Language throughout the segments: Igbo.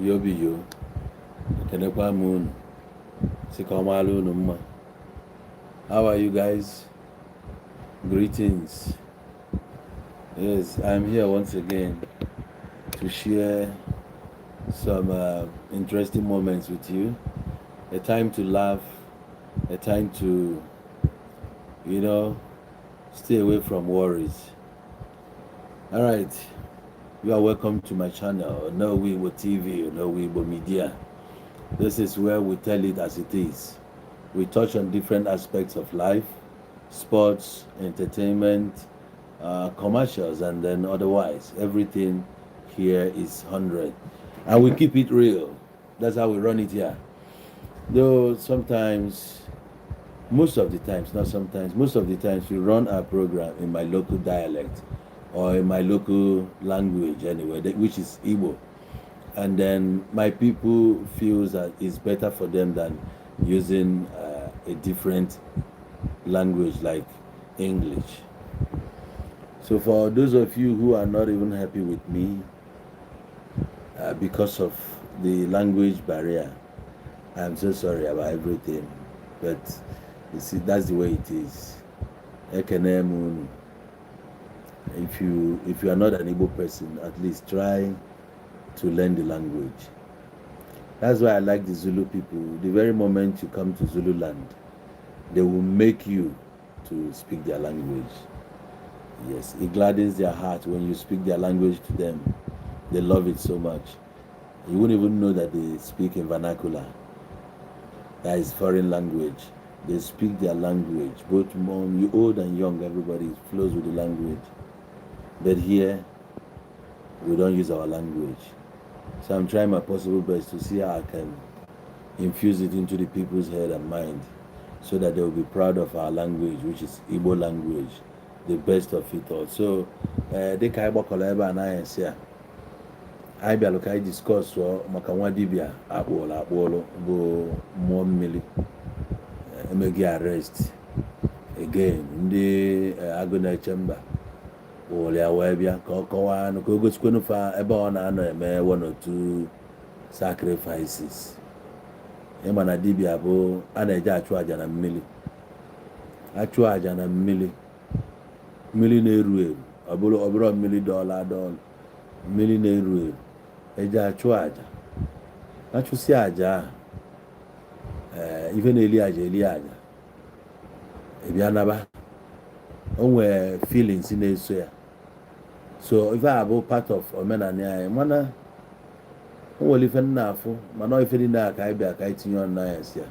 Yobiyo, ekenekwa m unu, sị ka ọ maara unu mma. How are you guys? Greetings. Yes, I'm here once again to share some interesting moments with you, a time to laugh, a time to stay away from worries. All right. You are welcome to my channel, No Weibo TV, No Weibo Media. This is where we tell it as it is. We touch on different aspects of life, sports, entertainment, commercials, and then otherwise. Everything here is 100. And we keep it real. That's how we run it here. Though sometimes, most of the times, not sometimes, most of the times we run our program in my local dialect or in my local language anyway, which is Igbo. And then my people feels that it's better for them than using a different language like English. So for those of you who are not even happy with me because of the language barrier, I'm so sorry about everything. But you see, that's the way it is. Ekene m unu. If you are not an Igbo person, at least try to learn the language. That's why I like the Zulu people. The very moment you come to Zulu land, they will make you to speak their language. Yes, it gladdens their heart when you speak their language to them. They love it so much. You wouldn't even know that they speak in vernacular. That is foreign language. They speak their language. Both mom, you old and young, everybody flows with the language. But here, we don't use our language. So I'm trying my possible best to see how I can infuse it into the people's head and mind so that they will be proud of our language, which is Igbo language, the best of it all. So, dịka anyị gbakọrọ ebe a n'anyasị a, anyị bịalụ ka anyị discuss maka nwa dibịa akpụrụ akpụrụ bụ mmụọ mmiri emeghị arrest again. Ndị agụ na-eche mba kpụrụ ya wee bịa ka ọ kọwaa ka o gosikwanụ fa ebe ọ na-anọ eme one or two sacrifices. Ịma na dibịa bụ a na-eje achụ àjà na mmiri, achụ àjà na mmiri, mmiri na-eru eru, ọ bụrụ mmiri dọọla adọọlụ, mmiri na-eru eru, eje achụ àjà, achụsị àjà ahụ, ee, ife na-eli àjà eli àjà, ịbịa naba. O nwee feelings na-eso ya. So ife a bụ part of omenala anyị, mana o nwere ife nna afụ, mana ọ ife niile a ka anyị bịa ka anyị tinye ọnụ n'anya si ya.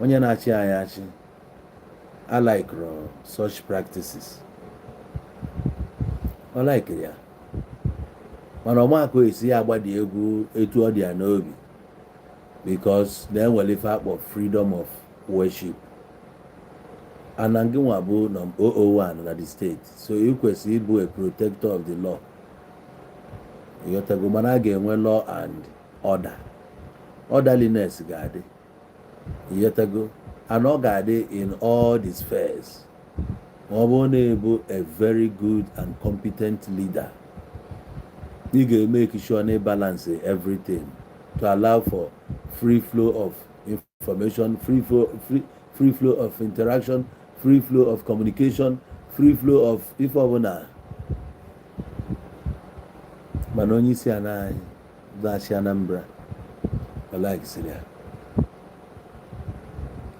Onye na-achị anyị achị alikero such practices. Ọ likere ya, mana ọma ka esi ya agbadi egwu etu ọ dị ya n'obi, because na enwere ife akpọ freedom of worship, ana gị nwa bụ nọmba 001 na the state, so ị kwesịrị ịbụ a protector of the law, ịghọtago? Mana a ga-enwe law and order, orderliness ga-adị, ịghọtago? And ọ ga-adị in all the spheres. Ma ọ bụrụ na ịbụ a very good and competent leader, ị ga-emeke sure na balance everything to allow for free flow of information, free flow of interaction, free flow of communication, free flow of ife ọbụla. Mana onye isi ala anyị na-achị Anambra, ọ likesịrị ya,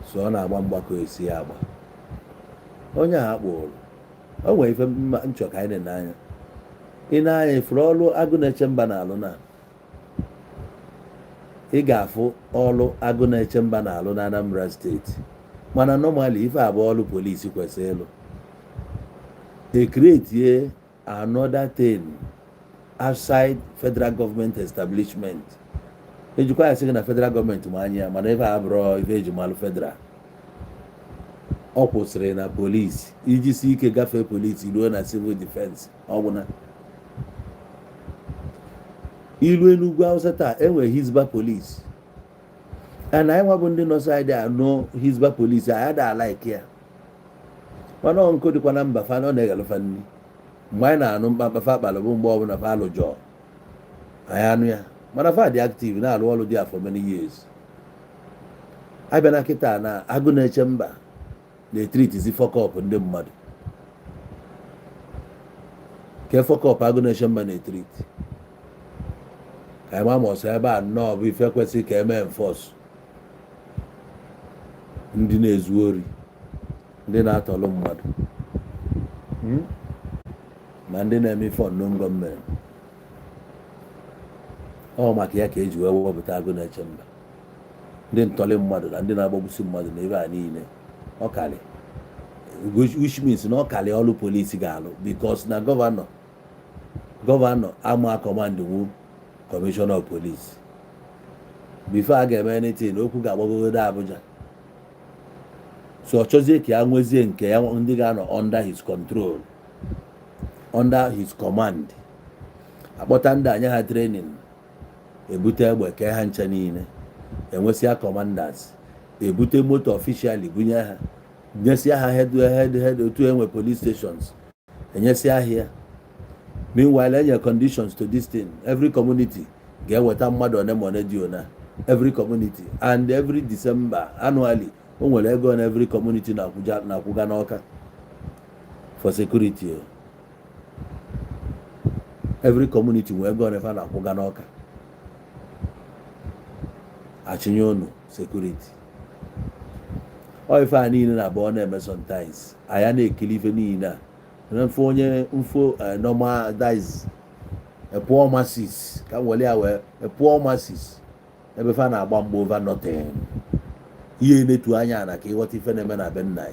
so ọ na-agba mgbakọ esi ya agba. Onye a akpụrụ, o nwere ife mma nchọ ka anyị na-anya. Ị na-anya ifuru ọlụ agụ na-eche mba na-alụ, na ị ga-afụ ọlụ agụ na-eche mba na-alụ na Anambra Steeti. Mana normally, ife abụọ ọlụ polisi kwesịrị ịlụ, e create another thing outside federal government establishment. Ejikwa ya sị gị na federal gọọmenti ma anya ya, mana ife a bụrụ ife eji malụ federal. Ọ kwụsịrị na polisi iji si ike gafee polisi ruo na civil defense. Ọgwụna ilu enugwu Hausa taa, enwere Hisba Police, and anyị nwa bụ ndị nọ side anụ Hisba Police, anyị ada alike ya. Mana ọ nkụ dịkwa na mba fa na ọ na-eghelụfa nri. Mgbe anyị na-anụ mkpamkpa fa kpalụ bụ mgbe ọbụla fa alụjọ anyị anụ ya. Mana fa dị active na-alụ ọrụ dị for many years. Abịa na kịta na Agụ Na-eche Mba na-etreatizi fuck up ndị mmadụ. Ke fuck up Agụ Na-eche Mba na-etreat, ka anyị ma ma ọsọ ebe a nnọọ bụ ife kwesịrị ka eme enforce. Ndị na-ezu ori, ndị na-atọlụ mmadụ, Ma ndị na-eme ife unknown gunmen, ọ maka ya ka eji wee wepụta Agụ Na-eche Mba. Ndị ntọlị mmadụ na ndị na-agbagbusi mmadụ na ebe a niile, ọ karị, which means na ọ karị ọrụ polisi ga-alụ, because na governor ama command wu commissioner of police. Before a ga-eme anything, okwu ga-agbagogodo Abuja. So ọ chọzie ka ya nwezie nke ya, ndị ga-anọ under his control, under his command. Akpọta ndị anya ha training, ebute egbe, kee ha ncha niile, enwesịa commanders, ebute moto officially bunye ha, nyesịa ha head head head otu enwe police stations, enyesịa ha ya. Meanwhile, enye conditions to this thing. Every community ga-eweta mmadụ one ma one dị ona every community, and every December, annually, o nwere ego na every community na-akwụja na-akwụga n'Ọka for security o. Every community nwee ego one fa na-akwụga n'Ọka achịnye unu security. Ọ ife a niile na-abụ ọ na-eme sometimes, anya na-ekiri ife niile a na mfo onye mfo normal, that is a poor masses, ka m were ya wee a poor masses, ebe fa na-agba mgba over nothing. Ihe enetu anya na ka ịghọta ife na-eme na be nna ya.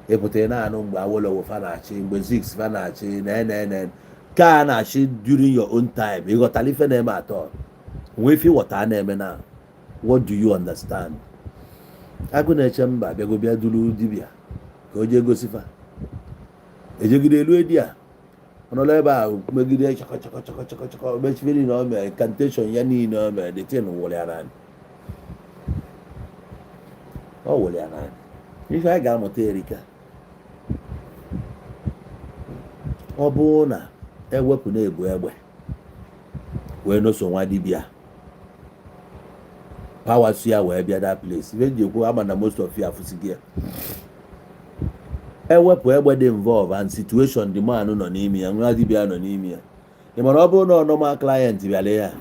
Ịpụta, ị na-anụ mgbe Awolowo fa na-achị, mgbe Zik fa na-achị, na nn ka a na-achị during your own time. Ịghọtala ife na-eme atọ nwee ife ịghọta a na-eme na? What do you understand? Agụ Na-eche Mba bịago bịa duru dibịa ka o jee gosifa ejegide elu edi a ọ nọrọ ebe a megide chọkọ chọkọ chọkọ chọkọ chọkọ mechie niile o mere, incantation ya niile o mere, the thing wụrụ ya naanị, ọ wụrụ ya naanị. Ife anyị ga-amụta erika. Ọ bụrụ na ewepụ na-ebu egbe wee noso nwa dibịa power si ya wee bịa that place, ife nji ekwu ama na most of you afụsighị ya. Ewepụ egbe dị involve and situation the man nọ n'ime ya, nwa dibịa nọ n'ime ya. Ị mara, ọ bụrụ na normal client bịara ya,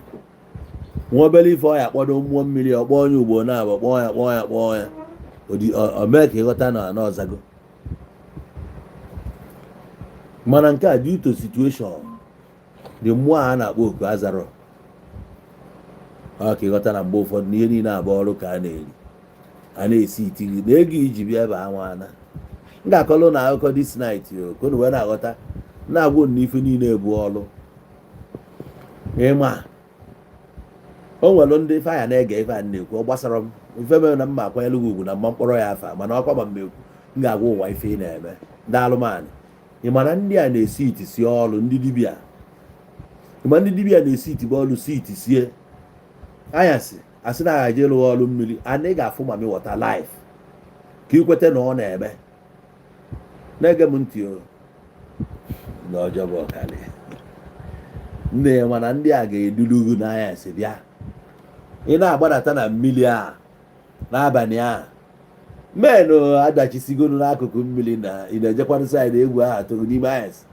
nwa obere ife ọ ya kpọdo mmụọ mmiri, ọ kpọọ onye ugbo na-abụ, kpọọ ya, kpọọ ya, kpọọ ya, o mee ka ịghọta na na ọzago. Mana nke a, due to situation, the mmụọ a na-akpọ oku azarọ. Ọ ka ịghọta na mgbe ụfọdụ na ihe niile abụ ọrụ ka a na-eri, a na-esi itiri na ego iji bịa ebe anwa. M ga-akọlụ na akụkọ this night o ka unu wee na-aghọta, na-agwụ unu na ife niile bụ ọrụ. Ịma o nwere ndị ife anya na-ege ife a na-ekwu, ọ gbasara m. Ife mere na mma akwanyere gị ugwu na mma mkpọrọ ya afa, mana ọkwa ma mmekwu m ga-agwa ụwa ife ị na-eme ndị alụmanụ. Ị ma na ndị a na-esi iti sie ọrụ ndị dibịa? Ị ma ndị dibịa na-esi iti bụ ọrụ si iti sie anyasị, asị na aghaji ịlụ ọrụ mmiri ana. Ị ga-afụ mami water life ka ikweta na ọ na-eme. Na-ege m ntị o na ọjọọ bụ ọkalị nne ya. Mana ndị a ga-eduru gị n'anyasị bịa, ị na-agbadata na mmiri a n'abalị a, menụ adachisigonu n'akụkụ mmiri na ị na-ejekwanụ side egwu ahụ atụghị n'ime anyasị.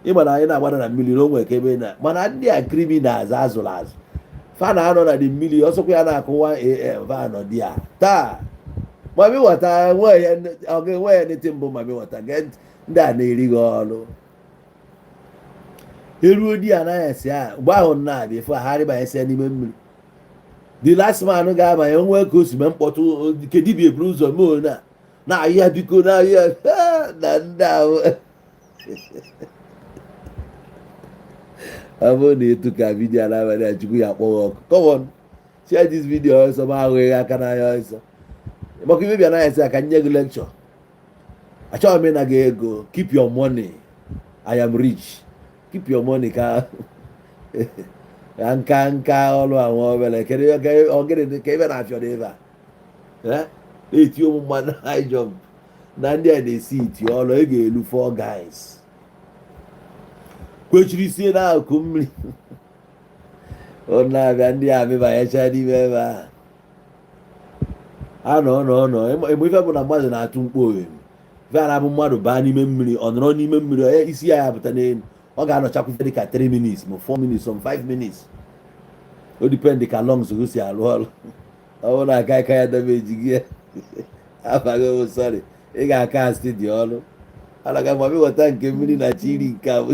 Ịma na anyị na-agbada na mmiri na o nwere ka ebe na, mana ndị a, criminals azụrụ azụ, fa na-anọ na dị mmiri ọsọkwa ya na-akụ 1 a.m., fa nọ di ya taa. Mami water ọ ga-enwe ya nete mbụ. Mami water, gee ntị, ndị a na-eri gị ọrụ. Eruo di ya n'anyasị a, mgbe ahụ na-abịa efu ha rịbanyesịa n'ime mmiri, the last man ga-abanye onwe ka o si mee mkpọtụ nke dibịa eburu ụzọ mee one a na-ayị ya, biko, na-ayị ya na ndị ahụ. Ọ bụrụ na ịtụ ka video a n'abalị a, Chukwu ya akpọ gị ọkụ. Come on, share this video ọsọ ma ahụghị aka n'anya ọsọ maka ife bịa n'anyasị a ka nye gị lecture. Achọghị m ịna gị ego. Keep your money, I am rich. Keep your money ka ka nka nka ọrụ a nwa obere. Kedu ọ gịnị ka ebe na-afịọ n'ebe a? Na-eti ụmụ mmadụ high jump na ndị a na-esi iti ọrụ ị ga-elu four guys kwechiri sie n'akụkụ mmiri. Ọ na-abịa, ndị a amịbanyecha n'ime ebe ahụ, a nọ nọ nọ ịmụ ife bụ na mmadụ na-atụ mkpu ohere. Ife a na-abụ mmadụ baa n'ime mmiri, ọ nọrọ n'ime mmiri, onye isi ya ya pụta n'elu, ọ ga-anọchakwa ife dịka 3 minutes ma 4 minutes, some 5 minutes. O depend ka lungs gị si arụ ọrụ. Ọ bụrụ na aka aka ya damage gị ya abaghị m, sorry, ị ga-aka asị dị ọrụ alaga ma weta nke mmiri na chi iri. Nke a bụ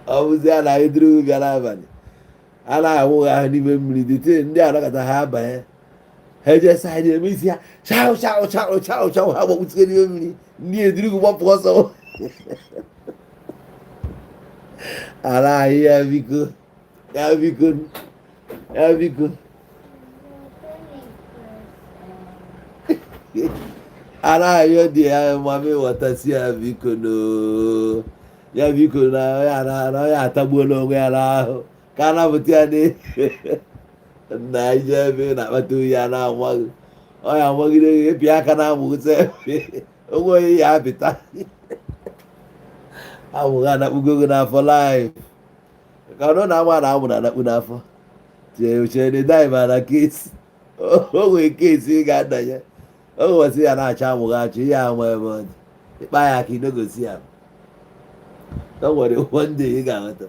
ọ bụzi a na eduru bịa n'abalị, a na-awụ ha ahụ n'ime mmiri dịte. Ndị anọkọta ha abanye, ha eje side eme isi ha chao chao chao chao chao, ha gbapụtụrụ n'ime mmiri, ndị eduru gbapụ ọsọ ala anyị. Ya biko, ya biko, ya biko, ala anyị dị ya mami ghọtasị. Ya biko no, ya biko, na ya na ya atagbuola onwe ya n'ahụ ka a napụta ya na ije ebe na-akpata oyi. A na-amaghị ọ ya amagide gị, ịpị aka na amụgụta onwe onye ya apịta amụghị, anakpugo gị n'afọ live ka ọ na ama na amụ na-anakpu n'afọ. Chee chee na daiva na case, o nwere case ị ga-adanye, o nwesị ya na-achọ amụghị achọ ihe ama ebe ọ dị ịkpa ya aka idogosi ya. O nwere one day ị ga-aghọta.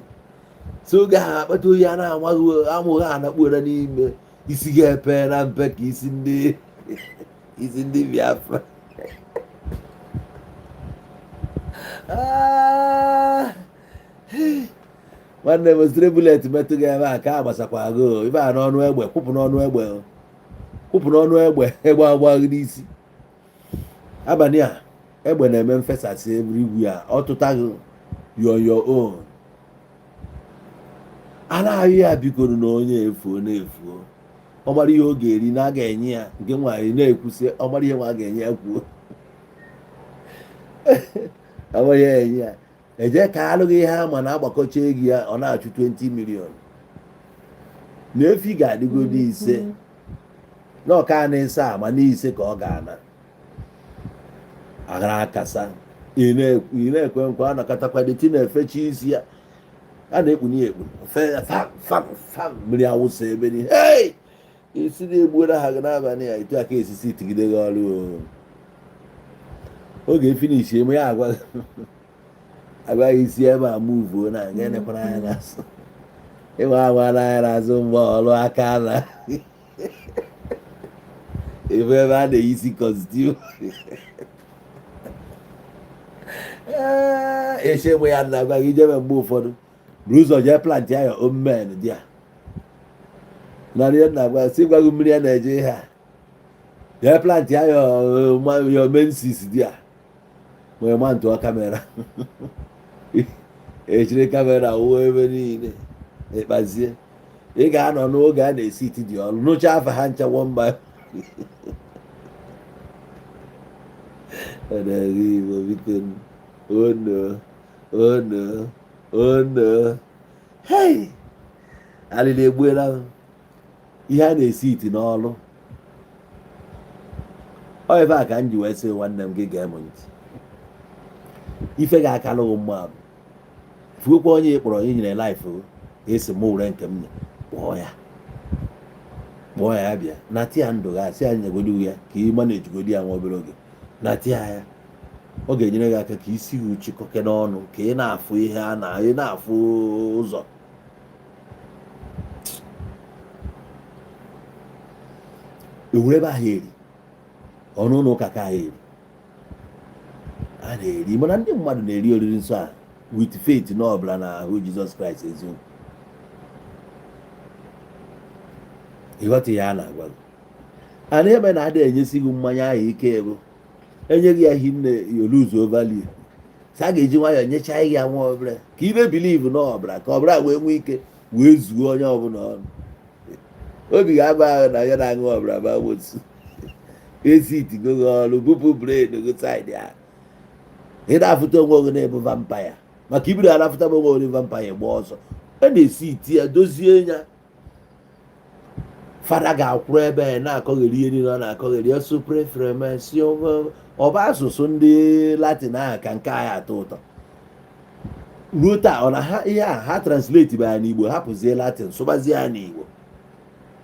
So oge ahụ akpata oyi a na-amaghị amụghị anakpuola n'ime isi ga-epe na mpe ka isi ndị Biafra. Ah! Nwanne m, stray bullet metụ gị ebe a ka a gbasakwa gị ibe a n'ọnụ egbe kwụpụ n'ọnụ egbe, kwụpụ n'ọnụ egbe, egbe agbaghị n'isi. Abalị a egbe na-eme mfesasị everywhere, ọtụta gị, you on your own. A na-ahụ ya bikoro na onye efuo na-efuo, ọ mara ihe ọ ga-eri na a ga-enye ya nke nwaanyị na-ekwusị, ọ mara ihe nwa a ga-enye ya kwuo, ọ mara ihe enye ya eje ka alụghị ihe ama na agbakọcha ego ya, ọ na-achụ 20 million na efi ga-adịgodo 5 na ọka na ịsa ama na 5 ka ọ ga-ana aghara akasa. Ị na-ekwe nkwa, anọkọtakwa dịtị na-efecha isi ya, a na-ekpunye ya ekpu fam fam fam, mmiri awụsa ebe niile. Hey, isi na-egbuola ha gị n'abalị a, etu aka esisi tigide gị ọrụ oge finish eme ya agwa agwaghị isi ebe a muvuo na nga enekwara anya n'azụ, ịnwe agwa anya n'azụ mgbe ọrụ aka na ebe ebe a na-eyisi costume eche mụ ya na agwa gị ijebe. Mgbe ụfọdụ buru ụzọ jee plant ya your own men dị a na ihe na-agwa si gwa gị mmiri a na-eje ihe a, jee plant ya your menses dị a nwere ma ntụọ camera, echiri camera wuo ebe niile ịkpazie. Ị ga-anọ n'oge a na-esi iti dị ọrụ nụcha afa ha ncha nwamba Igbo biko. Ono ono ono, hei, alịlị egbuela m. Ihe a na-esi iti n'ọlụ ọ ebe a ka m ji wee sị nwanne m gị gee m ntị. Ife ga-akalụ gị mma bụ fuokwa onye ị kpọrọ i nyere life esi m were nke m nye, kpọọ ya, kpọọ ya bịa nata ya ndụ gị, asị ya nyegodi ya ka ị managegodi ya nwa obere oge, nata ya ya, ọ ga-enyere gị aka ka isi gị chịkọke n'ọnụ, ka ị na-afụ ihe a na ị na-afụ ụzọ. Ewere ebe ahụ eri ọnụ ụlọ ụka ka eri a na-eri, mana ndị mmadụ na-eri oriri nsọ a with faith na ọbara na ahụ Jizọs Kraịst. Eziokwu, ịghọta ihe a na-agwa gị a na ebe na-ada enyesi gị mmanya ahụ ike bụ enye gị ya hinne, you lose value. Sa a ga-eji nwayọọ nyechaa gị ya nwa obere ka ibe believe na ọbara ka ọbara wee nwee ike wee zuo onye ọbụla ọnụ. Obi ga-agba ahụ na onye na-aṅụ ọbara ma gbotu esi itigo gị ọrụ bupụ brain gị side ya, ị na-afụta onwe gị na-ebu vampire, maka ibido a na-afụta onwe gị vampire gba ọsọ. A na-esi iti ya dozie ya, fada ga-akwụrụ ebe na-akọgheri ihe niile ọ na-akọgheri ọsụ preference ọ bụ asụsụ ndị Latin ahụ ka nke anyị atọ ụtọ. Ruo taa, ọ na ha ihe a ha translate bara n'Igbo, hapụzie Latin, sụbazie ya n'Igbo.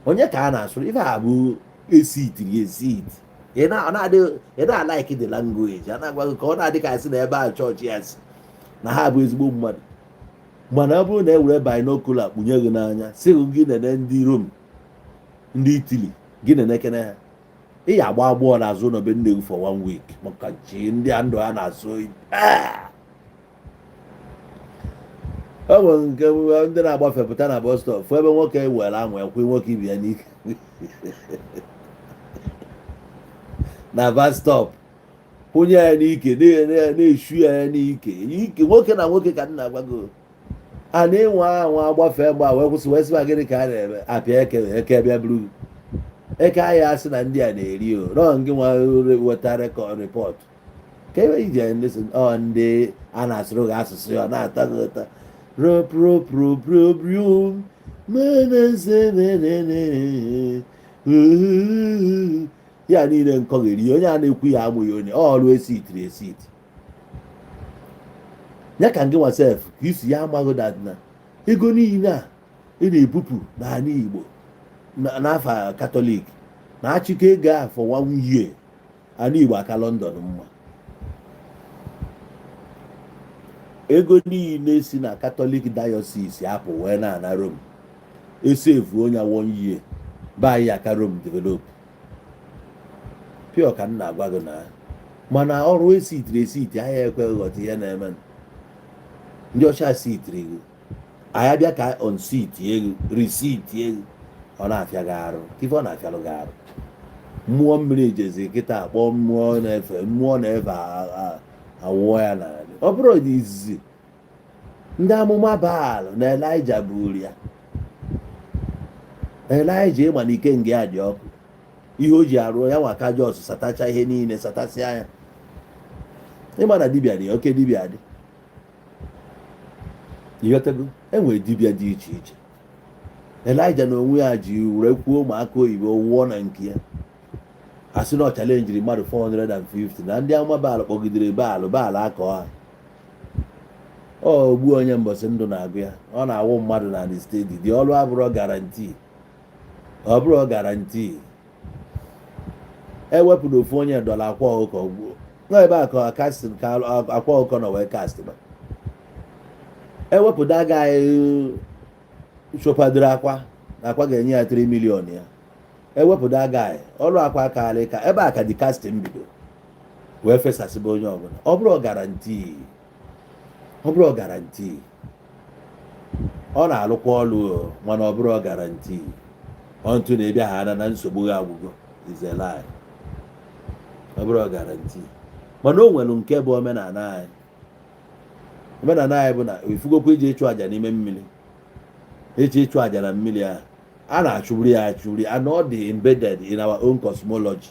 Onye ka a na-asụrụ ife a bụ esitiri esit? Ị na-alike the language a na-agwa gị ka ọ na-adị ka asị na ebe a chọọchị ya si na ha bụ ezigbo mmadụ. Mana ọ bụrụ na e were binocular kpunye gị n'anya, sị gị nene ndị Rom, ndị Italy, gị nenekene ha, ị ya agba agbọọ n'azụ ụlọ be nne gị for one week, maka chi ndị a ndụ ha na-asụ oyi. Ah! O nwere nke ndị na-agbafepụta na bus stop, fụ ebe nwoke were anwa ekwe nwoke ibe ya n'ike na bus stop, kwụnye ya n'ike, na-eshu ya n'ike ike, nwoke na nwoke. Ka m na-agwa gị, a na-enwe anwa agbafe mgbe a wee kwụsị, wee sịba, "Gịnị ka a na-eme?" Apịa eke, eke bịa buru eke ahịa, asị na ndị a na-eri o nọọ ngị nwa weta record report ka ebe ije ndị sị ọ ndị a na-asụrụ gị asụsụ ya ọ na-atọ gị ụtọ roproproprobrium menenenene ya niile nkọgheri. Onye a na-ekwu ya amụghị onye ọ ọrụ esitiri esiti ya ka ngị nwa sef ka isi ya amaghị that na ego niile a ị na-ebupụ n'ala Igbo n'afa Katọlik na-achịkọ ego a for one year, ala Igbo aka London mma. Ego niile si na Katọlik diocese apụ wee na-ana Rome, esevu onye one year be anyị aka Rome develop pure. Ka m na-agwa gị na mana ọrụ esitiri esiti ahịa ekweghị ghọta ihe na-eme. Ndị ọcha sitiri gị, anyị abịa ka on sit ego receipt ego, ọ na-afịa gị arụ. Ife ọ na-afịalụ gị arụ, mmụọ mmiri jezi kịta akpọ mmụọ na-efe, mmụọ na-efe awụọ ya n'ala. Ọ bụrụ na izizi ndị amụma Baal na Elija buru ya, Elija ịma na ike nga ya dị ọkụ, ihe o ji arụ ya nwa ka jos satacha ihe niile, satasịa ya. Ịma na dibịa dị oke, dibịa dị, ịghọtago? Enwere dibịa dị iche iche. Elija na onwe ya ji were kwuo ụmụaka oyibo wụọ na nke ya, asị na ọ challengeri mmadụ 450 na ndị amụma Baal kpọgidere Baal, Baal akọ ha. Ọ ogbu onye mbọsị ndụ na-agụ ya, ọ na-awụ mmadụ na the steady dị ọrụ abụrọ guarantee, ọ bụrụ guarantee. Ewepụ na ofu onye dọla akwa ọkụkọ gbuo nọ ebe a ka casting ka akwa ọkụkọ nọ wee cast ma ewepụ daga anyị chụpadoro akwa na akwa ga-enye ya 3 million ya. Ewepụ daga anyị ọrụ akwa karị ka ebe a ka dị casting bido wee fesasịba onye ọbụla. Ọ bụrụ guarantee, ọ bụrụ guarantee, ọ na-alụkwa ọlụ o, mana ọ bụrụ guarantee ọntụ na-ebịa ha na nsogbu ha agwụgo is a lie. Ọ bụrụ guarantee, mana o nwere nke bụ omenala anyị. Omenala anyị bụ na ifugokwa iji ịchụ àjà n'ime mmiri, eji ịchụ àjà na mmiri ahụ a na-achụburu ya achụburu and ọ dị embedded in our own cosmology.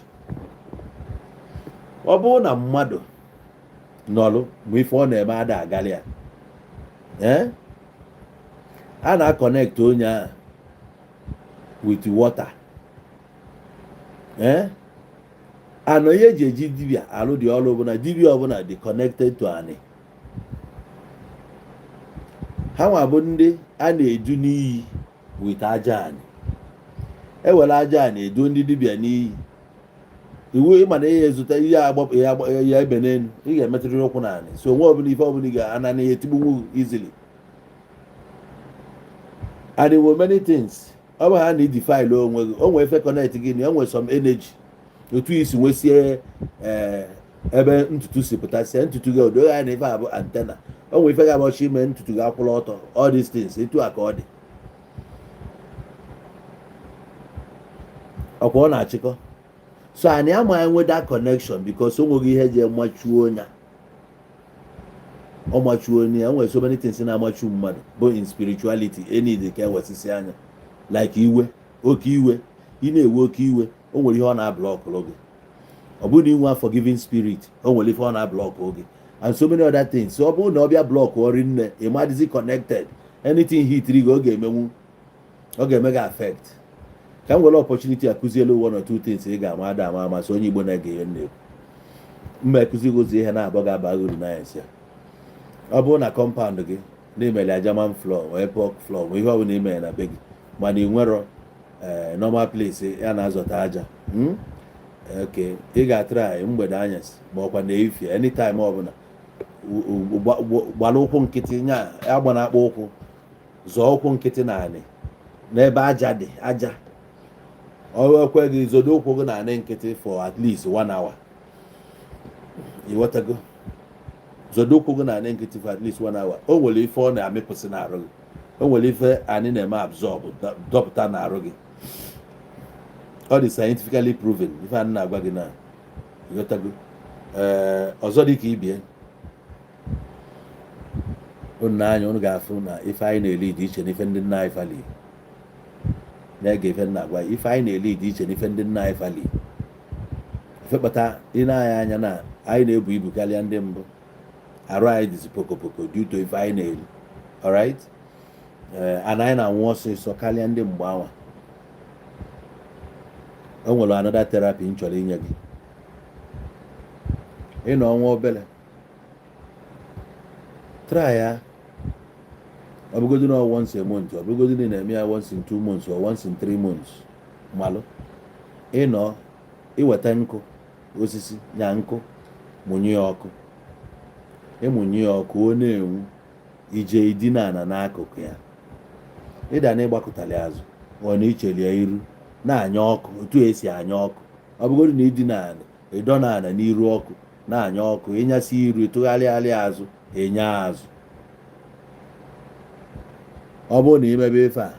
Ọ bụrụ na mmadụ nọlụ mgbe ife ọ na-eme ada agalị ya, ee, a na-aconnect onye ahụ with water, ee, anọ ihe eji eji dibịa alụ dị ọrụ bụ na dibịa ọbụla dị connected to anị ha nwa bụ ndị a na-edu n'iyi with aja anị. Ewere aja anị edu ndị dibịa n'iyi. Iwu ịma na ihe ezụta ihe agbapụ ya ya ebe n'elu, ị ga-emetụrịrị ụkwụ n'anị, so onwe ọbụla ife ọbụla ị ga-ana na ihe tigbunwu easily. And there were many things ọ bụ ha na idefile onwe gị, o nwee ife connect gị na enwe some energy, otu isi nwesie, ee, ebe ntutu si pụtasịa ntutu gị odo ya na ife a bụ antenna. O nwee ife ga-agbachi ime ntutu gị akwụla ọtọ. All these things, etu a ka ọ dị. Ọkwa ọ na-achịkọ, so anyị amaghị enwe that connection because o nweghị ihe ji machuo ya, ọ machuo onye ya. Nwere so many things na-amachu mmadụ bụ in spirituality enid ka ewesịsị anya, like iwe, oke iwe. Ị na-ewe oke iwe, o nwere ihe ọ na-ablockụrụ gị. Ọ bụrụ na ị nwe forgiving spirit, o nwere ife ọ na-ablock gị and so many other things. So ọ bụrụ na ọ bịa block ọrị nne, ị madịzi connected, anything hit gị, ọ ga-emenwu, ọ ga-eme gị affect. Ka m were opportunity akụzielu one or two things ị ga-ama ada ama amasị onye Igbo na-ege ihe m na-ekwu. Mma ekuzighị ụzọ ihe na-abọ ga-aba uru n'anya ya. Ọ bụrụ na compound gị Na-emeli ya German floor, wee pork floor, ma ihe ọbụla imere na be gị, mana ị nwero normal place ya na-azọta aja. Okay, ị ga-atry mgbede, anyasị, ma ọkwa na efie, anytime ọbụla, gbara ụkwụ nkịtị, nya agba na akpụ ụkwụ, zọọ ụkwụ nkịtị naanị n'ebe aja dị. Aja ọ ekwe gị, zodo ụkwụ gị naanị nkịtị for at least one hour. Ịghọtago? Zodo ụkwụ gị naanị nkịtị for at least one hour. O nwere ife ọ na-amịpụsị n'arụ gị, o nwere ife anyị na-eme absorb, dọpụta n'arụ gị. Ọ dị scientifically proven, ife a na-agwa gị na. Ịghọtago? Ee, ọzọ dị ka ibie unu n'anya, unu ga-afụ na ife anyị na-eli dị iche n'ife ndị nna anyị fali na-ege. Ife nna agwa, ife anyị na-eli dị iche n'ife ndị nna anyị fali. Ife kpata ị na-anya anya na anyị na-ebu ibu karịa ndị mbụ, arụ anyị dịzi pokopoko due to ife anyị na-eri. Alright, ee, ana anyị na-anwụ ọsịsọ karịa ndị mgbe anwa. O nwere another therapy m chọrọ inye gị. Ịnọ ọnwa obere, try ya. Ọ bụgodu na once a month, ọ bụgodu na ị na-eme ya once in 2 months or once in 3 months, malụ ịnọ iweta nkụ osisi nya nkụ, mụnye ya ọkụ, ịmụnye ya ọkụ, ọ na-enwu, ije idina ana n'akụkụ ya, ịda na ịgbakụtali azụ, ọ na ichelie iru na-anya ọkụ otu esi anya ọkụ. Ọ bụgodu na idina ana, ịdọ na ana n'iru ọkụ na-anya ọkụ, ịnyasị iru, ịtụgharịalị azụ, ịnya azụ. Ọ bụrụ na imebe ife a,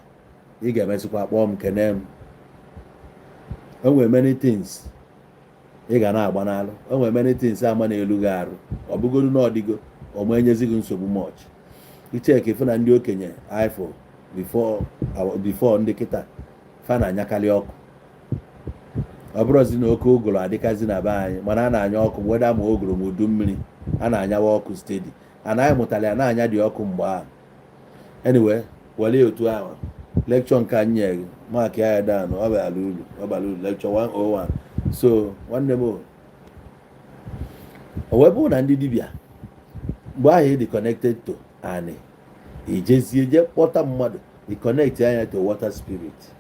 ị ga-emesịkwa kpọọ m kene m. O nwere many things ị ga na-agba n'alụ. O nwere many things ama na-elu gị arụ. Ọ bụgodu na ọdịgo ọma enyezi gị nsogbu much. Icheke ife na ndị okenye ifo before ndị kịta fa na-anyakarị ọkụ. Ọ bụrụzi na oke ụgụrụ adịkazi na be anyị, mana a na-anya ọkụ weda ma ụgụrụ ma udu mmiri, a na-anyawa ọkụ steady. Anaghị mụtara ya na-anya dị ọkụ mgbe ahụ. Anyway, were ya otu ahụ. Lecture nke anyị nyere gị, mark ya down. Ọ bara uru, ọ bara uru. Lecture 101. So nwanne m, o wee bụrụ na ndị dibịa mgbe ahụ ị dị connected to anị, ijezie jee kpọta mmadụ, ị connect anya to water spirit.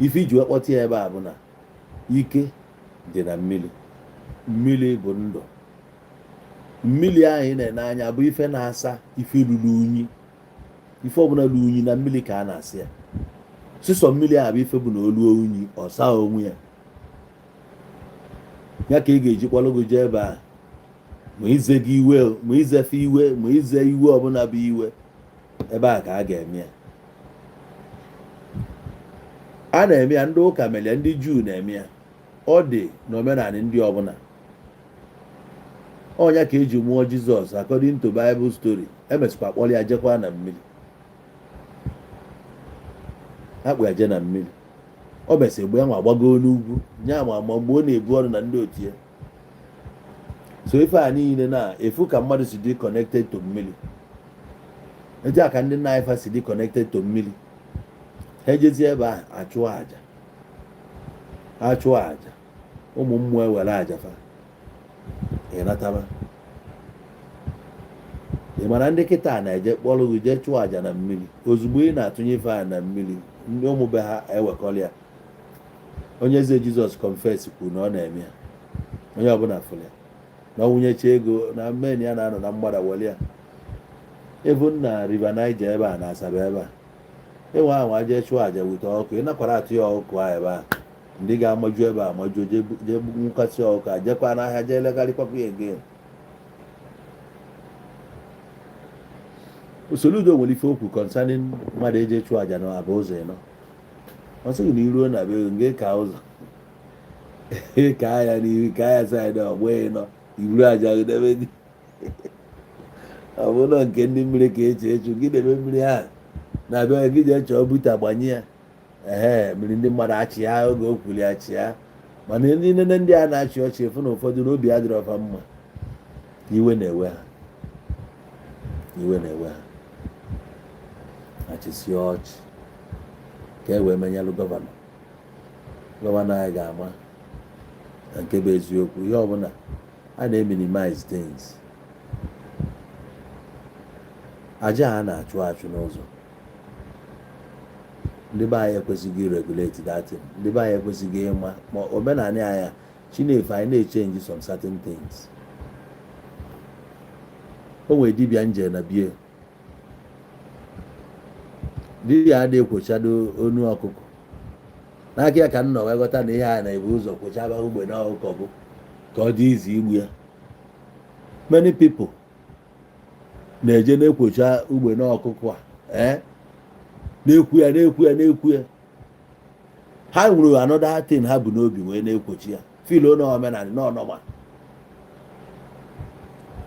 Ife iji wee kpọta ya ebe a bụ na ike dị na mmiri. Mmiri bụ ndụ. Mmiri ahụ ị na-ene anya bụ ife na-asa ife ruru unyi. Ife ọbụla ruru unyi, na mmiri ka a na-asị ya. Sịsọ mmiri ahụ bụ ife bụ na oluo unyi, ọ saa onwe ya. Ya ka ị ga-eji kpọrọ gị jee ebe a, ma ize gị iwe, ma izefe iwe, ma ize iwe ọbụla bụ iwe, ebe a ka a ga-eme ya. A na-eme ya, ndị ụka mere ya, ndị Juu na-eme ya. Ọ dị n'omenala ndị ọbụla. Ọnya ka eji mụọ Jizọs according to Bible story. Emesịkwa kpọrọ ya jekwa na mmiri, akpụ ya jee na mmiri. O mesịrị mgbe ya nwa gbago n'ugwu nya ma mgbe ọ na-ebu ọrụ na ndị otu ya. So ife a niile na-efu ka mmadụ si dị connected to mmiri, etu a ka ndị nna anyị fa si dị connected to mmiri. Ha ejezie ebe ahụ achụọ àjà, achụọ àjà, ụmụ mmụọ ewere àjà fa, ịnataba. Ị mara ndị kịta na-eje kpọrọ gị jee chụọ àjà na mmiri. Ozugbo ị na-atụnye ife a na mmiri, ndị ụmụ be ha ewekọrọ ya. Onye eze Jizọs confess kwuru na ọ na-eme ya. Onye ọbụla fụrụ ya na ọ wụnyecha ego na men ya na-anọ na mgbada were ya. Even na River Niger ebe a, na Asaba ebe a, ịnwe ahụ jee chụọ àjà wute ọkụ, ị nakwara atụ ya ọkụ a ebe a, ndị ga-amaju ebe a amajuo, jee nwụkasị ọkụ a, jekwa n'ahịa jee legharịkwakwa ya again. Soludo nwere ife okwu concerning mmadụ eje chụọ àjà na aba ụzọ ịnọ. Ọ sịghị na iruo na be gị ka ụzọ ka ya n'ihu, ka ya side ọgbọ ịnọ, iburu àjà gị debe gị. Ọ bụrụ nke ndị mmiri ka eche echu gị debe mmiri ahụ na-abịa gị jee chọọ buta gbanye ya. Ehe, mmiri ndị mmadụ achị ya oge o kwuli achị ya. Mana ndị nene ndị a na-achị ọchị efu na ụfọdụ n'obi adịrọ ọfa mma. Iwe na-ewe ha, iwe na-ewe ha, achịsịa ọchị ka e wee menyelụ governor. Governor anyị ga-ama na nke bụ eziokwu. Ihe ọbụla a na-eminimize things. Aja a na-achụ achụ n'ụzọ, ndị be anyị ekwesịghị regulate that thing. Ndị be anyị ekwesịghị ịma ma omenala anyị chinefe anyị na-echange some certain things. O nwere dibịa nje na bie, dibịa adịghị ekwochado onu ọkụkọ n'aka ya, ka m nọ wee ghọta na ihe a na-ebu ụzọ kwochaba ugbe na ọkụkọ bụ ka ọ dị izi igbu ya. Many people na-eje na-ekwocha ugbe na ọkụkọ a, ee, na-ekwu ya, na-ekwu ya, na-ekwu ya. Ha nwere another thing ha bụ n'obi wee na-ekwochi ya, filo na omenala na ọnọma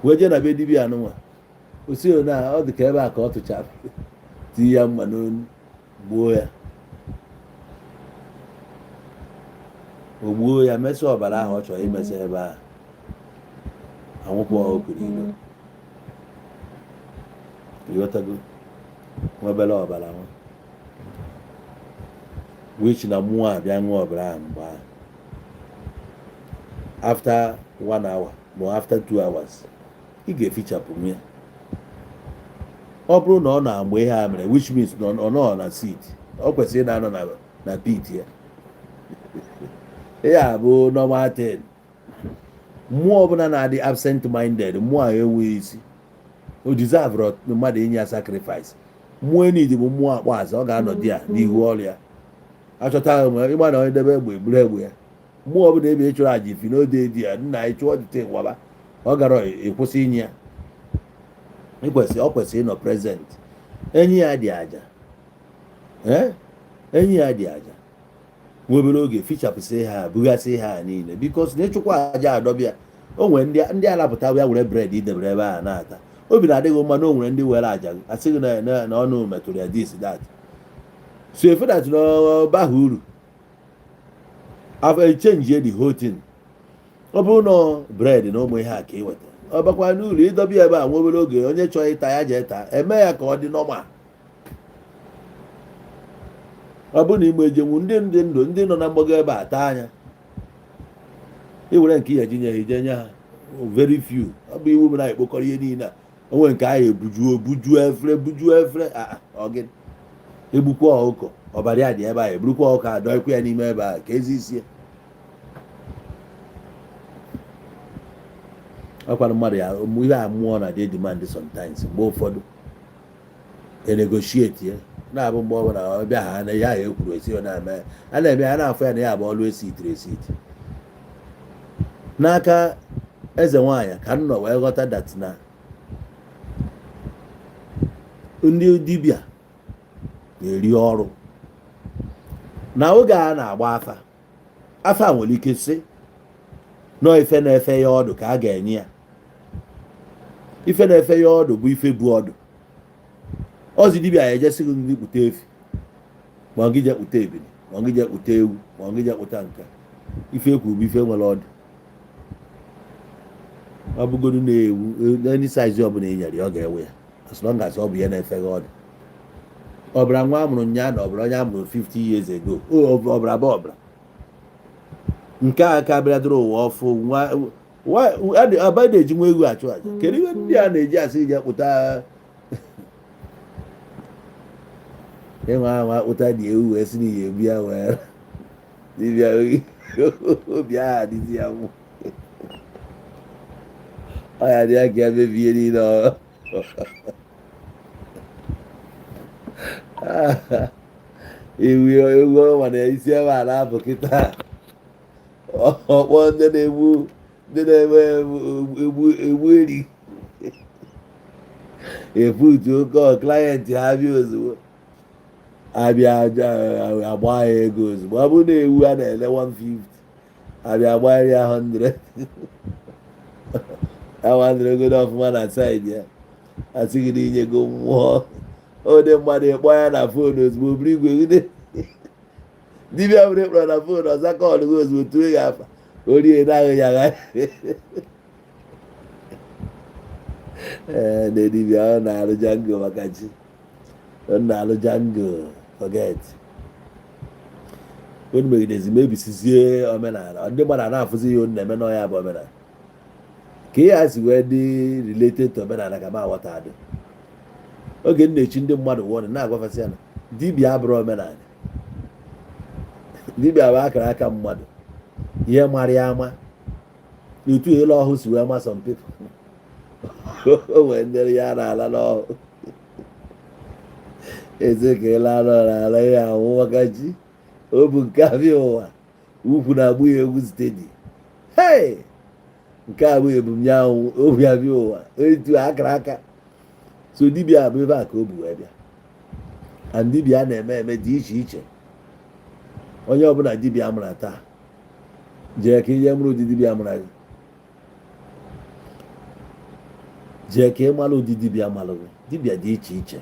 wee jee na be dibịa anụnwa osi na ọ dị ka ebe a ka ọ tụchara, tinye ya mma n'onu, gbuo ya. O gbuo ya, mesịa ọbara ahụ ọ chọrọ imesa ebe ahụ, anwụpụ ọkụ n'ilo. Ịghọtago? Nwebere ọbara nwa which na mmụọ abịa ṅụọ ọbara ahụ. Mgbe ahụ, after one hour ma after 2 hours, ị ga-efichapụ ya. Ọ bụrụ na ọ na-agba ihe a mere, which means na ọ nọ na seat, ọ kwesịrị ị na-anọ na pit ya. Ihe a bụ normal thing. Mmụọ ọbụla na-adị absent minded, mmụọ ahụ enweghị isi. O deserve mmadụ inye ya sacrifice. Mmụọ enidi bụ mmụọ akpọ aza, ọ ga-anọdị ya n'ihu ọrụ ya achọta ya. Ịgba na onye debe egbe buru egbe ya. Mmụọ ọbụla ebe ị chụrụ aja ifi n'ode di ya nna ị chụọ dịte gwaba, ọ gara ịkwụsị inye ya. Ịkwesị, ọ kwesịrị ịnọ present. Enyi ya dị aja, ee, enyi ya dị aja. Nwa obere oge, fichapụsị ha, bugasị ha niile, because na ịchụkwa aja adọbịa, o nwere ndị alapụta ya were bread idebere ebe a na-ata. Obi na-adịghị mma na o nwere ndị were aja asị gị na ọnụ metụrụ ya, this, that. So efe that na ọ baghị uru afọ echange the whole thing. Ọ bụrụ na bread na ụmụ ihe a ka ị weta, ọ bakwa n'uru ịdọba ya ebe a nwa obere oge, onye chọrọ ịta ya jee taa. Eme ya ka ọ dị normal. Ọ bụrụ na ime ejenwu ndị ndị ndụ ndị nọ na mgbago ebe a taa anya, iwere nke ihe ji nye ha, ije nye ha very few. Ọ bụ iwu bụ na ekpokọrọ ihe niile a, onwe nke ahụ ebujuo bujuo efere, bujuo efere. Ọ gịnị? Egbukwa ọkụkọ, ọbara ya dị ebe a. Eburukwa ọkụkọ, adọkwa ya n'ime ebe a ka ezi isi ya. Ọkwara mmadụ ya ihe a, mmụọ na dị demand sometimes. Mgbe ụfọdụ enegotiate ya na-abụ mgbe ọbụla ọ bịa ha na ya ahụ ekwuru esi, ọ na-eme, a na-eme ya, na-afụ ya na ya bụ ọlụ esi itiri esi iti n'aka eze nwaanyị. Ka m nọ wee ghọta that na ndị dibịa na-eri ọrụ na oge a na-agba afa. Afa nwere ike sị nọọ ife na-efe ya ọdụ ka a ga-enye ya. Ife na-efe ya ọdụ bụ ife bụ ọdụ ọzi. Dibịa ya ejesi gị gị kpụta efi, ma ọ gị je kpụta ebili, ma ọ gị je kpụta ewu, ma ọ gị je kpụta nka. Ife ekwu bụ ife nwere ọdụ. Ọ bụgodu na-ewu any size ọbụla ị nyere ya, ọ ga-ewe ya, as long as ọ bụ ya na-efe gị ọdụ. Ọbara nwa amụrụ nya na ọbara onye amụrụ 50 years ago, ọbara bụ ọbara nke a ka bịara dịrị ụwa ọfụ. Nwa aba na-eji nwa ewu achụ aja. Kedu ihe ndị a na-eji asị ije kpụta ịnwa anwa kpụta dị ewu wee sị na ihe egbu ya wee dibịa obi ahụ adịzi ya nwụ, ọ ya dị ya ka ya mebie niile. Ọ ewu ewu ọnwa na isi ebe a na-apụ kịta, ọkpọ ndị na-egbu, ndị na-eme egbu egbu eri efutu oke client ha bịa ozugbo, abịa agba ya ego ozugbo. Ọ bụrụ na ewu a na-ele 150, abịa agba ya 100, 100 ego ọfụma na side ya, asị gị na inyego mmụọ ode mmadụ. Ịkpọ ya na phone ozugbo, buru igwe gide dibịa bụrụ ịkpọrọ na phone, ọza call gị ozugbo, tuo ya afa orie na-ahụ ya agha. Ee, na dibịa ọ na-arụ jango maka chi, ọ na-arụ jango. Forget unu megidezi mebisizie omenala ndị mmadụ a na-afụzi ihe unu na-eme n'ọya bụ omenala ka ihe a si wee dị related to omenala ka m aghọta adị. Oge m na-echi ndị mmadụ wọrị na-agwafasị ya na dibịa abụrụ omenala, dibịa bụ akara aka mmadụ, ihe mara ya ama otu ele ọhụụ si wee ma. Some people, o nwere ndị ya na-ala n'ọhụ eze ka ele anọ n'ala ya anwụ maka ji o bụ nke abịa ụwa ukwu na-agbụ ya egwu steady. Hey, nke a bụ ebumnyanwụ obi abịa ụwa etu akara aka. So dibịa bụ ebe a ka o bu wee bịa, and dibịa na-eme eme dị iche iche. Onye ọbụla dibịa mara taa, jee ka ihe mụrụ ụdị dibịa mara gị, jee ka ị mara ụdị dibịa mara gị. Dibịa dị iche iche.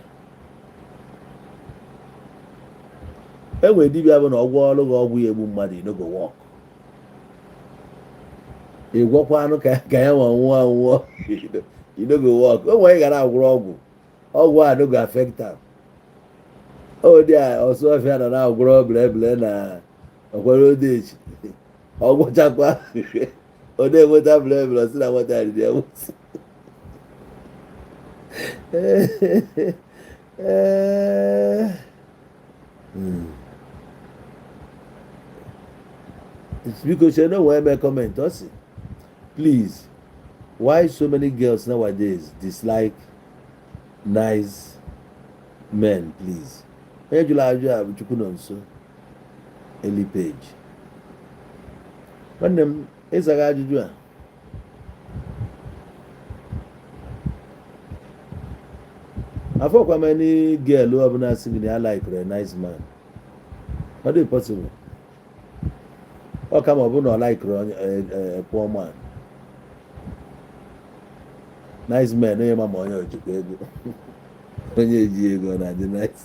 Enwere dibịa bụ na ọgwụ ọrụ gị, ọgwụ ya egbu mmadụ, e no go work. Ị gwọkwa anụ ka ya nwa nwụọ anwụọ, e no go work. O nwere gara agwụrụ ọgwụ, ọgwụ a no go affect am. O dị a ọsụ ọfịa nọ na-agwụrọ bleble na ọkwere odechi, ọgwụchakwa ọ na-enweta bleble, ọ sị na nweta riri enwesị. Biko chere na onwe mee comment. Ọ sị, "Please, why so many girls nowadays dislike nice men, please?" Onye jụrụ ajụ a bụ Chukwu nọ nso eli page. Nwanne m, ịzaghị ajụjụ a, afọkwa m any girl ọbụla sị gị na ya like a nice man. Ọ dị possible ọ kama ọ bụrụ na ọ like onye a poor man. Nice man, onye ma onye ojikwa ego, onye eji ego ọ na-adị nice.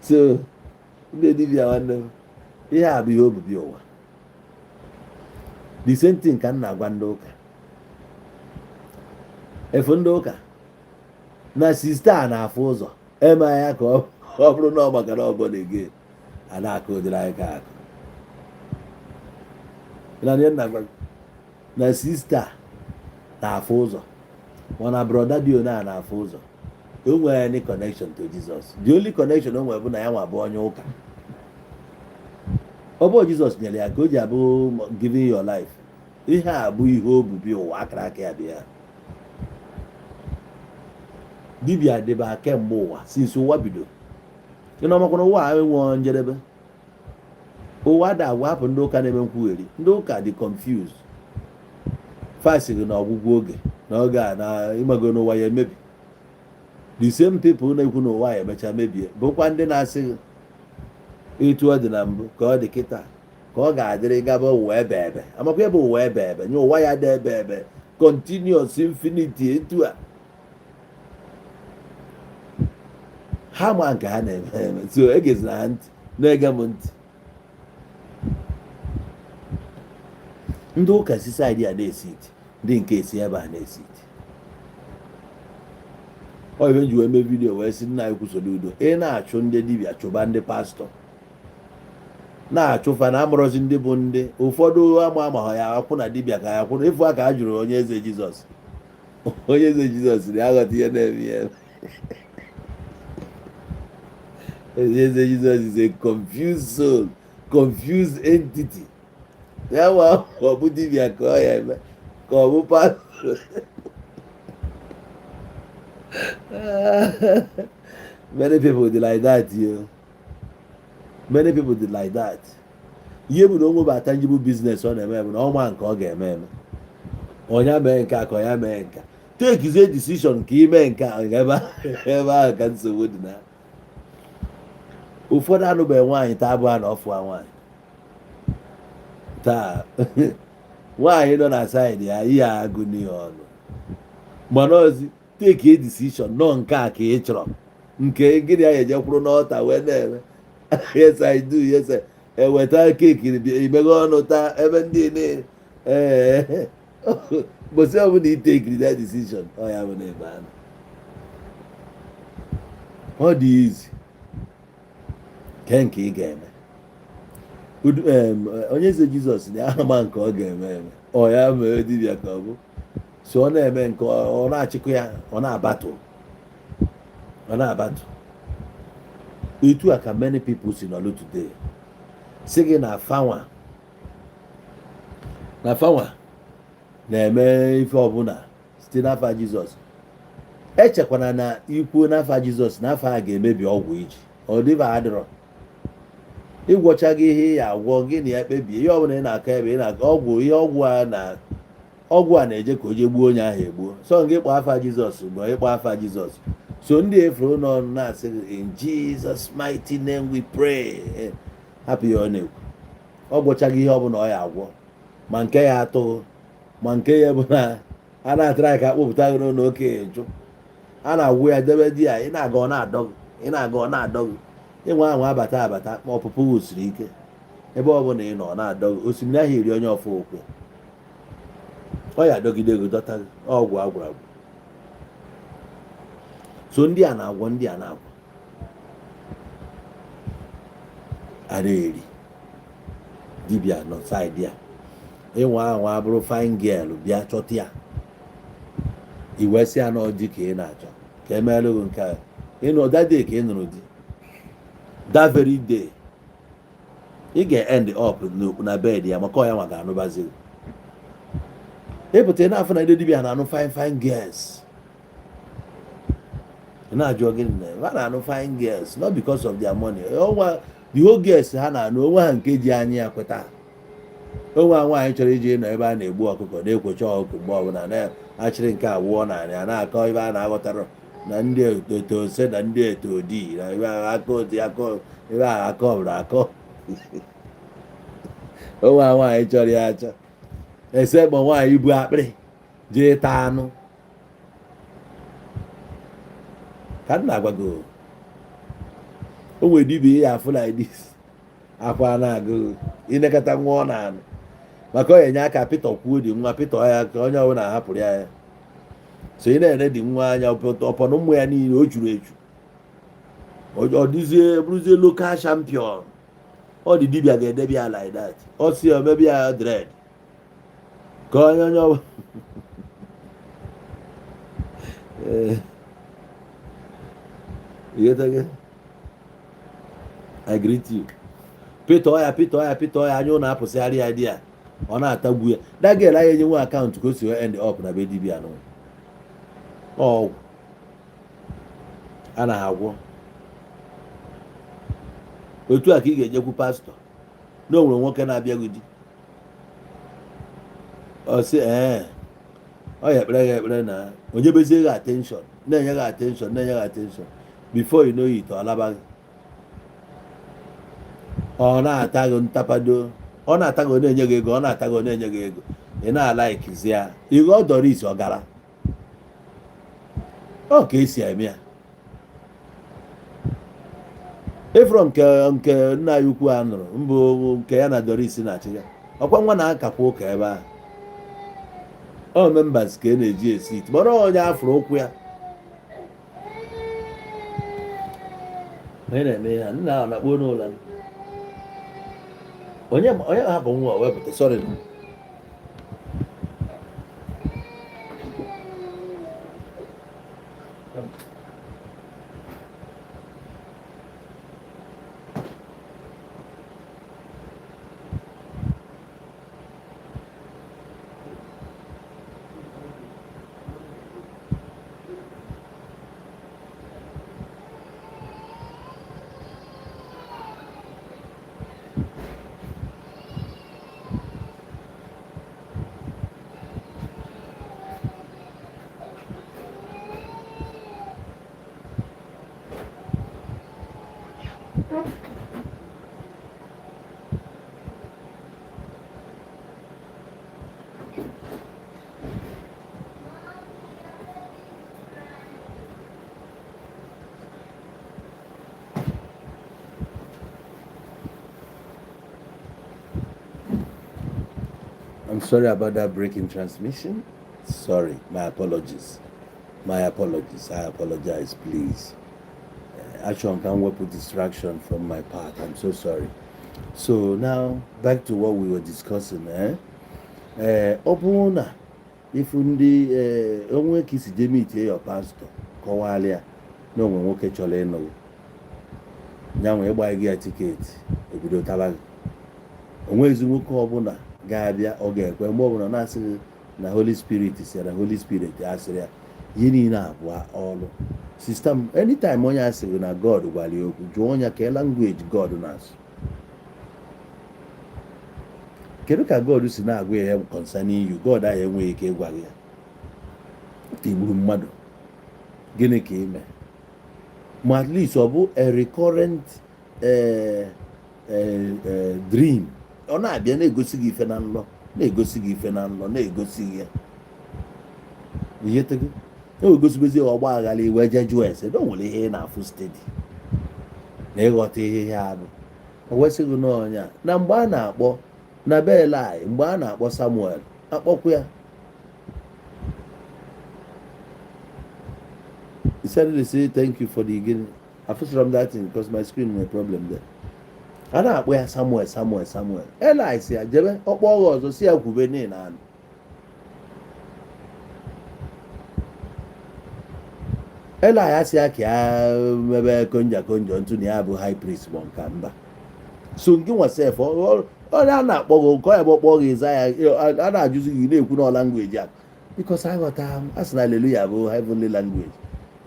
So ndị dibịa, nwanne m, ihe a bụ ihe obibi ụwa. The same thing ka m na-agwa ndị ụka efu. Ndị ụka na sister a na-afụ ụzọ eme ya ka ọ bụrụ na ọ maka na ọ born again, a na-akụ ụdịrị anyị ka akụ na ihe nna gwa gị, na sister na-afụ ụzọ, mana brother dị one a na-afụ ụzọ, o nwere any connection to Jesus. The only connection o nwere bụ na ya nwa bụ onye ụka. Ọ bụ Jizọs nyere ya ka o ji abụ giving your life. Ihe a bụ ihe obubi ụwa, akara aka ya bịa. Dibịa dịba kemgbe ụwa, since ụwa bido. Ị na ọmakwana ụwa a enweghị njedebe. Ụwa da agwa hapụ ndị ụka na-eme nkwugheri. Ndị ụka dị confused, fasịrị na ọgwụgwụ oge na oge a na ịmago n'ụwa ya emebi. The same people na-ekwu na ụwa ya emecha mebie bụkwa ndị na-asị gị etu ọ dị na mbụ ka ọ dị kịta ka ọ ga-adịrị gaba ụwa ebe ebe. Amakwa ebe ụwa ebe ebe nye ụwa ya dị ebe ebe, continuous infinity. Etu a ha ma nke ha na-eme eme, so egezina ha ntị, na-ege m ntị. Ndị ụka si side a na-esi iti, ndị nke esi ebe a na-esi iti. Ọ ibe nji wee mee video wee sị nna anyị kwusoro udo. Ị na-achụ ndị dibịa, chụba ndị pastọ, na-achụfa na amụrọzi ndị bụ ndị ụfọdụ ama ama ha ya akwụ na dibịa ka ya kwụrụ ịfụ aka. A jụrụ onye eze Jizọs, onye eze Jizọs na aghọta ihe na-eme ihe. Eze Jizọs is a confused soul, confused entity. Ya ma ọ bụ dibịa ka ọ ya eme ka ọ bụ pastọ. Many people dey like that yo, many people dey like that. Ihe bụ na onwe bụ tangible business ọ na-eme bụ na ọ ma nke ọ ga-eme eme, onye mee nke a ka onye mee nke a, takezie decision ka ime nke a. Ebe ahụ ka nsogbu dị na ụfọdụ anụbeghị nwaanyị taa bụ a na ọfụa nwaanyị taa. Nwaanyị nọ na side ya, ihe agụ n'ihe ọnụ, mana ozi take a decision nọ nke a ka ị chọrọ nke gịnị ya eje kwuru n'ọta wee na-eme, "Yes, I do, yes." I eweta cake, imeghe ọnụ taa ebe ndị niile. Ee, mbọsị ọbụla i takeri that decision, ọ ya bụ na ebe ahụ ọ dị izi ke nke ị ga-eme. Onye eze Jizọs na ama nke ọ ga-eme eme. Ọ ya mee dibịa ka ọ bụ so ọ na-eme nke ọ na-achịkwa ya, ọ na-abatụ, ọ na-abatụ. Etu a ka many people si nọlụ today, si gị na fanwa na fanwa na-eme ife ọbụla site n'afa Jizọs. Echekwana na ikwuo n'afa Jizọs na afa a ga-emebi ọgwụ iji ọ dịba adịrọ. Ịgwọcha gị ihe ya agwọ gị na ya kpebie ihe ọbụla ị na-akọ ebe ị na-akọ ọgwụ, ihe ọgwụ a na ọgwụ a na-eje ka o jee gbuo onye ahụ egbuo. So gị kpọọ afa Jizọs mgbe ịkpọ afa Jizọs, so ndị efuru nọ na-asị gị, "In Jesus mighty name we pray." Hapụ ya, ọ na-ekwu ọ gwọchaghị ihe ọbụla ọ ya agwọ, ma nke ya atụghị, ma nke ya bụ na a na-atara ka akpụpụta gị n'ụlọ okenye jụ a na-agwụ ya debe di ya. Ị na-aga, ọ na-adọ gị, ị na-aga, ọ na-adọ gị. Ịnwe ahụ abata abata, ma ọpụpụ siri ike. Ebe ọ bụla ị nọ, ọ na-adọ gị. Osimiri ahụ eri onye ọfụ okwe, ọ ya adọgide gị, dọta gị. Ọgwụ agwụrụ agwụ. So ndị a na-agwọ, ndị a na-agwọ a na-eri dibịa nọ side ya. Ịnwa ahụ abụrụ fine girl bịa chọta ya, iwee sị ya na ọ dị ka ị na-achọ ka emeelụ gị nke a. Ịnụ that day ka ị nụrụ di, that very day ị ga-end up na bed ya, maka ọ ya nwa ga-anụbazi gị. Ịpụta, ị na-afụ na ndị dibịa na-anụ fine fine girls. Ị na-ajụ gịnị na ha na-anụ fine girls? Not because of their money. Onwa the whole girls ha na-anụ onwe ha nke ji anya ya kweta onwe ha. Nwaanyị chọrọ iji nọ ebe a na-egbu ọkụkọ, na-ekwocha ọkụkọ mgbe ọbụla na-achịrị nke a wụọ narị a na-akọ ebe a na-aghọtara na ndị eto ose na ndị eto di na ebe ahụ aka oti akọ ebe ahụ akọ bụrụ akọ. Onwe ha nwaanyị chọrọ ya achọ ese ma nwaanyị bu akpịrị jee taa anụ ka m na-agwa gị. O nwere dibịa ya afụ like this, akwa na-agụ ịnekọta nwa ọ na-anụ, maka ọ ya enye aka Peter kwuo dị nwa Peter ya ka onye ọbụla hapụrụ ya ya. So ị na-ene dị nwa anya ọpọnụ ụmụ ya niile o juru eju, ọ dịzie bụrụzie local champion. Ọ dị dibịa ga-edebe ya like that. Ọ si omebi ya dread ka onye ọbụla. Ee, you get it? I greet you. Peter ọya, Peter ọya, Peter ọya anya ụnụ apụsịgharị ya di ya, ọ na-atagbu ya. That girl anyị enye nwe account ka o si wee end up na be dibịa nụ. Ọgwụ a na-agwọ otu a ka ị ga-ejekwu pastọ na o nwere nwoke na-abịa gị di, ọ sị ee, ọ ya ekpere gị ekpere na onye bezie gị attention, na-enye gị attention, na-enye gị attention. Before you know it, ọ laba gị, ọ na-ata gị ntapado, ọ na-ata gị, ọ na-enye gị ego, ọ na-ata gị, ọ na-enye gị ego. Ị na-alaikizi ya ihe ọ dọrọ isi ọ gara. Ọ ka esi eme ya. Ịfụrụ nke nna ya ukwu a nụrụ mbụ nke ya na Doris na-achị ya, ọkwa nwa na-akakwa ụka ebe ahụ. Ọ members ka ị na-eji esi it mara onye afụrụ ụkwụ ya. Onye na-eme ya nna ahụ na-akpọ n'ụlọ onye onye hapụ nwa wepụta. Sorry. I'm sorry about that break in transmission. Sorry, my apologies. My apologies. I apologize, please. Actually, I can't put distraction from my part. I'm so sorry. So now back to what we were discussing. Eh? Ee, ọ bụrụ na ifu ndị ee onwe ka isi jee meetie your pastor, kọwalịa ya na onwe nwoke chọrọ ịnụ gị, nyanwa ịgba gị ya ticket, ebido taba gị. Onwezi nwoke ọbụla ga-abịa, ọ ga-ekwe mgbe ọbụla na-asị gị na Holy Spirit si ya, na Holy Spirit asịrị ya. Ihe niile abụọ ọlụ system. Anytime onye asịrị na God gwara ya okwu, jụọ ya ka language God na-asụ. Kedu ka God si na-agwa ya concerning you? God ahụ enweghị ike ịgwa gị ya igburu mmadụ. Gịnị ka ime? Ma at least ọ bụ a recurrent dream, ọ na-abịa na-egosi gị ife na nlọ, na-egosi gị ife na nlọ, na-egosi gị ya ihe tego e ọgba aghara, iwe je jụọ ese na o nwere ihe ị na-afụ steady na ịghọta ihe ihe abụ. O wesịghị n'ọnya na mgbe a na-akpọ na be Eli, mgbe a na-akpọ Samuel, akpọkwa ya. He said to say thank you for the gịnị. Afụsịrọ m that thing because my screen nwere problem there. A na-akpọ ya Samuel, Samuel, Samuel. Eli si ya jebe, ọkpọ ọgha ọzọ, si ya kwube n'ihi na anụ. Eli asị ya ka ya mebe konja konja ntụ na ya bụ high priest ma nka mba. So nke nwa sef, onye a na-akpọ gị nke ọ ya bụ ọkpọ gị za ya, a na-ajụzi gị na-ekwu na language a, because aghọta m a sị na hallelujah bụ heavenly language.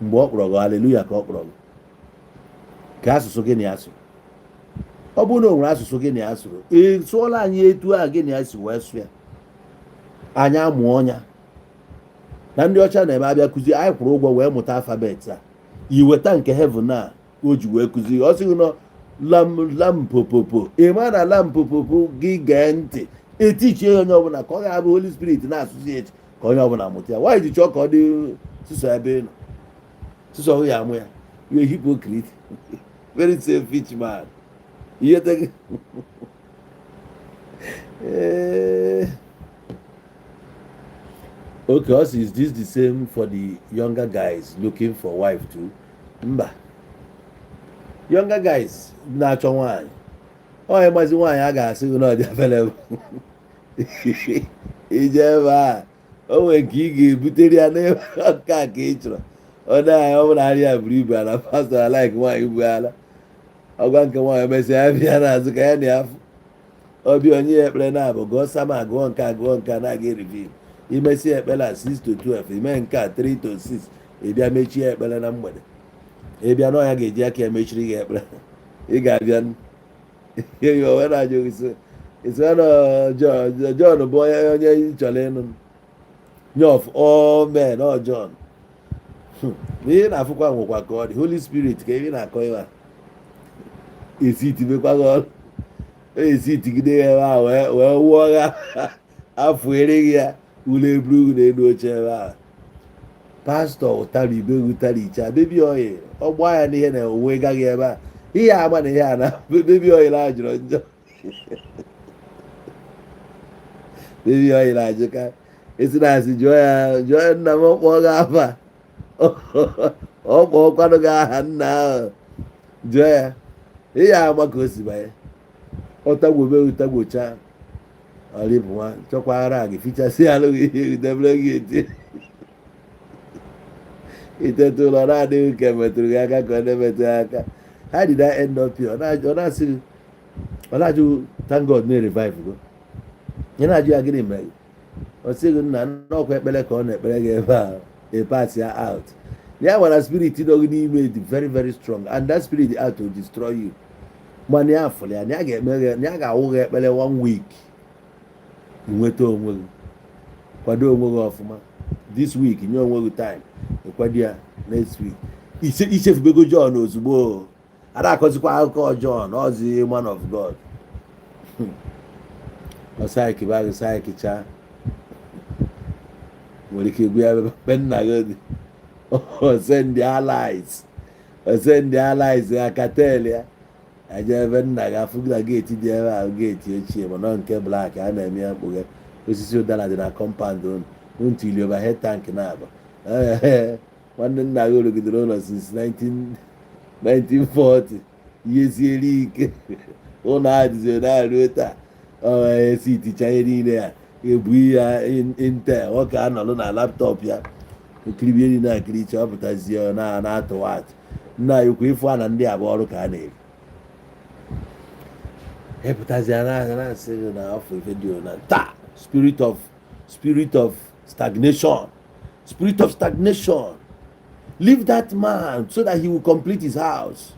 Mgbe ọ kpọrọ gị hallelujah, ka ọ kpọrọ gị ka asụsụ gị na ya sụrụ. Ọ bụrụ na o nwere asụsụ gị na ya sụrụ, ị sụọla anyị etu a gị na ya si wee sụ ya, anyị amụọ ọnya na ndị ọcha na-eme abịa kụzi anyị kwụrụ ụgwọ wee mụta alphabet a, iweta nke heaven a o ji wee kụzi. Ọ sịghị nọ lam lampopopo, ị ma na lampopopo gị gee ntị etichie ya onye ọbụla ka ọ ga-abụ Holy Spirit na-asụzi echi ka onye ọbụla mụta ya. Nwaanyị ji chọọ ka ọ dị sụsọ ebe ị nọ, sụsọ ya amụ ya. You a hypocrite, very selfish man. Ihe te ee. Okay, also is this the same for the younger guys looking for wife too? Mba. Younger guys na-achọ nwaanyị, ọ ịmazi nwaanyị a ga-asị gị na ọ dị available ije ebe a, o nwere nke ị ga-ebutere ya n'ebe nke a ka ị chọrọ. Ọ na ọ bụrụ arịa buru ibu ala, pastor like nwaanyị bu ala ọgwa nke nwaanyị, mesịa ya bịa n'azụ ka ya na ya fụ ọbịa onye ya ekpere na-abụ gụọ sama, gụọ nke a, gụọ nke a, na-aga erivin imesi ekpere a 6 to 12, ime nke a 3 to 6, ị bịa mechie ekpere na mgbede. Ị bịa na ọya ga-eji aka ya mechiri gị ekpere. Ị ga-abịa ihe onwe na-ajụ gị sị isi na John bụ onye onye ị chọrọ ịnụ nye. Of all men, ọ John. Ihe na-afụkwa nwekwa ka ọ dị Holy Spirit ka ihe na-akọ ihe a esi tibekwa gị ọrụ esi tigide ya ebe a wee wụọ ya afọ ereghị ya ule eburu gị n'elu oche ebe a. Pastor ụtara ibe ụtara baby oil, ọ gbaa ya n'ihe na onwe gaghị ebe a ihe ama na ihe a na baby oil a jọrọ njọ. Baby oil ajụka esi na asị jụọ ya, jụọ ya nna m kpọọ gị afa, ọ kpọọkwanụ gị aha nna ahụ. Jụọ ya ihe ama ka o si banye, ọ tagbobe tagbocha ọrịbụ nwa chọkwara gị fichasị alụ gị ihe debere gị eti itete ụlọ na-adịghị ka metụrụ gị aka ka ọ na-emetụ gị aka. How did I end up here? Ọ na-asị gị, ọ na-ajụ. Thank God na revive go. Ị na-ajụ ya gịnị mere, ọ sị gị nna n'ọkwa ekpere ka ọ na-ekpere gị ebe a, a pass ya out. Ya nwere spirit nọ gị n'ime dị very very strong, and that spirit out to destroy you. Mana ya fụrụ ya na ya ga-eme gị, na ya ga-awụ gị ekpere one week, nweta onwe gị, kwado onwe gị ọfụma this week, nye onwe gị time ịkwado ya next week. Ichefubego John ozugbo a na-akọzikwa akụkọ John ọzi man of God. Ọsaịkị gị saịkịcha nwere ike egwu ya ebe nna gị dị. Ose ndị allies, ose ndị allies akatel ya eje ebe nna gị afụ na gate dị ebe ahụ, gate ochie mana nke black a na-eme ya mkpughe. Osisi ụdara dị na compound unu unu tili overhead tank na-aba. Nwanne nna gị rụgidere ụlọ since 1940, ihe siere ike, ụlọ a dịzi na-aruo taa. Ọ esi iticha ihe niile ya Ebu ya Intel, nwoke anọlụ na laptop ya ekiribie niile akiricha, ọ pụtazie na na-atụwa atụ. Nna anyị ukwu, ịfụ a na ndị abụọ ọrụ ka a na-eri, ịpụtazie na na-asị gị na afọ ife dị na taa. Spirit of stagnation, spirit of stagnation, leave that man so that he will complete his house.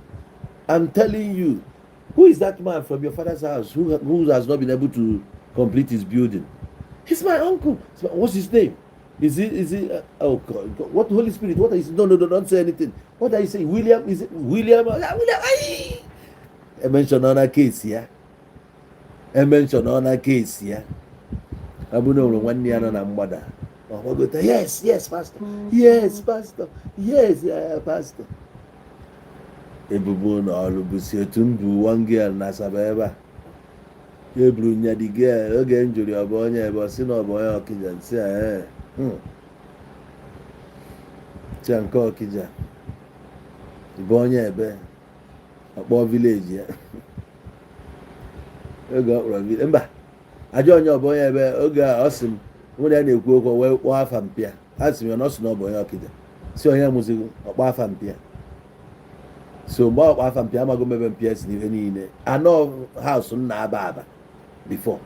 I'm telling you, who is that man from your father's house who has not been able to complete his building? He's my uncle. What's his name? Is it oh God, what? Holy Spirit, what are you saying? No, don't say anything. What are you saying? William? Is it William? Ah, William. Ay! E mention on a case ya, e mention on a case ya. Ọ bụ na o nwere nwanne ya nọ na mgbada, ọ gbagote, Yes, pastor, yes, pastor, yes, pastor." Ebubo na ọrụ bụ si otu m bụ one girl na Asaba ebe a eburu nya. The girl, oge m jụrụ ya, ọ bụ onye ebe, ọ sị na ọ bụ onye Ọkịja. Nsị a, ee, si ya nke Ọkịja, ị bụ onye ebe? Ọkpọ village ya. Oge ọ kpọrọ village, mba, ajọ onye ọ bụ onye ebe. Oge a ọ sị m mụ na ya na-ekwu okwu, wee kpọọ afa mpịa. A sị m ya na ọ sị na ọ bụ onye Ọkịja, si onye mụzigo, ọkpọ afa mpịa. So mgbe ọkpọ afa mpịa, amago m ebe mpịa si n'ihe niile anọ house m na-aba aba before.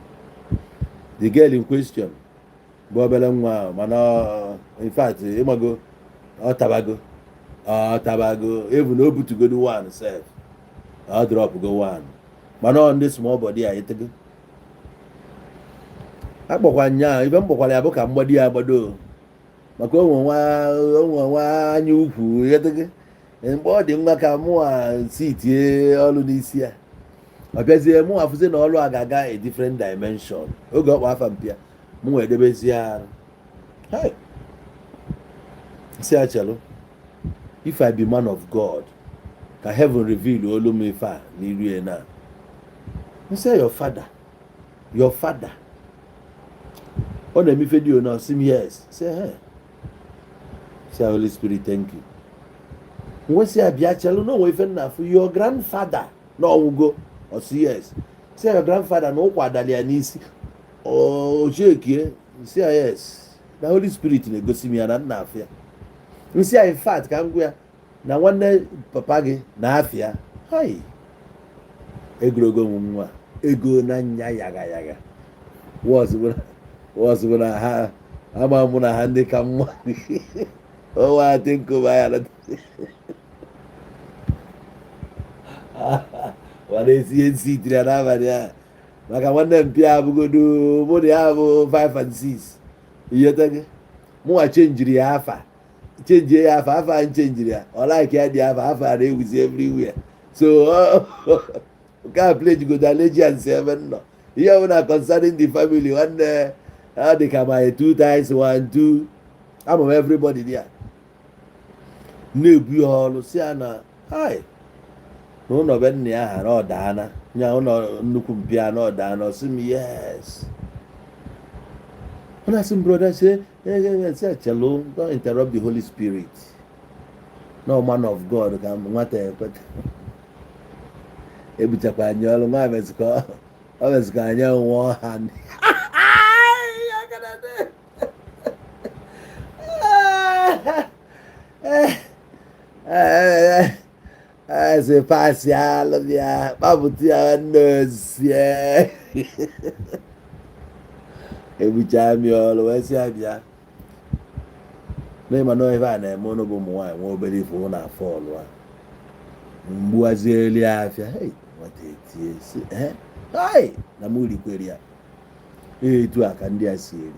The girl in question bụ obere nwa ahụ, mana in fact, ịmago, ọ tabago, ọ tabago, even o butugodo one sef, ọ drop go one, mana ọ ndị small body a etego. Akpọkwa nya ife m kpọkwara ya bụ ka mgbado ya agbado, maka onwe nwa anya ukwu etego. Mgbe ọ dị mma ka mụ a si tie ọrụ n'isi ya, ọ bịazie, mụ afụzie na ọrụ a ga-aga a different dimension. Oge ọkpọ afa mpịa, mụ wee debezie arụ. Hey! Si achelụ, if I be man of God, ka heaven reveal olu m ife a n'iru ya na m say, "Your father, your father, ọ na-eme ife dị ona?" Sị m yes. Say, "Hey." Say, "Holy Spirit, thank you." Nwesị ya, bịa chelụ na onwe ife nna afụ. Your grandfather na ọnwụgo? Ọ sị yes. Say, "Your grandfather na ụkwa adali ya n'isi ochekie?" Sị ya yes, na Holy Spirit na-egosi m ya na nna afụ ya. Nsị ya, in fact, ka m gwa ya na nwanne papa gị na-afịa. Hai, egorogo m nwa ego na nya yaga yaga wọs bụ na ha ama mụ na ha ndị ka mma ọnwa atị nkụba ya mana esi ihe nsi tiri ya n'abalị a, maka nwanne mpịa abụgodo mụ na ya bụ 5 and 6. Ihete gị mụnwa chenjiri ya afa, chenjie ya afa, afa nchenjiri ya, ọ like ya dị afa, afa a na-ewuzi everywhere. So nke a pledge godo allegiance ebe m nọ, ihe ọbụla concerning the family, nwanne, ọ dị ka my two times one two. Ama m everybody there na-ebu ya ọrụ, si ya na hai na ụlọ be nna ya ha na ọdaana nya ụlọ nnukwu mpịa na ọdaana. Ọ sị m yes. Ọ na-asị m, "Brother," say, say, "Chelo, don't interrupt the Holy Spirit." No man of God ka nwata ekweta ebuchakwa anyị ọrụ nwa mezikọ ọ mezikọ anyị nwụọ ha. Eze pasị alụ ya kpapụta ya nwanne osie ebucha mi ọrụ wee sị ya bịa n'ịma na ife a na-eme ụnụ bụ ụmụ nwaanyị nwa obere ife ụnụ afọ ọlụ a mgbuwazieli afịa. Hey, nwata etie si hai na mụ rikwere ya etu a ka ndị a si eri.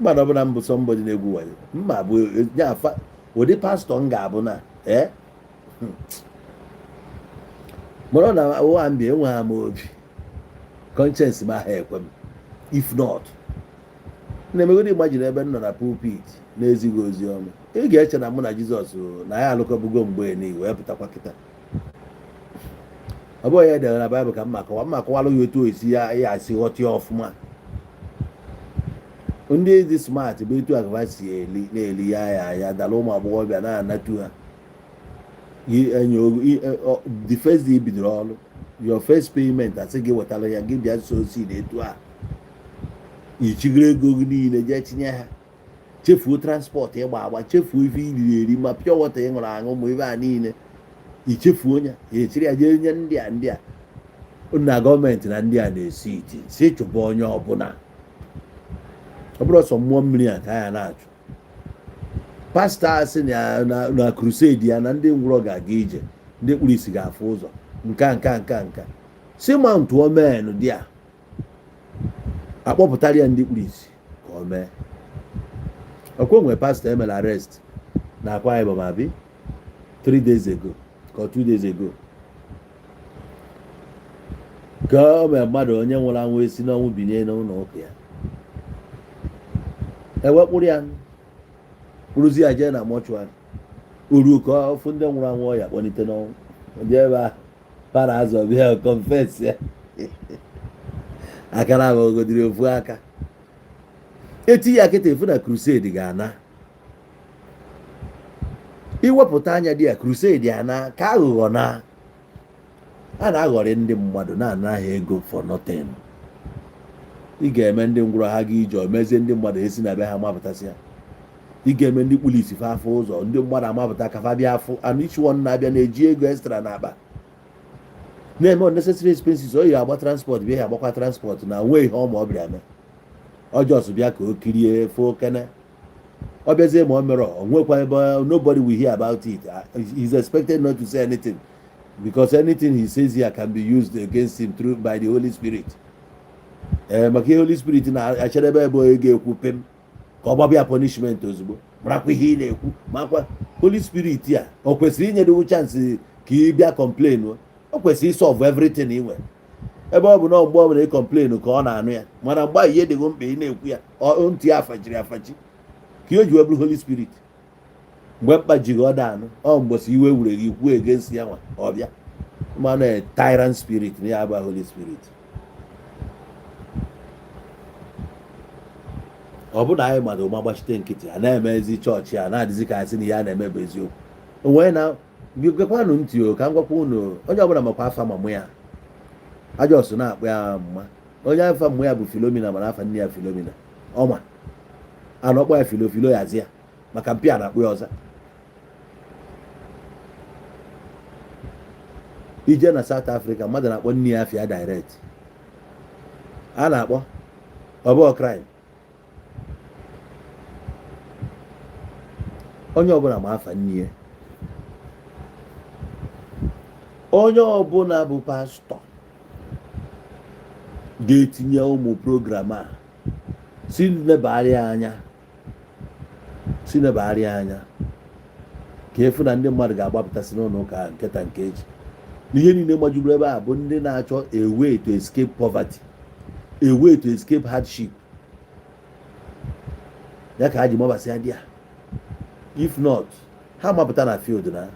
Mmadụ ọbụla mbụ somebody na-egwu wayo mma bụ nye afa ụdị pastọ m ga-abụ na ee mụrụ na ụwa mbi enweghị m obi conscience m ahụ ekwe m. If not, na-emegodi imagine ebe m nọ na pulpit na-ezighị ozi ọma, ị ga-eche na mụ na Jizọs na ya alụkọbugo mgbe niile wee pụtakwa kịta. Ọ bụghị ya edere na Baịbụl ka mma akọwa, mma akọwalụ ya otu esi ya ya asị ghọta ya ọfụma. Ndị dị smart bụ etu agaba si eli na-eli ya ya ya dara ụmụ agbọghọbịa na-anatu ha the first day bidoro ọrụ, your first payment, asị gị wetara ya, gị bịa so si na etu a. Ichigoro ego gị niile jee tinye ha, chefuo transport ịgba agba, chefuo ife iriri eri, ma pure water ị ṅụrụ aṅụ, ma ife a niile ichefuo ya, echiri ya jee nye ndị a. Ndị a na gọọmenti na ndị a na-esi iti si chụba onye ọbụla. Ọ bụrụ ọsọ mmụọ mmiri a ka ya na-achụ, pastọ a sị na crusade ya na ndị ngwụrọ ga-aga ije, ndị kpuru isi ga-afụ ụzọ, nka nka nka nka, si mount men dị a akpọpụtara ya ndị kpuru isi ka o mee. Ọkwa onwe pastọ emere arrest na Akwa Ibom, abi 3 days ago ka 2 days ago, ka o mere mmadụ onye nwụrụ anwụ esi n'ọnwụ binye n'ụlọ ụka ya, ewekpụrụ ya, kpụrụzi ya jee na mortuary. Oruo ka ọfụ ndị nwụrụ anwụ ọya kpọlite n'ọnwụ ndị ebe ahụ para azọ bịa confess ya akara aghọgodiri ofu aka eti ya kịta efu na crusade ga-ana. Iwepụta anya dị ya, crusade ana ka aghụghọ na a na-aghọrị ndị mmadụ na-ana ha ego for nothing. Ị ga-eme ndị ngwụrọ ha ga ije, o mezie ndị mmadụ esi na be ha mapụtasị ya. Ị ga-eme ndị polisi fa afọ ụzọ, ndị mmadụ amapụta ka fa bịa afụ, and each one na-abịa na-eji ego extra n'akpa, na-eme unnecessary expenses. O yi agba transport bịa, ya agbakwa transport na nwee ihe ọma ọ bịara mee. Ọjọs bịa ka o kirie fo kene, ọ bịazie ma o mere o nwekwa ebe nobody will hear about it. He's expected not to say anything because anything he says here can be used against him through by the Holy Spirit. Ee, maka ihe Holy Spirit na-achedebe ebe onye ga-ekwu pim ka ọ gbabịa punishment ozugbo. Marakwa ihe ị na-ekwu, makwa Holy Spirit a o kwesịrị inye gị chance ka ị bịa complain. O kwesịrị solve everything ị nwere, ebe ọ bụ na mgbe ọ bụla ị complain ka ọ na-anụ ya. Mana mgbe ahụ ihe dịgo mkpa ị na-ekwu ya, ntị ya afachiri afachi ka o ji wee bụrụ Holy Spirit. Mgbe mkpa ji gị, ọ da anụ ọ mgbọsị iwe wure gị kwuo against ya nwa ọ bịa. Mana tyrant spirit na ya bụ Holy Spirit. Ọ bụ na anyị mmadụ ma gbachite nkịtị a na-emezi chọọchị a na-adịzi ka asị na ihe a na-eme bụ eziokwu. Onwe na gekwanụ ntị o, ka m gwakwa unu, onye ọbụla makwa afa mamụ ya, ajọs na-akpọ ya mma. Onye afa mmụ ya bụ Filomena, mana afa nne ya Filomena ọma a na-ọkpọ ya Filo Filo yazi ya maka mpịa na-akpọ ya ọza. Ije na South Africa, mmadụ na-akpọ nne ya afịa direct, a na-akpọ ọ bụ crime. Onye ọbụla ma afa nne ya. Onye ọbụla bụ pastọ ga-etinye ụmụ program a si lebagharịa anya, si lebagharịa anya ka efu na ndị mmadụ ga-agbapụtasị n'ụlọ ụka nketa nke eji n'ihe niile majuburu ebe a bụ ndị na-achọ a way to escape poverty, a way to escape hardship. Ya ka ha ji mabasịa dị ya. If not, ha mapụta na field na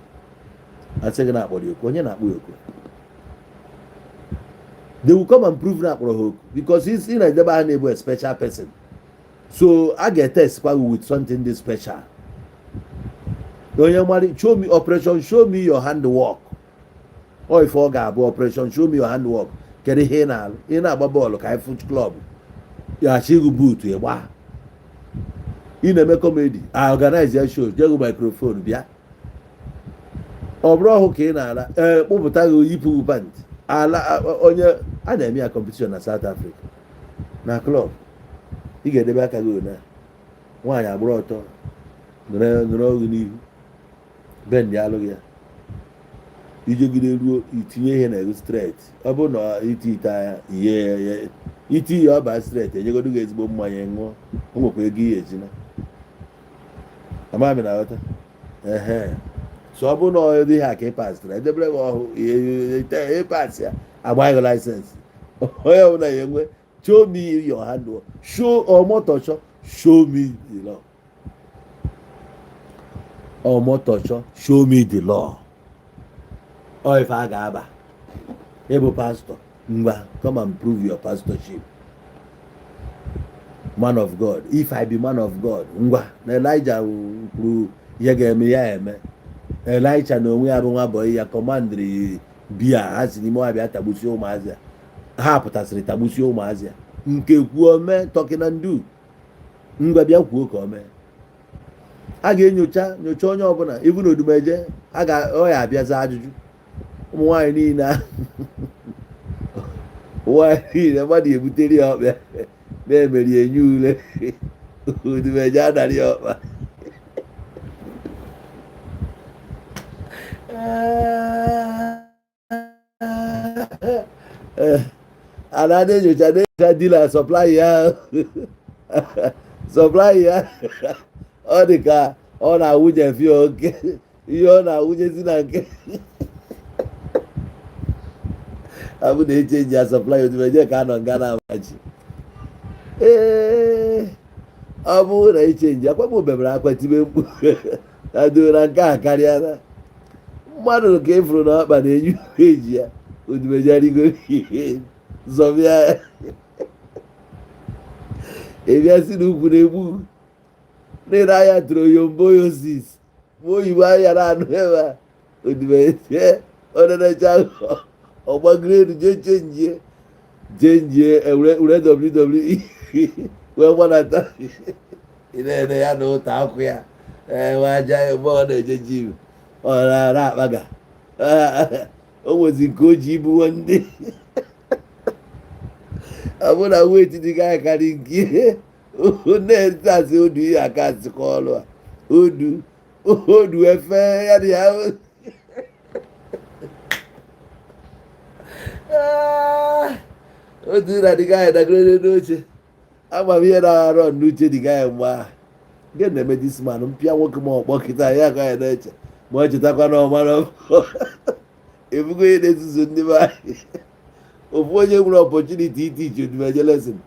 asị gị na-akpọrọ ya oku. Onye na-akpọ ya oku, they will come and prove na akpọrọ ha oku, because ị na-edebe ha na-ebu a special person, so a ga-etest kwa gị with something dị special. Onye mara show me operation, show me your handwork. Ọ ife ọ ga-abụ operation show me your handwork. Kedu ihe ị na-alụ? Ị na-agba bọọlụ ka ịfụ club ya gị buutu ịgba. Ị na-eme comedy, a organize ya show, jee gị microphone bịa. Ọ bụrụ ọhụ ka ị na-ala, ee, kpụpụta gị, yipụ gị pant ala. Onye a na-eme ya competition na South Africa na club, ị ga-edebe aka gị one, nwaanyị agbụrụ ọtọ nọrọ gị n'ihu bend alụghị ya, ijegide ruo itinye ihe na ego straight. Ọ bụrụ na iti ite anya ihe ya iti ya ọba straight, enyegodo gị ezigbo mmanya ṅụọ, o nwekwa ego ihe ejina amami na ghọta ehe. So ọ bụrụ na ọ dị ha ka ị pasịrị, edebere gị ọhụ ịpas ya, agba gị license. Onye ọbụla ya enwe show me your handwork, show ọmọtọchọ, show me the law. Ọmọtọchọ, show me the law. Ọ ife a ga-aba ịbụ pastọ, ngwa, come and prove your pastorship, man of God. If I be man of God, ngwa, na Elijah kwuru ihe ga-eme ya eme. Elijah na onwe ya bụ nwa boy ya commandịrị bia ha si n'ime ọhịa bịa tagbusie ụmụazị a. Ha pụtasịrị tagbusie ụmụazị a. Nke kwuo mee, talking and do. Ngwa, bịa kwuo ka o mee. A ga-enyocha nyocha onye ọbụla, even Odumeje a ga ọ ya abịaza ajụjụ. Ụmụ nwaanyị niile, nwaanyị niile mmadụ ebutere ya ọkpa na-emeri enye ule, Odumeje anara ya ọkpa. A na enyocha na-enyocha dealer supply ya, supply ya. Ọ dị ka ọ na-awụnyefe oke ihe ọ na-awụnyezi na nke abụ na echange ya supply. Odumeje ka anọ nga na-amachi. Ee, ọ bụrụ na echange akwa m bebere akwa, tibe mkpu na doo na nke a karịa na mmadụ ka ịfụrụ na ọkpa na-enye eji ya. Odumeje rigo zọbịa ịbịa si n'ukwu na-egbu na anya troyomboyosis ma oyibo anya na-anụ ebe a. Odumeje onenecha ọgbagoro elu jee chenjie chenjie ewere WWE wee gbanata. Ị na-ene ya na ụta akwụ ya ee aja ebe ọ na-eje gym, ọ na-akpaga. O nwezi nke o ji ibuwo ndị ọ bụ na weight dị ga akarị nke na-asị odu ihe aka asịkwa ọlụ a odu odu efe ya dị ya. Odu na dịga anyị dagoro n'oche. Ama m ihe na-arọ n'uche dịga ya mgbe ahụ. Gịnị na-eme this man? Mpịa nwoke ma ọkpọ kịta ya ka ya na-eche ma ọ chetakwa na ọmara ebugo ihe na-ezuzu ndị be anyị. Ofu onye nwere opportunity iteach Odumeje lesson,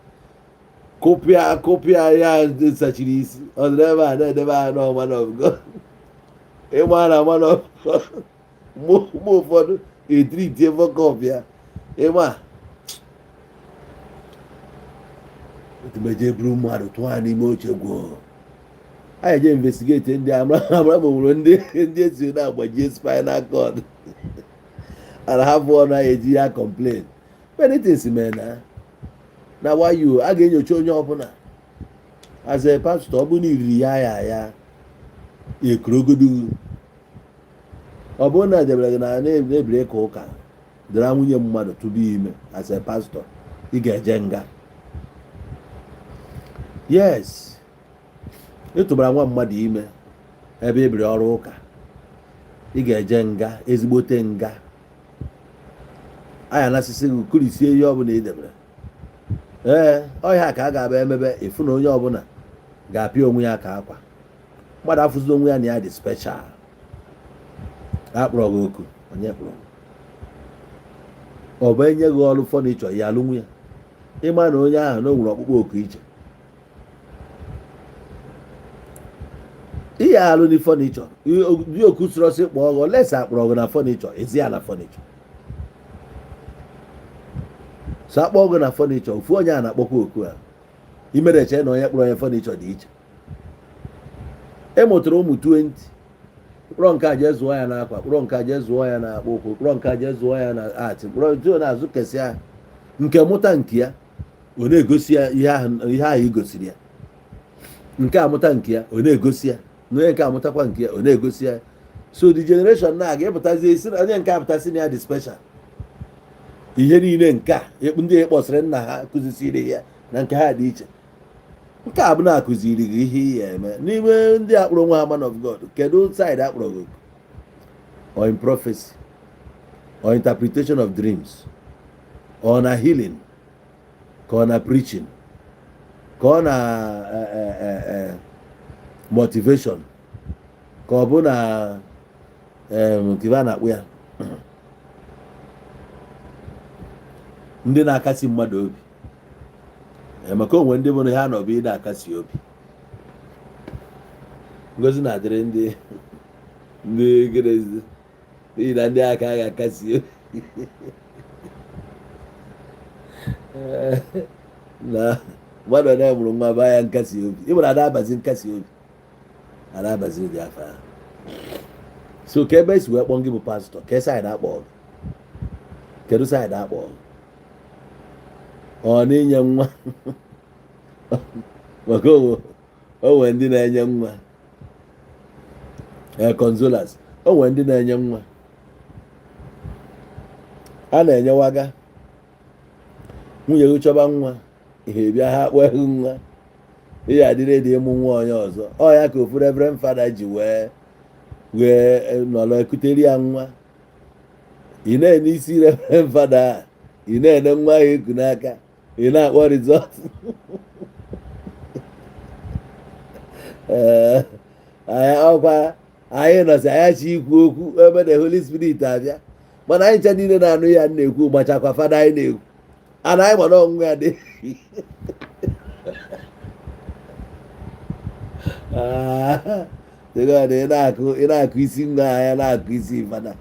kụpịa kụpịa ya sachiri isi. Ọ nọrọ ebe a na-edebe anya na man of God. Ịma na man of God mgbe ụfọdụ etiritie fuck ya. Ịma Odumeje buru mmadụ tụọ ha n'ime oche gwuo. Anyị eje investigate ndị amara amara ma nwere ndị esi na-agbajie spinal cord and ha bụ ọnụ anyị eji ya complain. Many things mere na wayo. A ga-enyocha onye ọbụla as a pastor. Ọ bụrụ na iriri ya ya ya ekorogodu, ọ bụrụ na edebere gị na na-ebiri ka ụka dara nwunye mmadụ tụba ime, as a pastor ị ga-eje nga. Yes, ịtụbara nwa mmadụ ime ebe ebiri ọrụ ụka, ị ga-eje nga, ezigbote nga. Anya na-asịsị gị kurisie ihe ọbụla ị debere. Ee, ọhịa ka a ga-abịa emebe ịfụ na onye ọbụla ga-apịa onwe ya ka akwa mmadụ afụzi onwe ya na ya dị special. Akpọrọ gị oku, onye kpọrọ ọ bụ enye gị ọrụ furniture ya alụ nwunye. Ịma na onye ahụ na o nwere ọkpụkpọ oku iche ihe alụ ni furniture dị oku sọrọsị kpọọ gị olesi akpọrọ gị na furniture ezi ya na furniture so akpọọ gị na furniture. Ofu onye a na-akpọkwa oku a imere eche na onye kpọrọ onye furniture dị iche. Ị mụtara ụmụ 20, kpọrọ nke a jee zụọ ya n'akwa, kpọrọ nke a jee zụọ ya na akpụ ụkwụ, kpọrọ nke a jee zụọ ya na art, kpọrọ jụọ na azụ kesịa nke mụta nke ya, ọ na-egosi ya ihe ahụ ihe ahụ i gosiri ya. Nke amụta nke ya, ọ na-egosi ya na onye nke amụtakwa nke ya, ọ na-egosi ya. So the generation na-aga ịpụtazi isi na onye nke apụtasị na ya dị special. Ihe niile nke a ndị kpọsịrị nna ha kụzisiri ya na nke ha dị iche. Nke a bụ na-akụziri gị ihe ị ya eme n'ime ndị akpọrọ nwa ha man of God. Kedu side akpọrọ gị? Or in prophecy or interpretation of dreams or na healing, ka ọ na preaching, ka ọ na motivation, ka ọ bụ na nke a na-akpụ ya ndị na-akasi mmadụ obi, maka onwe ndị bụ na ha nọ bụ ị na-akasi obi. Ngozi na-adịrị ndị gịnịzi n'ihi na ndị aka ga-akasi obi na mmadụ na-emụrụ nwa baa ya nkasi obi. Ị nwere ada abazi nkasi obi, ada abazi ụdị afọ ahụ. So ka ebe esi wee kpọọ gị bụ pastor, ka side akpọ gị, kedu side akpọ gị? Ọ na-enye nwa, maka o nwere ndị na-enye nwa ee consolers, o nwere ndị na-enye nwa, a na-enyewaga nwunye gị chọba nwa, ihe bịa ha kpọọ nwa, ihe adịrị dị ịmụ nwa onye ọzọ. Ọ ya ka ofu Reverend Father ji wee wee nọrọ ekutere ya nwa. Ị na-ene isi Reverend Father a, ị na-ene nwa ahụ eku n'aka, ị na-akpọ result. Ee, ọkwa anyị nọsị anyị chi ikwu okwu ebe the Holy Spirit abịa, mana anyị ncha niile na-anụ ya na-ekwu gbachakwa fada anyị na-ekwu ana anyị mana ọnwụ ya dị. Ị na-akụ isi nwa ya, na-akụ isi fada,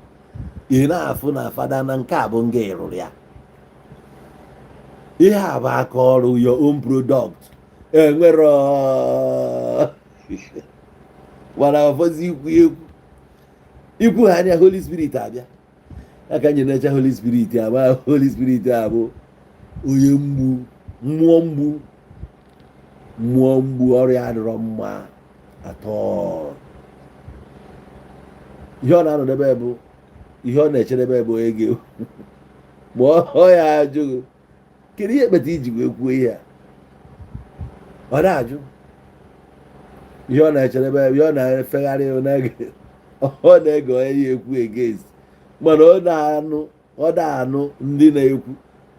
ị na-afụ na fada na nke a bụ nga ịrụrụ ya. Ihe a bụ aka ọrụ, your own product. Enwero mana ọfọzi ikwu ekwu ikwu ha anya, Holy Spirit abịa. Ya ka anyị na-eche Holy Spirit ama. Holy Spirit a bụ onye mgbu, mmụọ mgbu, mmụọ mgbu. Ọrụ ya adịrọ mma atọ. Ihe ọ na-anọdebe bụ ihe ọ na-echedebe bụ onye ga ma ọ ya ajụghị kedu ihe kpeta iji wee kwuo ihe a. Ọ na-ajụ ihe ọ na-echedebe, ihe ọ na-efegharị, ọ na-ege onye ya ekwu against, mana ọ na-anụ, ọ na-anụ ndị na-ekwu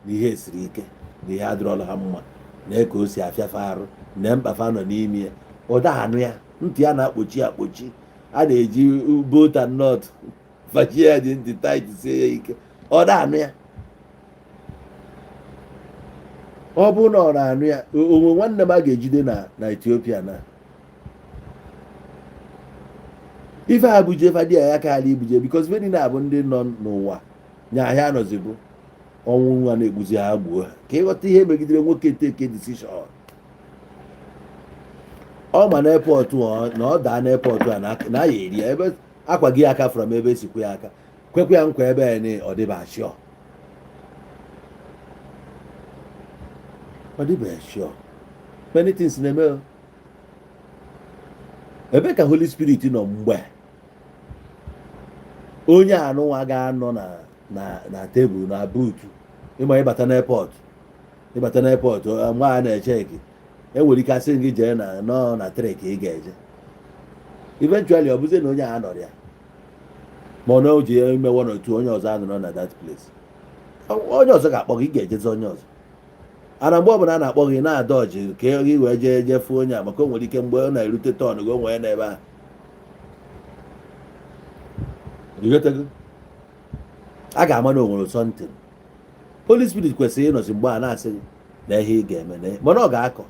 na ihe siri ike, na ihe adịrọla ha mma, na ka o si afịafa arụ, na mkpafa nọ n'ime ya. Ọ da-anụ ya, ntị ya na-akpọchi akpọchi. A na-eji bolt and nut fachie ya dị ntị tight, sie ya ike. Ọ da-anụ ya. Ọ bụrụ na ọ na-anụ ya, onwe nwanne m a ga-ejide na Ethiopia na ife a buje fadi ya ka ala ibuje, because ife niile abụ ndị nọ n'ụwa nya ahịa anọzi bụ ọnwụ nwa na-egbuzi ha, gbuo ha. Ka ịghọta ihe megidere nwoke take decision. Ọ ma na airport, na ọ daa na airport a na ya eri ya ebe akwa gị aka from ebe esikwa ya aka kwekwa ya nkwa ebe ya na ọ dịba sure, ọ dịba sure. Many things na-eme o. Ebe ka Holy Spirit nọ mgbe onye anụnwa ga-anọ na tebụl na buutu ịma ịbata n'airport, ịbata n'airport nwa a na-eche gị, enwere ike asị gị jee na nọ na tray ka ị ga-eje. Eventually ọ bụzie na onye a nọrọ ya, ma ọ na o ji ime one or two, onye ọzọ anọrọ na that place, onye ọzọ ga-akpọ gị, ị ga-ejezi onye ọzọ. Ana mgbe ọbụla a na-akpọ gị na-ada ọjị ka ị wee jee jee fụ onye a, maka o nwere ike mgbe ọ na-erute turn gị, o nwee n'ebe ahụ. Ịghọtago? A ga-ama na o nwere something. Holy Spirit kwesịrị ịnọzi mgbe a na-asị gị na ihe ị ga-eme na mana ọ ga-akọ,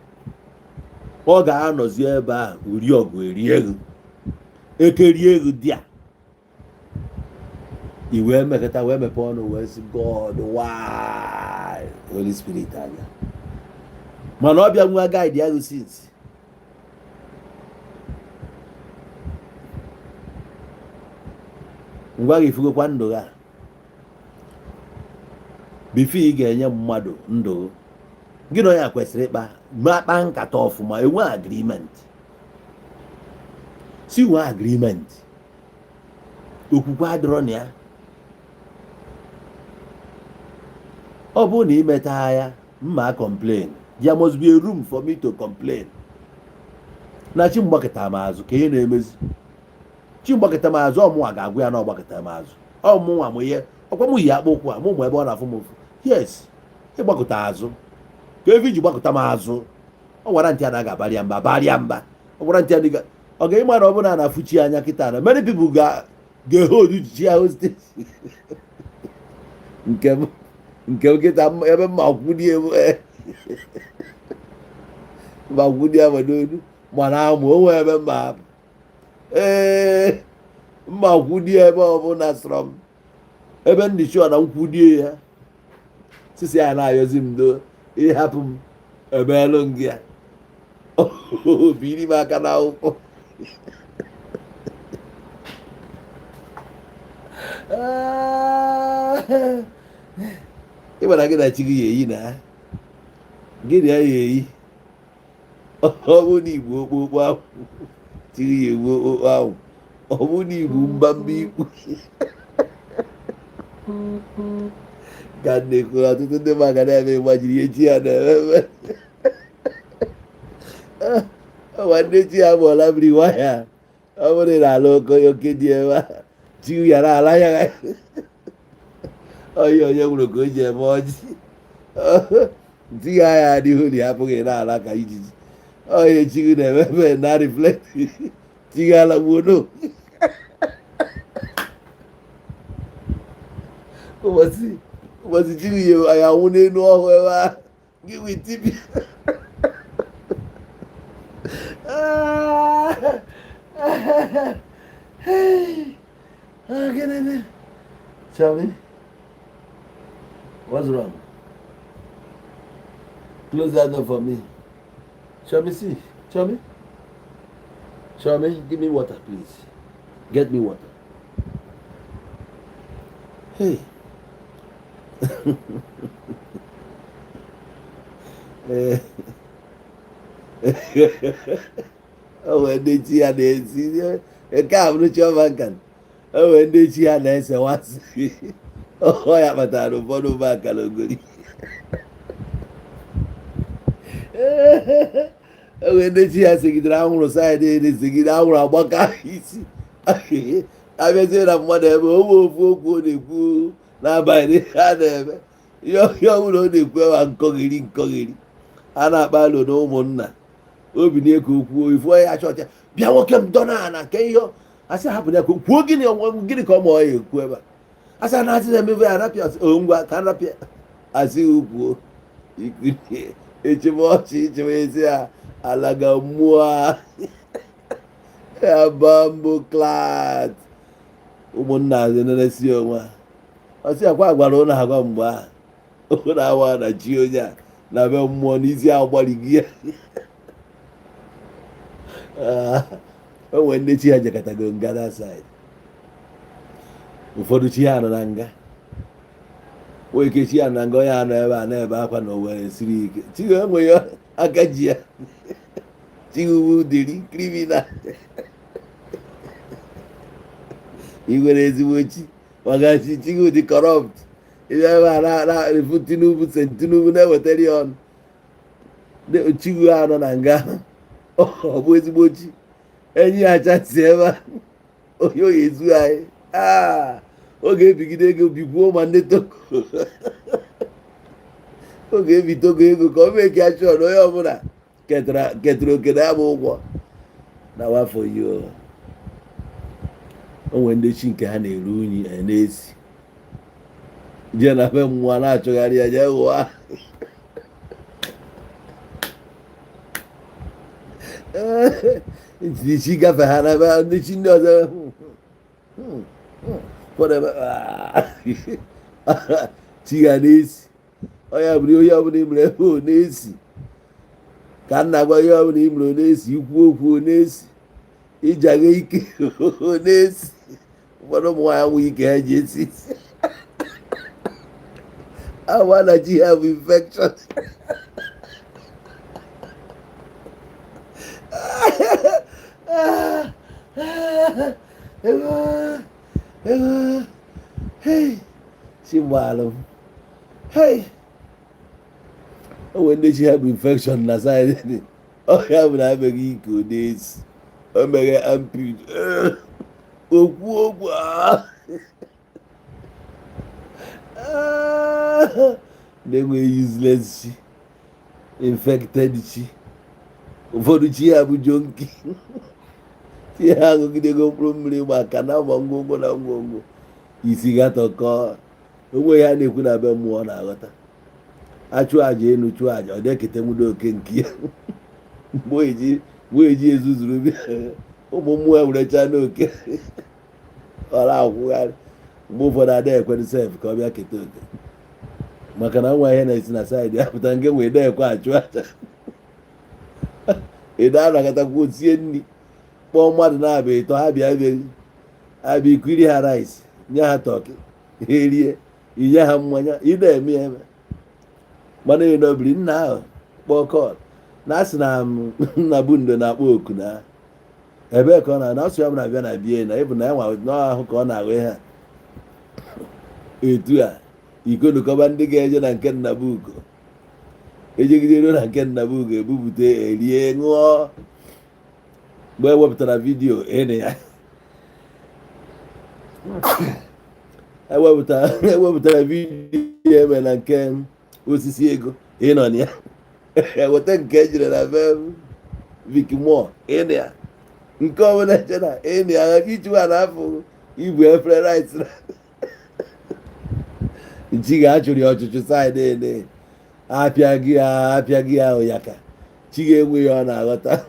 ọ ga-anọzi ebe ahụ uri ọgụ erie ego, ekerie ego dị a, i wee mekọta wee mepee ọnụ wee sị, "God, why?" Holy Spirit anya mana ọ bịa nwa guide ya since ngwa gị fugokwa ndụ ha. Before ị ga-enye mmadụ ndụ gị na onye a kwesịrị ịkpa ma akpa nkata ọfụma, enwe agreement, si nwee agreement. Okwukwe adịrọ na ya. Ọ bụrụ na imeta ya mma complain, there must be a room for me to complain na chi mgbakọta m azụ ka ihe na-emezi. Chi mgbakọta m azụ, ọmụnwa ga-agwa ya na ọgbakọta m azụ. Ọmụnwa mụ ihe ọkwa m yi akpụ ụkwụ a, mụ mụ ebe ọ na-afụ m ụfụ. Yes, ịgbakọta azụ ka ebe iji gbakọta m azụ. Ọ gwara ntị anaghị abalị ya mba, barịa mba. Ọ gwara ntị adịghị ọ ga-ịma na ọ bụrụ na a na-afụchi anya kịta na many people ga ga-hold chi ya hostage. Nke m, nke m kịta ebe mma kwụdie m, mma kwụdie m n'olu, mana amụ onwe ebe mma hapụ. Ee, mma kwụdie ebe ọbụla sọrọ m, ebe ndị chụọ na nkwụdie ya sisi ya na-ayọzi m do ịhapụ m emeelụ m gị ya obiri m aka n'akwụkwọ. Ị gwara gị na chi gị ya eyi na Gịnị ya eyi? Ọ bụ na igbu okpokpo ahụ tiri ya egbu okpokpo ahụ, ọ bụ na igbu mbamba ikpu ka na-ekwu. Ọtụtụ ndị mmadụ na-eme gbajiri ihe chi ya na-eme. Nwanne, chi ya bụ ọlabiri waya. Ọ bụrụ na ala oke oke dị ebe a, chi yara ala ya onye onye nwere ka o ji eme ọjị ntinye anya adịghị na ya apụghị na-ala ka ijiji onye chi gị na-emebe na reflect chi gị alagbuo no. Ụbọchị chi gị ya anwụ n'elu ọhụụ ebe ahụ gị wee tibia. Ah, get in there. Tell me. What's wrong? Close that door for me. Show me, see. Show me. Show me. Give me water, please. Get me water. Hey. Ee, o nwere ndị chi ya na-esi nke a bụrụ chiọma nka. O nwere ndị chi ya na-esewasị. Ọ ya kpatara ụfọdụ ụmụ akara ogori. O nwere ndị chi ya segidere anwụrụ side na-esegide anwụrụ agbaka isi abịazie na mmadụ ebe o nwee ofu okwu ọ na-ekwu n'abalị ha na-eme ihe ọbụla ọ na-ekwu ebe nkọgheri nkọgheri a na-akpa alo na ụmụnna obi na-eke okwu ifu ya chọcha bịa nwoke m dọ na nke ihe asị hapụ ya ka kwuo gịnị gịnị ka ọ ma ọ ya ekwu ebe a asị na asị na-emebe ya arapịa o ngwa ka arapịa asị kwuo echebe ọchị ichebe ezi ya alaga mmụọ ya bomboclaat. Ụmụnna na-esi onwe ha ọsị akwa gwara ụlọ agwa mgbe ahụ ụlọ awa na chi onye a na be mmụọ n'isi agbalighị ya. O nwere ndị chi ha jekọtago nga that side. Ụfọdụ chi ha nọ na nga nwee ike chi ya na nga onye anọ ebe a na-ebe akwa na owere siri ike chi ha enweghị aka ji ya chi uwu dịrị criminal. Ị nwere ezigbo chi maka chi chi gị dị corrupt ebe a na-efu Tinubu se Tinubu na-ewetara ya ọnụ chi gị anọ na nga. Ọ bụ ezigbo chi enyi ya chasi ebe a onye oyi ezu anyị ọ ga-ebigide ego bikwuo ma ndị Togo ọ ga-ebi Togo ego ka ọ mee ka ya chọọ na onye ọbụla ketara oke na ya bụ ụgwọ na wafọ yi. O nwere ndị chi nke ha na-eru unyi na-esi jee na be mmụọ na-achọgharị ya jee ghụọ ndị chi gafe ha na be ndị chi ndị ọzọ ụfọdụ ebe chi ga na-esi onye bụrụ onye ọbụla imere ebe ọ na-esi ka nna gwa ihe ọbụla imere ọ na-esi ikwu okwu ọ na-esi ịjaga ike ọ na-esi. Ụfọdụ ụmụ nwaanyị nwee ike ha ji esi awa na chi ha bụ infection. Chi mgbalụ m. Hey, o nwere ndị chi ha bụ infection na side ọhịa bụ na ameghị ike ọ na-esi o meghe armpit okwu okwu na-enweghị useless chi, infected chi. Ụfọdụ chi ha bụ junkie chi ha aṅụgidego mkpụrụ mmiri maka na ma ngwongwo na ngwongwo isi gatọkọ onwe ya na-ekwu na be mmụọ na-aghọta achụ aja elu chụọ aja ọ dịkete nwudo oke nke ya mgbe eji ezuzuru ụmụ mmụọ ewerecha n'oke ọ na-akwụgharị. Mgbe ụfọdụ ada ekwere sef ka ọ bịa keta oke maka na nwa ihe na-esi na side ya pụta nke nwee na-ekwe achụ aja ịda anakatakwu sie nri kpọọ mmadụ na-abịa ịtọ ha bịa beghị abịa ikiri ha rice nye ha turkey ha erie inye ha mmanya ị na-eme ya eme mana ị nọbiri nna ahụ. Kpọọ call na asị na na bundo na-akpọ oku na ebee ka ọ na asụ ya bụ na-abịa na bie na ịbụ na ya nwa n'ahụ ka ọ na-ahụ ihe a etu a ikonukọba ndị ga-eje na nke Nnabugo ejegide ruo na nke Nnabugo ebupụta erie ṅụọ. Mgbe ewepụtara video ịnị ya ewepụtara video eme na nke osisi ego ịnọ na ya, eweta nke ejire na be Vic Moore ịnị ya, nke ọbụla eje na ịnị ya ichiwa na afọ ibu efere rice na nchi ga-achụrụ ya ọchụchụ side ene apịa gị ya apịa gị ya ụyaka chi ga-enwe ya ọ na-aghọta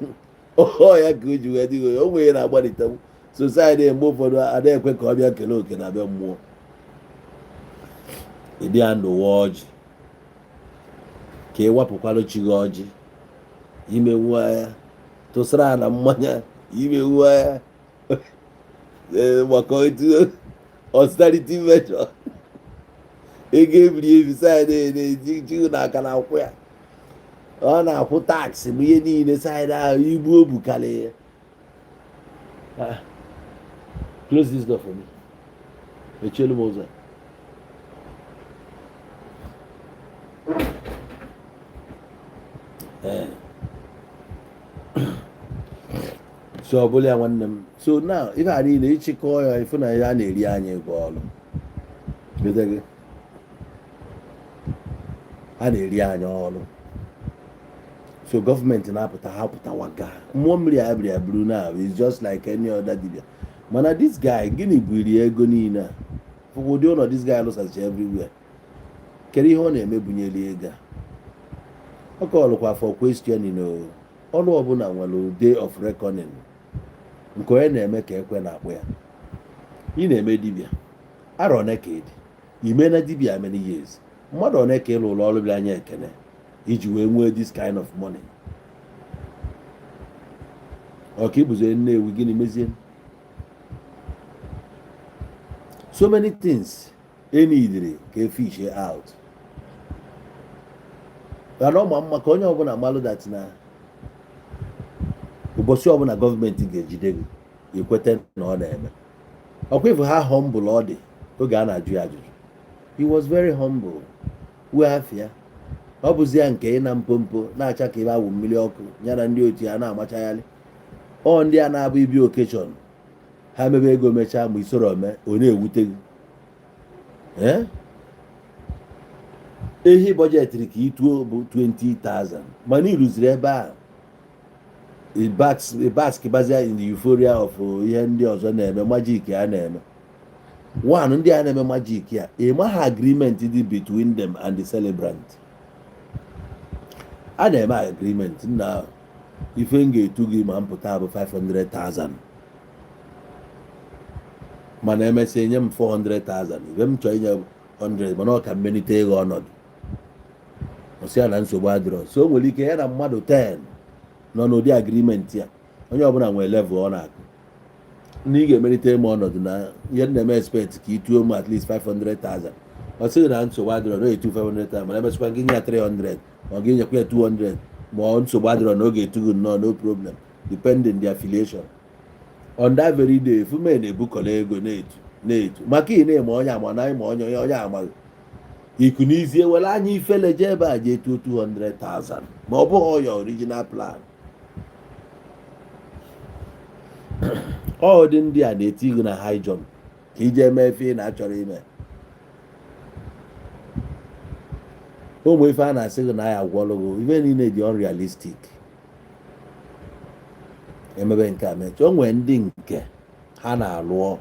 ọ ya ka o ji wee dịghị o nwere na-agbalite society. Mgbe ụfọdụ ada ekwe ka ọ bịa kelee oke na be mmụọ ịdị ya ndụwa ọjị ka ị wapụkwalụ chi gị ọjị imenwu ya tụsara na mmanya imenwu ya maka etu austerity measure ego ebiri ebi side na-eji chi na aka na akwụ ya ọ na-akwụ tax ma ihe niile side ahụ ibu o bukarị ya. Close this door for me. Mechielu m ụzọ. Ee, so ọ bụla ya nwanne m. So now ife a niile ịchịkọ ya ifu na ya na-eri anyị ego ọlụ gị a na-eri anyị ọlụ. So gọọmenti na-apụta ha pụtawaga mmụọ mmiri a biri aburu now is just like any other dibia. Mana this guy gịnị buri ego niile a ụdị ụlọ this guy lụsachi everywhere? Kedu ihe ọ na-eme bunyeli ego a? Ọ kọlụkwa for questioning o. Ọrụ ọbụla nwere day of reckoning nke onye na-eme ka ekwe na-akpụ ya. Ị na-eme dibia arọ one ka ịdị ime na dibia many years, mmadụ one ka ị lụrụ ọrụ bịa anya ekene iji wee nwee this kind of money? Ọ ka ịbụzi Nnewi gịnị mezie? So many things enidiri ka e fish out. Mana ọ ma mma ka onye ọbụla malụ that na ụbọchị ọbụla gọọmenti ga-ejide gị ikweta na ọ na-eme ọkwa ịfụ ha humble ọ dị oge a na-ajụ ya ajụjụ. He was very humble wee afịa ọ bụzi ya nke ị na mpompo na-acha ka ebe awụ mmiri ọkụ ya na ndị otu ya na-amachagharị ọ ndị a na-abụ ibi occasion ha mebe ego mechaa ma isoro ome ọ na-ewute gị. Ee, ehi budgetịrị ka ituo bụ 20,000 mana ịrụziri ebe a bask bazia in the euphoria of ihe ndị ọzọ na-eme magic a na-eme one ndị a na-eme magic ya ị maghị agreement dị between them and the celebrant. A na-eme agreement na ife m ga-etu gị ma mpụta bụ 500,000 mana emesịa nye m 400,000 ife m chọrọ inye 100 mana ọ ka mmelite ego ọnọdụ ọsị ya na nsogbu adịrọ. So o nwere ike ya na mmadụ 10 nọ n'ụdị agreement ya onye ọbụla nwere level ọ na-akụ na ị ga-emelite m ọnọdụ na ihe m na-eme expect ka ị tuo m at least 500,000. Ọ sịghị na nsogbu adịrọ na etu 500,000 mana emesịkwa gị nye ya 300 ma ọ ga-enyekwa ya 200 ma ọ nsogbu adịrọ na ọ ga-etu gị nnọọ, no problem, depending the affiliation. On that very day fume na-ebukọrọ ego na-etu na-etu maka ị na-eme onye ama na ịma onye onye amaghị ikunizie were anya ifele jee ebe a jee tuo 200,000 ma ọ bụghị ya original plan. Ọ dị ndị a na-eti gị na high jump ka ije mee ife ị na-achọrọ ime. Ụmụ ife a na-asị gị na ya agwọlụ gị ife niile dị unrealistic. Emebe nke a mechaa o nwere ndị nke ha na-alụọ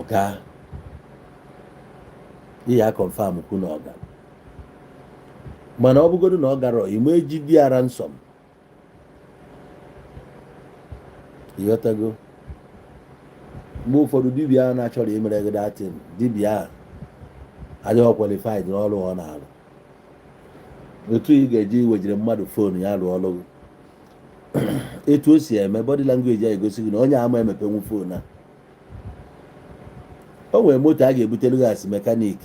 ọga iya confirm kwu na ọga mana ọ bụgodu na ọ gara ime eji di ya ransom ịghọtago. Mgbe ụfọdụ dibịa ahụ na-achọrọ imere gị datin dibịa ahụ adịghị qualified n'ọrụ ọ na-arụ. Otu ị ga-eji wejiri mmadụ phone ya rụọ ọrụ gị etu o si eme body language ya egosi gị na onye ama emepenwu phone a. O nwere moto a ga-ebutere gị as mechanic.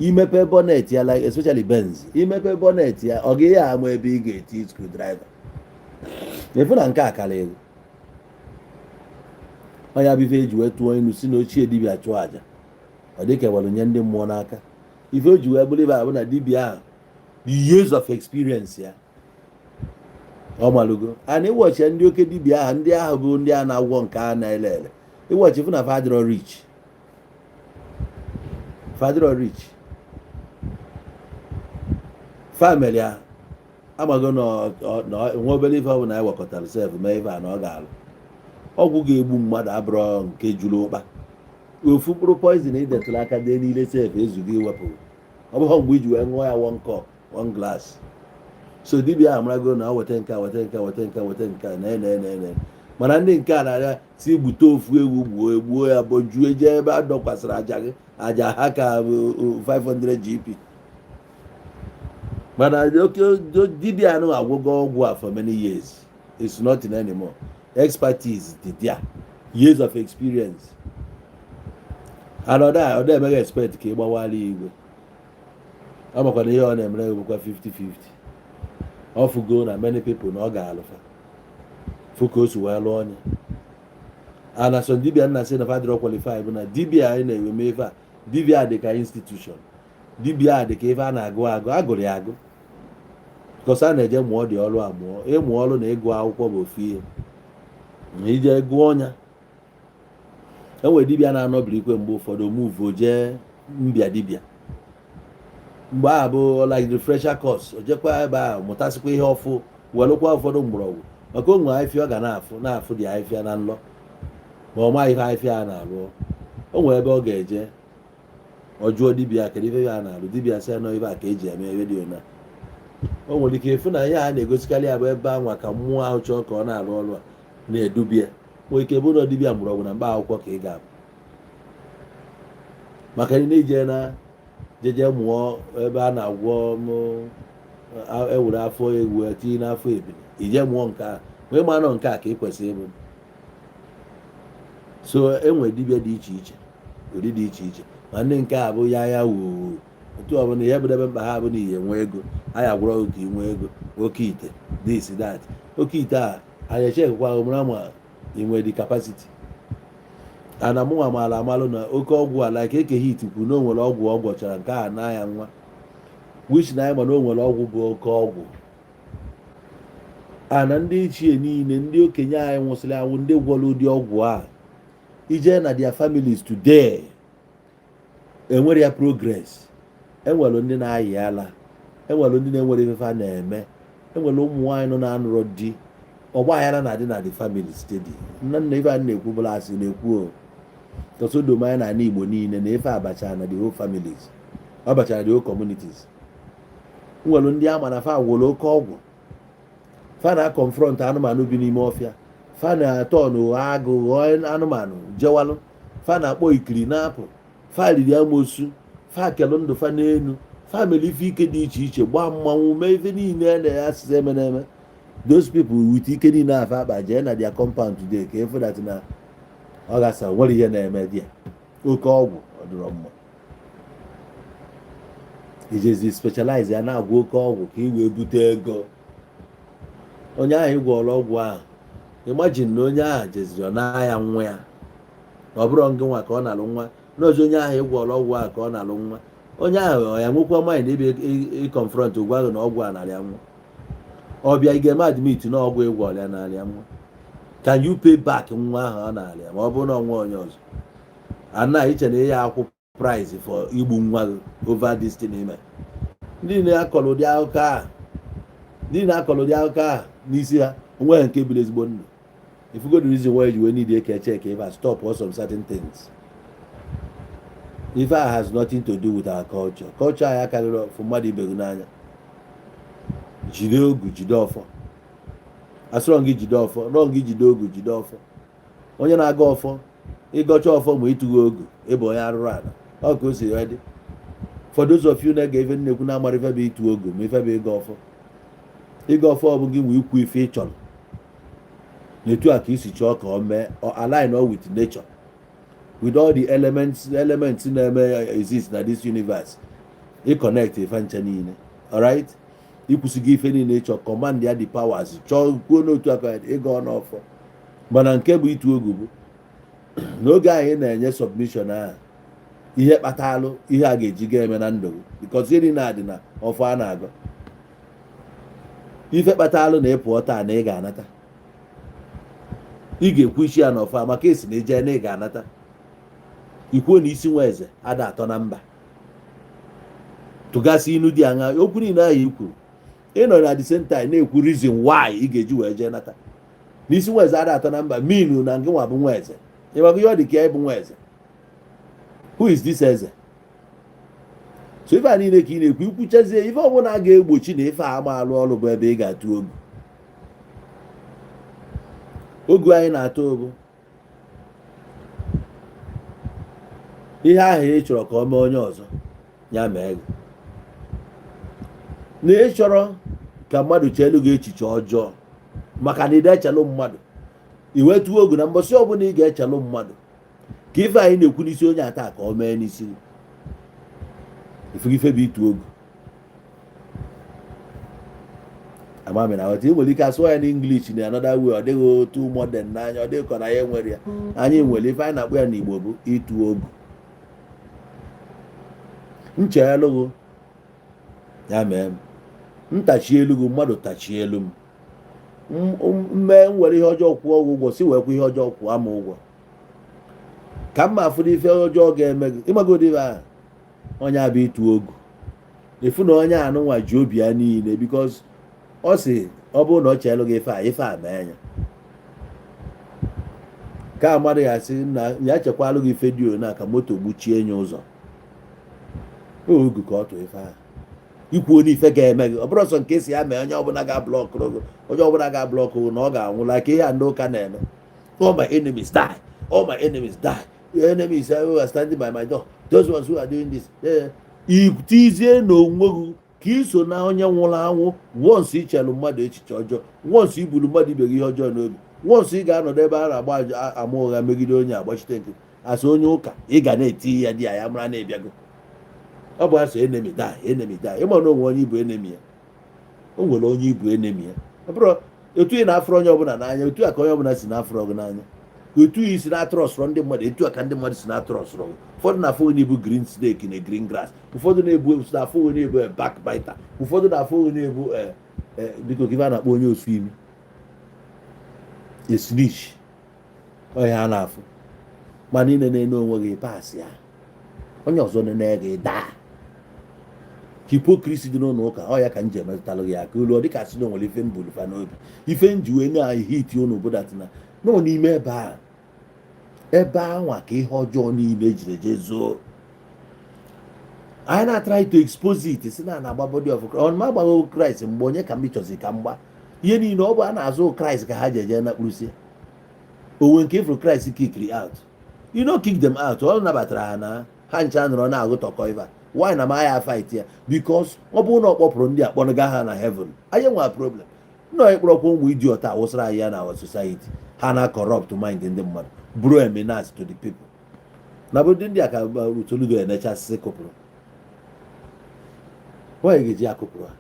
Imepe bonnet ya, like especially Benz, imepe bonnet ya, ọ gaghị ama ebe ị ga-eti screwdriver. Efu na nke a karịrị onye bụ ife eji wee tụọ inu si na ochie dibịa chụọ aja, ọ dịka ewere nye ndị mmụọ n'aka. Ife o ji wee bụrụ ibe a bụ na dibịa ahụ, the years of experience ya, ọ malụgo. And ịwọchi ndị oke dibịa ahụ, ndị ahụ bụ ndị a na-agwọ nke a na-ele ele, ịwọchi fụ na fadịrọ rich, fadịrọ rich. Family ya amago na nwa obere ife ọ bụ na ewekọtara sef mee ife a na ọ ga-alụ ọgwụ ga-egbu mmadụ abụrọ nke juru ụkpa. Ofu mkpụrụ poison idetụrụ aka dee niile sef ezugo iwepụ. Ọ bụghị mgbe iji wee ṅụọ ya one cup, one glass. So dibịa ahụ marago na ọ weta nke a, weta nke a, weta nke a, weta nke a, na na na na. Mana ndị nke a na-arịa si gbute ofu ewu, gbuo, egbuo ya, bojuo, jee ebe a dọkwasịrị aja gị, aja ha ka bụ 500 GP. Mana oke dibịa anụ agwụgo ọgwụ a for many years, it's nothing anymore. Expertise dị there, years of experience, and ọda emeghị expect ka ị gbawara ya igwe. Ọ makwa na ihe ọ na-emere gị bụkwa 50-50. Ọ fugo na many people na ọ ga-alụfa fụ ka o si wee lụọ onye ana. So dibịa nna sị na fadịrọ qualify bụ na dibịa anyị na-eme ife a, dibịa dị ka institution, dibịa dị ka ife a na-agụ agụ, agụrụ ya agụ, because a na-eje mụọ dị ọrụ a, mụọ ịmụ ọrụ na ịgụ akwụkwọ bụ ofu ihe. Na ije gụọ ọnya, enwere dibịa na-anọbirikwe mgbe ụfọdụ muvuo jee mbịa dibịa mgbe a bụ like refresher course, o jekwa ebe ahụ mụtasịkwa ihe ọfụ, welụkwa ụfọdụ mgbọrọgwụ, maka o nwere afịa ọ ga na-afụ na-afụ dị afịa na nlọ, ma ọ maghị ife afịa a na-alụ. O nwere ebe ọ ga-eje, ọ jụọ dibịa kedu ife ya na-alụ. Dibịa sị nọ ife a ka eji eme ebe dị ona. O nwere ike ịfụ na ihe a na-egosikarị ya bụ ebe anwa ka mmụọ ahụ chọọ ka ọ na-arụ ọrụ a na-edubia. Nwere ike bụrụ na dibịa mgbọrọgwụ na mkpa akwụkwọ ka ị ga-abụ, maka na ije na jeje mụọ ebe a na-agwọ ewere afọ ewu etinye n'afọ ebili, ije mụọ nke a wee ma nọ nke a ka ị kwesịrị ịbụ. So enwere dibịa dị iche iche, ụdị dị iche iche, ma ndị nke a bụ ya ya wuo otu ọbụla ihe bụdebe mkpa ha bụ na ihe nwee ego anyị agwụrọ gị ka ị nwee ego, oke ite, this, that, oke ite a anyị echekwa mara ma ị nwee the capacity. Ana mụnwa maara amalụ na oke ọgwụ a, like Eke Hit kwuru na o nwere ọgwụ ọ gwọchara nke a na ya nwa, which na anyị ma na o nwere ọgwụ bụ oke ọgwụ a na ndị ichie niile, ndị okenye anyị nwụsịrị anwụ, ndị gwọrọ ụdị ọgwụ a, ije na their families today, enwere ya progress. Enwere ndị na-ayị ala, enwere ndị na-enwere ife a na-eme, enwere ụmụ nwaanyị nọ na-anụrọ di. Ọgba aghara na-adị na the family steady. Nna nna, ife a na-ekwu bụla asị na-ekwu o tosodom anya na ala Igbo niile na ife abacha na the whole families, ọ bachara the whole communities. Nwere ndị ama na fa gwọrọ oke ọgwụ, fa na confront anụmanụ bi n'ime ọfịa, fa na-atọ n'ụghọ agụ ghọọ anụmanụ jewalụ, fa na-akpọ ikiri na-apụ, fa riri amosu, fa kelụ ndụ fa n'elu, fa mere ife ike dị iche iche, gbaa mmanwụ, mee ife niile na asịsị eme na-eme. Those people with ike niile afa akpa, jee na their compound today ka efu that na ọ gasa nwere ihe na-eme dị ya. Oke ọgwụ ọ dịrọ mma. Ijezi specialize ya na-agwọ oke ọgwụ ka ị wee bute ego. Onye ahụ ị gwọrọ ọgwụ ahụ, imagine na onye ahụ jeziri ọ na ya nwa ya, ọ bụrụ ngị nwa ka ọ na-alụ nwa n'ozi, onye ahụ ị gwọrọ ọgwụ ahụ ka ọ na-alụ nwa, onye ahụ ọ ya nwekwa mind ebe ị confront gwa gị na ọgwụ a narịa nwa? Ọ bịa ị ga-eme admit na ọgwụ ịgwọ ọrịa narịa nwa? Can you pay back nwa ahụ ọ na-arịa ma ọ bụrụ na ọnwa onye ọzọ ana iche na ihe akwụ price for igbu nwa gị over this thing ime? Ndị na-akọrọ ụdị akụkọ a, ndị na-akọrọ ụdị akụkọ a n'isi ha onweghị nke biri ezigbo ndụ. If you go, the reason why you need to check if I stop or some certain things, ife a has nothing to do with our culture. Culture anyị akarịrị fụ mmadụ ibe gị n'anya, jide ogu, jide ọfọ. Asịrọ gị jide ọfọ rọ gị, jide ogu, jide ọfọ. Onye na-aga ọfọ, ịgọcha ọfọ ma ịtụghị ogu, ịbụ onye arụrụ ala. Ọ ka o si wee dị. For those of you na-ege ife nnekwu na-amara ife bụ ịtụ ogu ma ife bụ ịga ọfọ, ịga ọfọ ọ bụ gị nwee ikwu ife ị chọrọ n'etu a ka isi chọọ ka ọ mee, ọ align all with nature, with all the elements na-eme exist na this universe. Ị connect ife nche niile, alright, ikwụsịgo ife niile ịchọ, command ya the powers, chọọ kwuo n'otu aka ịga ọnụ ọfọ. Mana nke bụ ịtụ ogu bụ n'oge ahụ ị na-enye submission ahụ, ihe kpatalụ ihe a ga-eji ga eme na ndụ gị, because ihe niile a dị na ọfọ a na-agọ. Ife kpatalụ na ị pụọ taa na ị ga-anata, ị ga-ekwu isi ya n'ọfọ, maka esi na ije na ị ga-anata. Ikwuo na isi nwa eze ada atọ na mba, tụgasị inu dị aṅa. Okwu niile ahụ i kwuru, ị nọ na the same time na-ekwu reason why ị ga-eji wee jee nata. N'isi nwa eze ada atọ na mba minu na ngị nwa bụ nwa eze. Ịmago ihe ọ dị ka ya ịbụ nwa eze? Who is this eze? So ife a niile ka ị na-ekwu, ikwuchazie ife ọbụla a ga-egbochi na ife a ama alụ ọrụ bụ ebe ị ga-atụ ogu. Ogu anyị na-atụ bụ ihe ahụ ị chọrọ ka ọ mee onye ọzọ, ya mee gị. Na ị chọrọ ka mmadụ cheelu gị echiche ọjọọ, maka na ị na-echelụ mmadụ, i wee tụọ ogu na mbọsị ọbụla ị ga-echelụ mmadụ ka ife anyị na-ekwu n'isi onye ata ka ọ mee n'isi gị. Ife bụ ịtụ ogu amami na ghọta. Ị nwere ike asụọ ya n'English na another way, ọ dịghị otu modern n'anya, ọ dịghị ka na ya enwere ya. Anyị nwere ife anyị na-akpọ ya n'Igbo bụ ịtụ ogu. Nchelụgụ ya mee m, ntachi elu gị, mmadụ tachie elu m, mmee m were ihe ọjọọ kwụọ gị ụgwọ, si wee kwụ ihe ọjọọ kwụọ m ụgwọ, ka mma afụrụ ife ọjọọ ga-eme gị. Ịmagodi ife ahụ onye abụ ịtụ ogu efu na onye anụnwa ji obi ya niile, because ọ sị ọ bụrụ na ọ chelụ gị ife a, ife a mee ya, ka mmadụ ya sị na ya chekwalụ gị ife dị na ka moto gbuchie nye ụzọ. Ogu ka ọ tụ ife ahụ ikwuo n'ife ga-eme gị. Ọ bụrụ sọ nke si ya mee onye ọbụla ga-ablockụrụ gị, onye ọbụla ga-ablockụ gị na ọ ga-anwụ, like ihe a ndị ụka na-eme: "All my enemies die, all my enemies die, your enemies who are standing by my door, those ones who are doing this." Itizie n'onwe gị ka iso na onye nwụrụ anwụ. Once ichelụ mmadụ echiche ọjọọ, once ibulu mmadụ ibe gị ihe ọjọọ n'obi, once ị ga-anọdụ ebe a na-agba ama ụgha megide onye agbachite nkịtị, asị onye ụka, ị ga na-eti ya di ya, ya mara na ịbịago. Ọ bụ asị enemy die, enemy die. Ịma na onwe onye ibu enemy ya, o nwere onye ibu enemy ya. Ọ bụrụ etu ị na-afụrụ onye ọbụla n'anya, otu a ka onye ọbụla si na-afụrụ gị n'anya. Otu ị si na-atrustụrụ ndị mmadụ, etu a ka ndị mmadụ si na-atrustụrụ gị. Ụfọdụ na-afụ onye bụ green snake na green grass, ụfọdụ na-ebu na-afụ onye bụ backbiter, ụfọdụ na-afụ onye bụ, biko, ka ife a na-akpọ onye osu imi, a snitch. Ọhịa a na-afụ mana ị na-ene onwe gị pass ya, onye ọzọ nene gị daa. Hypocrisy dị n'ụlọ ụka, ọ ya ka m ji emetụtalụ gị aka olu. Ọ dịka sị na o nwere ife mbulu fa n'obi, ife nji wee na-ehiti unu bụ that na nọ n'ime ebe a, ebe anwa ka ihe ọjọọ niile ejiri eje zoo. Anyị na-try to expose it, si na na-agba body of Christ. Ọ ma agbaghị Kraịst mgbe onye ka m chọzi ka mgba ihe niile ọ bụ a na-azụ Kraịst ka ha ji eje na kpụrụsie onwe nke ifuru. Kraịst kickiri out, you no kick them out. Ọ nabatara ha na ha ncha nọrọ na-agụtọkọ ife a. Why na ma ya fight ya? Because ọ bụrụ na ọ kpọpụrụ ndị a kpọrọga ha na heaven, anyị nwa problem nọ ịkpọrọkwa ụmụ idiot a wụsara anyị ya na our society. Ha na corrupt mind ndị mmadụ, bụrụ a menace to the people. Na bụ ndị a ka Soludo enechasị kụpụrụ. Nwaanyị ga-eji akụpụrụ ha.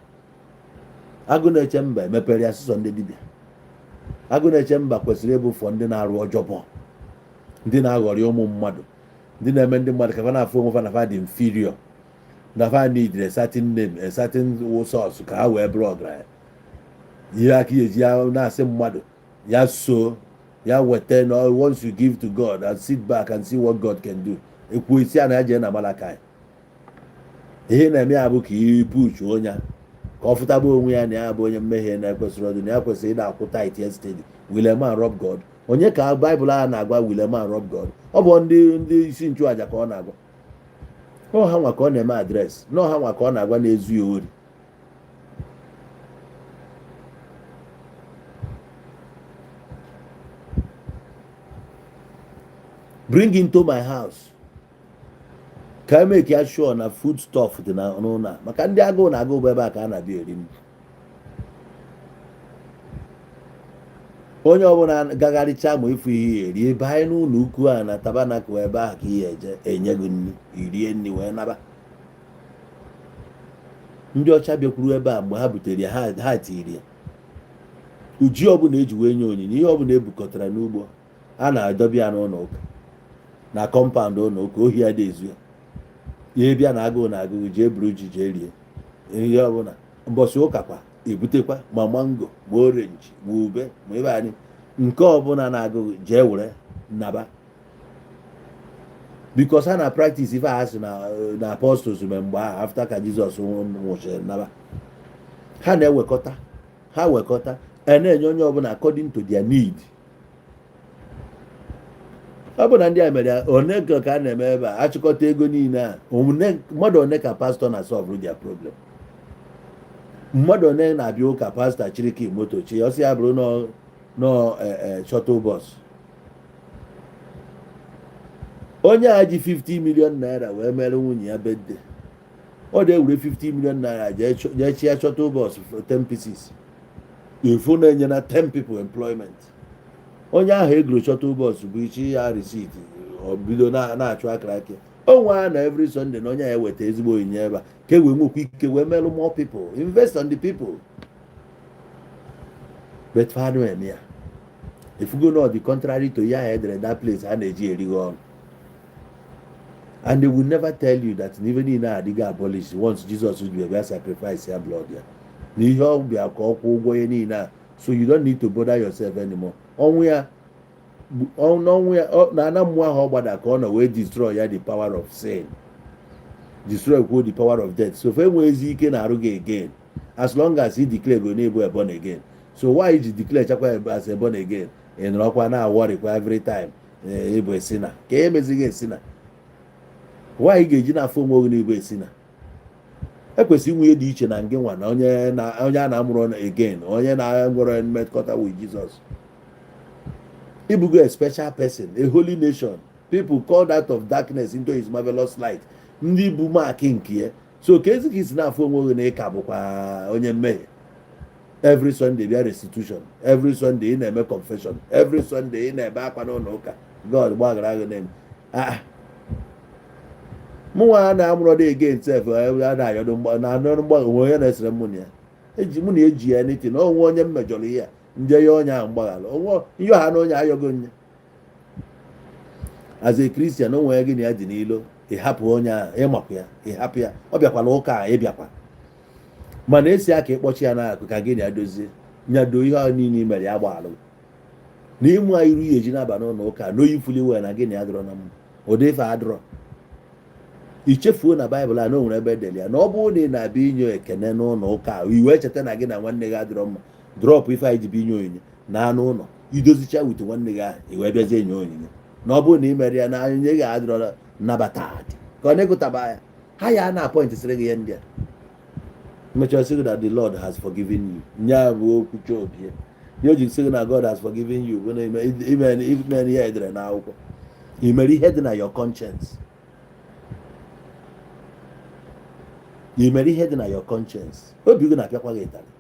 Agụ na-eche mba emepere ya sịsọ ndị dibịa. Agụ na-eche mba kwesịrị ịbụ fọ ndị na-arụ ọjọbọ, ndị na-aghọrị ụmụ mmadụ, ndị na-eme ndị mmadụ ka fa na-afụ onwe fa na fa dị inferior, na fa need a certain name, a certain source, ka ha wee bụrụ ọgaranya. Ihe aka eji ya na-asị mmadụ ya so ya weta na once you give to God and sit back and see what God can do. Ekwu isi a na ya jee na Malakai. Ihe na-eme ya bụ ka i push onye ka ọ fụtaba onwe ya na ya bụ onye mmehie na-ekwesịrị ọdụ, na ya kwesịrị ịda akwụ tithe ya steady. Will a man rob God? Onye ka Baịbụl a na-agwa, "Will a man rob God"? Ọ bụ ndị isi nchụaja ka ọ na-agwa. Ọ ha nwa ka ọ na-eme address, na ọha nwa ka ọ na-agwa na-ezu ya ori. Bring into my house ka e make ya sure na food stuff dị na n'ụlọ a, maka ndị agụụ na agụụ bụ ebe a ka a na-abịa eri nri. Onye ọbụla gagharịcha ma ịfụ ihe eri ebe anyị n'ụlọ ukwu a na tabernacle, ebe ahụ ka ihe eje enye gị nri, irie nri wee naba. Ndị ọcha bịakwuru ebe a, mgbe ha butere ya, ha tiri ya uji ọbụla eji wee nye onyinye. Ihe ọbụla ebukọtara n'ugbo, a na-adọba ya n'ụlọ ụka, na compound ụlọ ụka. Ohi ya dị ezu ya. Ihe bịa na agụụ na agụụ, jee buru ji, jee rie ihe ọbụla. Mbọsị ụka kwa, ebutekwa ma mango, ma orange, ma ube, ma ebe anyị nke ọbụla na-agụghị, jee were naba, because ha na practice ife a sị na apostles mee mgbe ahụ, after ka Jizọs nwụchiri naba. Ha na-ewekọta, ha wekọta, a na-enye onye ọbụla according to their need. Ọ bụ na ndị a mere ya one ka a na-eme ebe a, achịkọta ego niile a, mmadụ one ka pastọ na solve their problem? Mmadụ one na-abịa ụka, pastọ chiriki moto chi ọsị ya bụrụ nọ shuttle bus? Onye a ji 50 million naira wee mere nwunye ya birthday, ọ na-ewere 50 million naira jee chia shuttle bus for 10 pieces, ifu na-enye na 10 people employment. Onye ahụ egoro shuttle bus bụ ichi ya receipt, ọ bido na-achụ akara aka onwe a na every Sunday na onye a eweta ezigbo onyinye ebe a, ka e wee nwekwa ike wee melụ more people. Invest on the people, but fanu eme ya efugo na ọ dị contrary to ya edere that place. Ha na-eji erighi ọrụ, and they will never tell you that na ife niile adịghị abolish once Jesus bịa bịa sacrifice ya blood ya, na ihe ọ bịa ka ọ kwụọ ụgwọ ihe niile a. So you don't need to bother yourself anymore. Ọnwụ ya, n'ọnwụ ya, na ana mmụọ ahụ ọ gbada ka ọ nọ wee destroy ya, the power of sin, destroy kwuo the power of death. So fe enweghịzi ike na arụ gị again, as long as he declare go na-ebu a born again. So why ji declare chakwa as a born again, ị nọrọkwa na-aworrykwa every time ịbụ sinner? Ka emezighị sinner, why ga-eji na-afụ onwe gị n'ịbụ sinner? Ekwesịrị inwe ihe dị iche na ngị nwa na onye na onye a na-amụrụ again, onye na-nwere mmekọta with Jesus. Ịbụgo a special person, a holy nation, people called out of darkness into his marvelous light, ndị bụ mark nke ya. So ka ezi ka isi na-afụ onwe gị na ịka bụkwa onye mmehie? Every Sunday bịa restitution, every Sunday ị na-eme confession, every Sunday ị na-ebe akwa n'ụlọ ụka, God gbaghara gị. Na-eme ah, mụnwa na-amụrụ dị again sef, a na-ayọdụ na anọdụ mgbaghara. Onwe onye na-esere mụ na ya eji mụ na eji ya anything na onwe onye m mejọrọ ihe a, nje ya onye ahụ mgbaghara onwe ihe ọha na onye ayọgo nye. As a Christian, onwe gị na ya dị n'ilo, ịhapụ onye ahụ, ịmakwa ya, ịhapụ ya. Ọ bịakwala ụka a, ịbịakwa, mana esi aka ịkpọchi ya n'akụ ka gị na ya dozie nyado ihe ahụ niile i mere ya gbaalụ na ịmụ a iru ya eji na-aba n'ụlọ ụka n'oyi fully well na gị na ya dọrọ na mma. Ụdị ife adịrọ. Ichefuo na Baịbụl a na o nwere ebe edere ya na ọ bụrụ na ị na-abịa inye ekene n'ụlọ ụka a, i wee cheta na gị na nwanne gị adịrọ mma, drop ife anyị ji bụ inye onyinye na anụ ụlọ, idozicha with nwanne gị ahụ, i wee bịazie enye onyinye. Na ọ bụrụ na ị mere ya na onyinye gị adịrọ nnabata dị ka ọ na-egotaba ya, ha ya na appoint sịrị gị ihe ndị a mechaa sị gị that the Lord has forgiven you. Nya bụ okwu chobi ya. Ihe o ji sị gị na God has forgiven you bụ na ime ihe edere n'akwụkwọ, ị mere ihe dị na your conscience. Ị mere ihe dị na your conscience, obi gị na-apịakwa gị ịtarị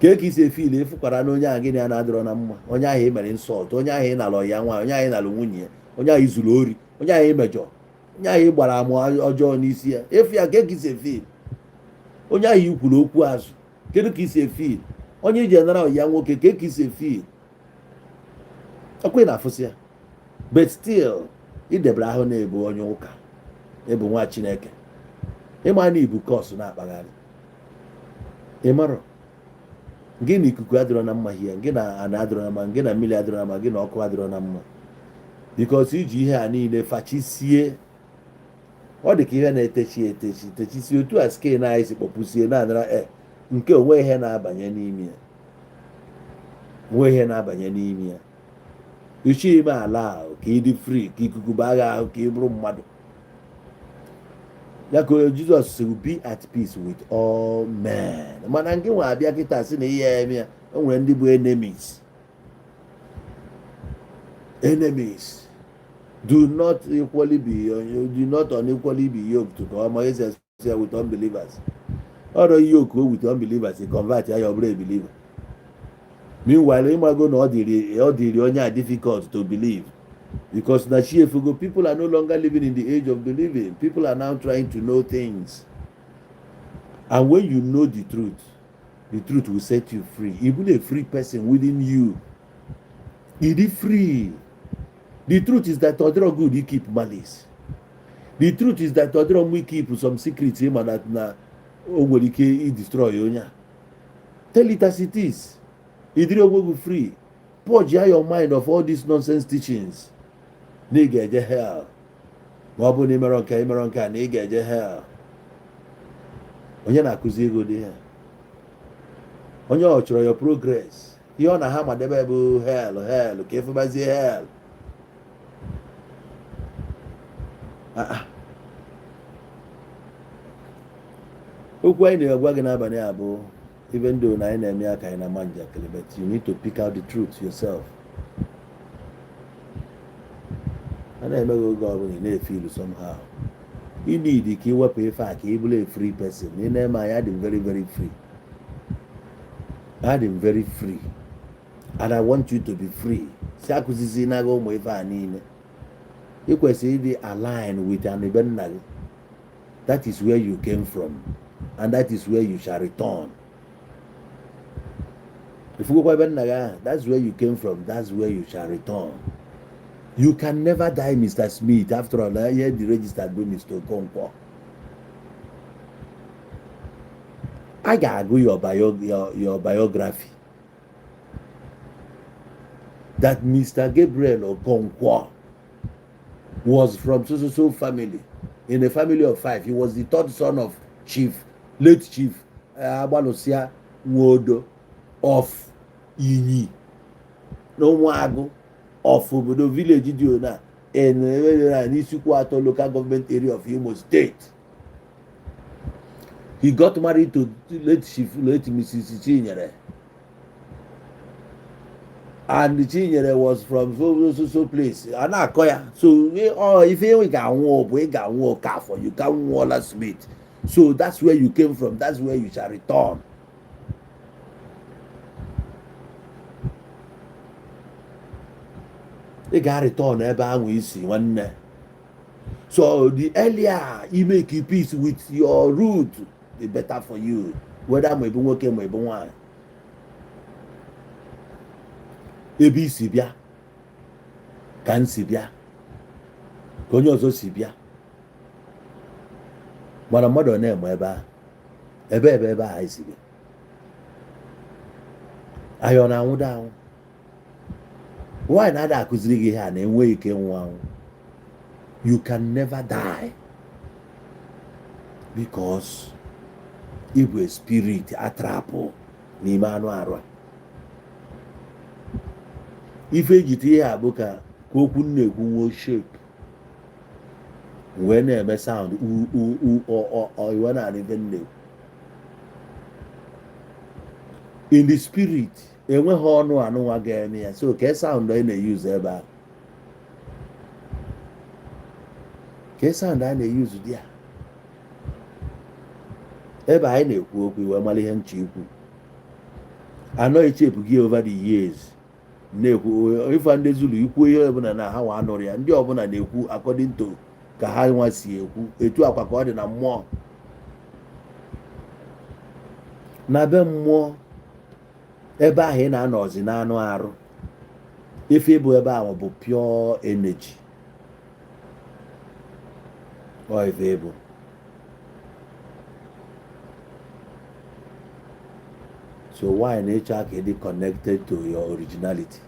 ka isi efeel ịfụkwara na onye ahụ gị na ya na-adịrọ na mma, onye ahụ ị mere insult, onye ahụ ị nalụ ya nwaanyị, onye ahụ ị nalụ nwunye ya, onye ahụ ị zuru ori, onye ahụ ị mejọ, onye ahụ ị gbara amụ ọjọọ n'isi ya, efu ya, ka isi efeel? Onye ahụ i kwuru okwu azụ, kedu ka isi efeel? Onye iji nara ya nwoke, ka isi efeel? Ọkwa ị na-afụsị ya, but still ị debere ahụ na-ebu onye ụka, ịbụ nwa Chineke. Ịma na ibu curse na-akpagharị, ị marọ gị na ikuku adịrọ na mma hie, gị na ana adịrọ na mma, gị na mmiri adịrọ na mma, gị na ọkụ adịrọ na mma, because iji ihe a niile fachisie. Ọ dị ka ihe na-etechi etechi techisie otu a, skin anyị si kpọpụsie na-anara e nke onwe ihe na-abanye n'ime ya, onwe ihe na-abanye n'ime ya. Ichi ime ala ahụ ka ị dị free, ka ikuku baa gị ahụ, ka ị bụrụ mmadụ ya, ka Jizọs sị, "Be at peace with all men." Mana nke nwe abịa kịta sị na ihe ya eme ya, o nwere ndị bụ enemies. Enemies do not equally be, do not unequally be yoked to, ka ọma esi asị ya, with unbelievers. Ọrọ yoke o with unbelievers, i convert ya, ya ọ bụrụ a believer. Meanwhile, ịmago na ọ dịrị onye a difficult to believe, because na chi efugo. People are no longer living in the age of believing. People are now trying to know things. And when you know the truth, the truth will set you free. Even a free person within you, ị dị free. The truth is that ọ dịrọ good keep malice. The truth is that ọ dịrọ mma keep some secrets, ịma that na o nwere ike i destroy onye a. Tell it as it is. Ị dịrị onwe gị free. Purge your mind of all these nonsense teachings na ị ga-eje hell ma ọ bụ na ịmerọ nke, ịmerọ nke a, na ị ga-eje hell. Onye na-akụzi ego dị ya, onye ọ chọrọ your progress, ihe ọ na ha madebe bụ hell, hell, ka ịfụbazie hell. Ah, ah. Okwu anyị na-agwa gị n'abalị a bụ, even though na anyị na-eme ya ka anyị na-ama njakịrị, but you need to pick out the truth yourself. A na-eme gị oge ọbụla ị na-efe ilu somehow. You need ka ị wepụ ife a ka ị bụrụ a free person. Ị na-eme anya, adị m very very free, adị m very free, and I want you to be free. Si akụzizi n'agha ụmụ ife a niile, ị kwesịrị ịdị align with an ebe nna gị. That is where you came from and that is where you shall return. Ifugokwa ebe nna gị ahụ, that's where you came from, that's where you shall return. You can never die, Mr. Smith. After all, ihe dị registered bụ Mr. Okonkwo. A ga-agụ your biography that Mr. Gabriel Okonkwo was from so so so family, in a family of five. He was the third son of Chief, late Chief Agbalusia Nwodo of Inyi na Ụmụagụ of obodo village dị ona in n'Isuikwuato Local Government Area of Imo State. He got married to late Chief, late Mrs. Chinyere, and Chinyere was from so so so place. A na-akọ ya. So ọ ife ị ga-anwụ bụ ị ga-anwụ Okafọ, you can nwụọla Smith. So that's where you came from, that's where you shall return. Ị ga-return ebe ahụ isi, nwanne. So the earlier you make peace with your root, the better for you, whether ma ị bụ nwoke ma ị bụ nwaanyị. Ebe isi bịa ka m si bịa, ka onye ọzọ si bịa, mana mmadụ ọ na-eme ebe ahụ, ebe ahụ anyị si bịa, anyị ọ na-anwụdo anwụ? Nwaanyị na-ada akụziri gị ihe a na-enweghị ike ịnwụ anwụ. You can never die because ị bụ a spirit atrapụ n'ime anụ arụ a. Ife ejite ihe a bụ ka okwu m na-ekwu nwee shape, wee na-eme sound u u u ọ ọ ọ, iwe na-anụ ife m na-ekwu. In the spirit, enweghị ọnụ anụnwa ga-eme ya. So ka sound anyị na-eyuzu ebe a, ka sound a na-eyuzu dị ya ebe anyị na-ekwu okwu, iwe mara ihe nche ikwu anọ echepụ gị. Over the years na-ekwu ife ndị Zulu ikwu ihe ọbụla na ha nwa anụrụ ya, ndị ọbụla na-ekwu according to ka ha nwa si ekwu. Etu akwa ka ọ dị na mmụọ, na be mmụọ, ebe ahụ ị na-anọzi n'anụ arụ. Ife ịbụ ebe ahụ bụ pure energy. Ọ ife ịbụ so why na ịchọ ka ịdị connected to your originality?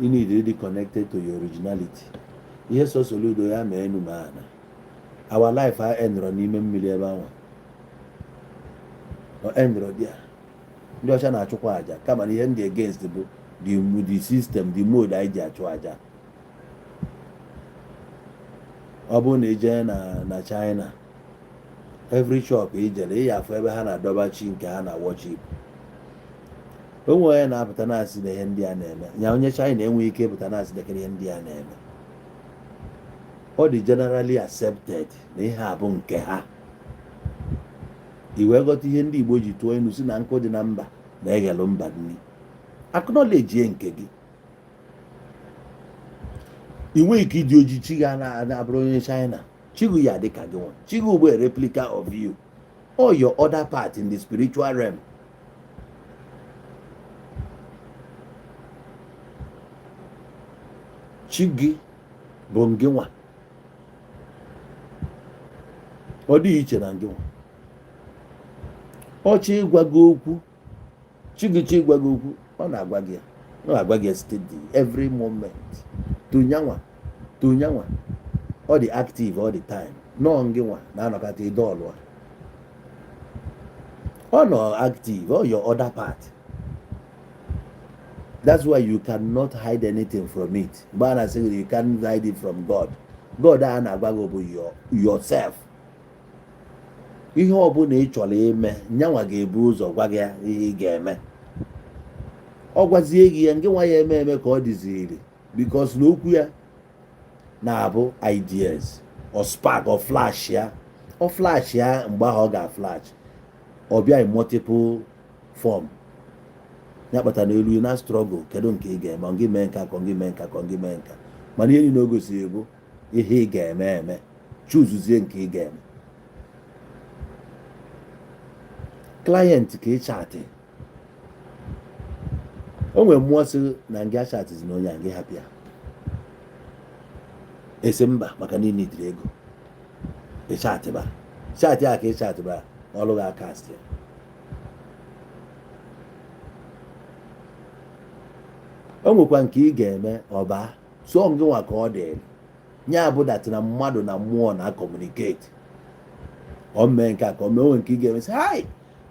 You need ịdị connected to your originality. Ihe so Soludo ya ma enu ma ana, our life a endrọ n'ime mmiri ebe ahụ, ọ endrọ there. Ndị ọcha na-achụkwa aja, kama na ihe ndị against bụ the system, the mode anyị ji achụ aja. Ọ bụrụ na ije na China, every shop ị jere, ị afụ ebe ha na-adọba chi nke ha na worship. Onwe onye na-apụta na-asị na ihe ndị a na-eme ya, onye China enweghị ike ịpụta na-asị na ihe ndị a na-eme. Ọ dị generally accepted na ihe a bụ nke ha. I wee ghọta ihe ndị Igbo ji tụọ inu si na nkụ dị na mba na-eghelụ mba nri. Acknowledge nke gị. Ị nweghị ike ịdị oji chi ga na-abụrụ onye China. Chi gị ya dịka gị nwa. Chi gị bụ a replica of you or your other part in the spiritual realm. Chi gị bụ ngị nwa, ọ dịghị iche na ngị nwa. Ọ chọ ịgwa gị okwu, chi gị chọ ịgwa gị okwu, ọ na-agwa gị ya, ọ na-agwa gị ya steady every moment. Tunyanwa tunyanwa, ọ dị active all the time. Nọọ ngị nwa na-anọkọta ịdọọlụ a, ọ nọ active, all your other part. That's why you cannot hide anything from it. Mgbe a na-asị gị you can't hide it from God, God a na-agwa gị bụ yourself. Ihe ọbụla ị chọrọ ime, nyanwa ga-ebu ụzọ gwa gị ihe ị ga-eme. Ọ gwazie gị ya, ngị nwa ya eme eme ka ọ dịziri, because na okwu ya na-abụ ideas or spark or flash ya, ọ flash ya. Mgbe ahụ ọ ga-flash, ọ bịa in multiple form. Ya kpatara na elu na struggle, kedu nke ị ga-eme? Ọ gị mee nka, ka ọ gị mee nka, ka ọ gị mee nka? Mana ihe niile o gosiri bụ ihe ị ga-eme eme. Chuzuzie nke ị ga-eme. Client ka ị chatị, o nwere mmụọ sị na ngị achatịzi na onye a, ngị hapụ ya. Esi mba, maka na ị nidiri ego, ịchatịba chatị a ka ịchatịba ọlụ gị aka asị ya. O nwekwa nke ị ga-eme ọba so ngị nwa ka ọ dịrị ya bụ that na mmadụ na mmụọ na communicate. Ọ mee nke a ka ọ mee. Onwe nke ị ga-eme, sị hai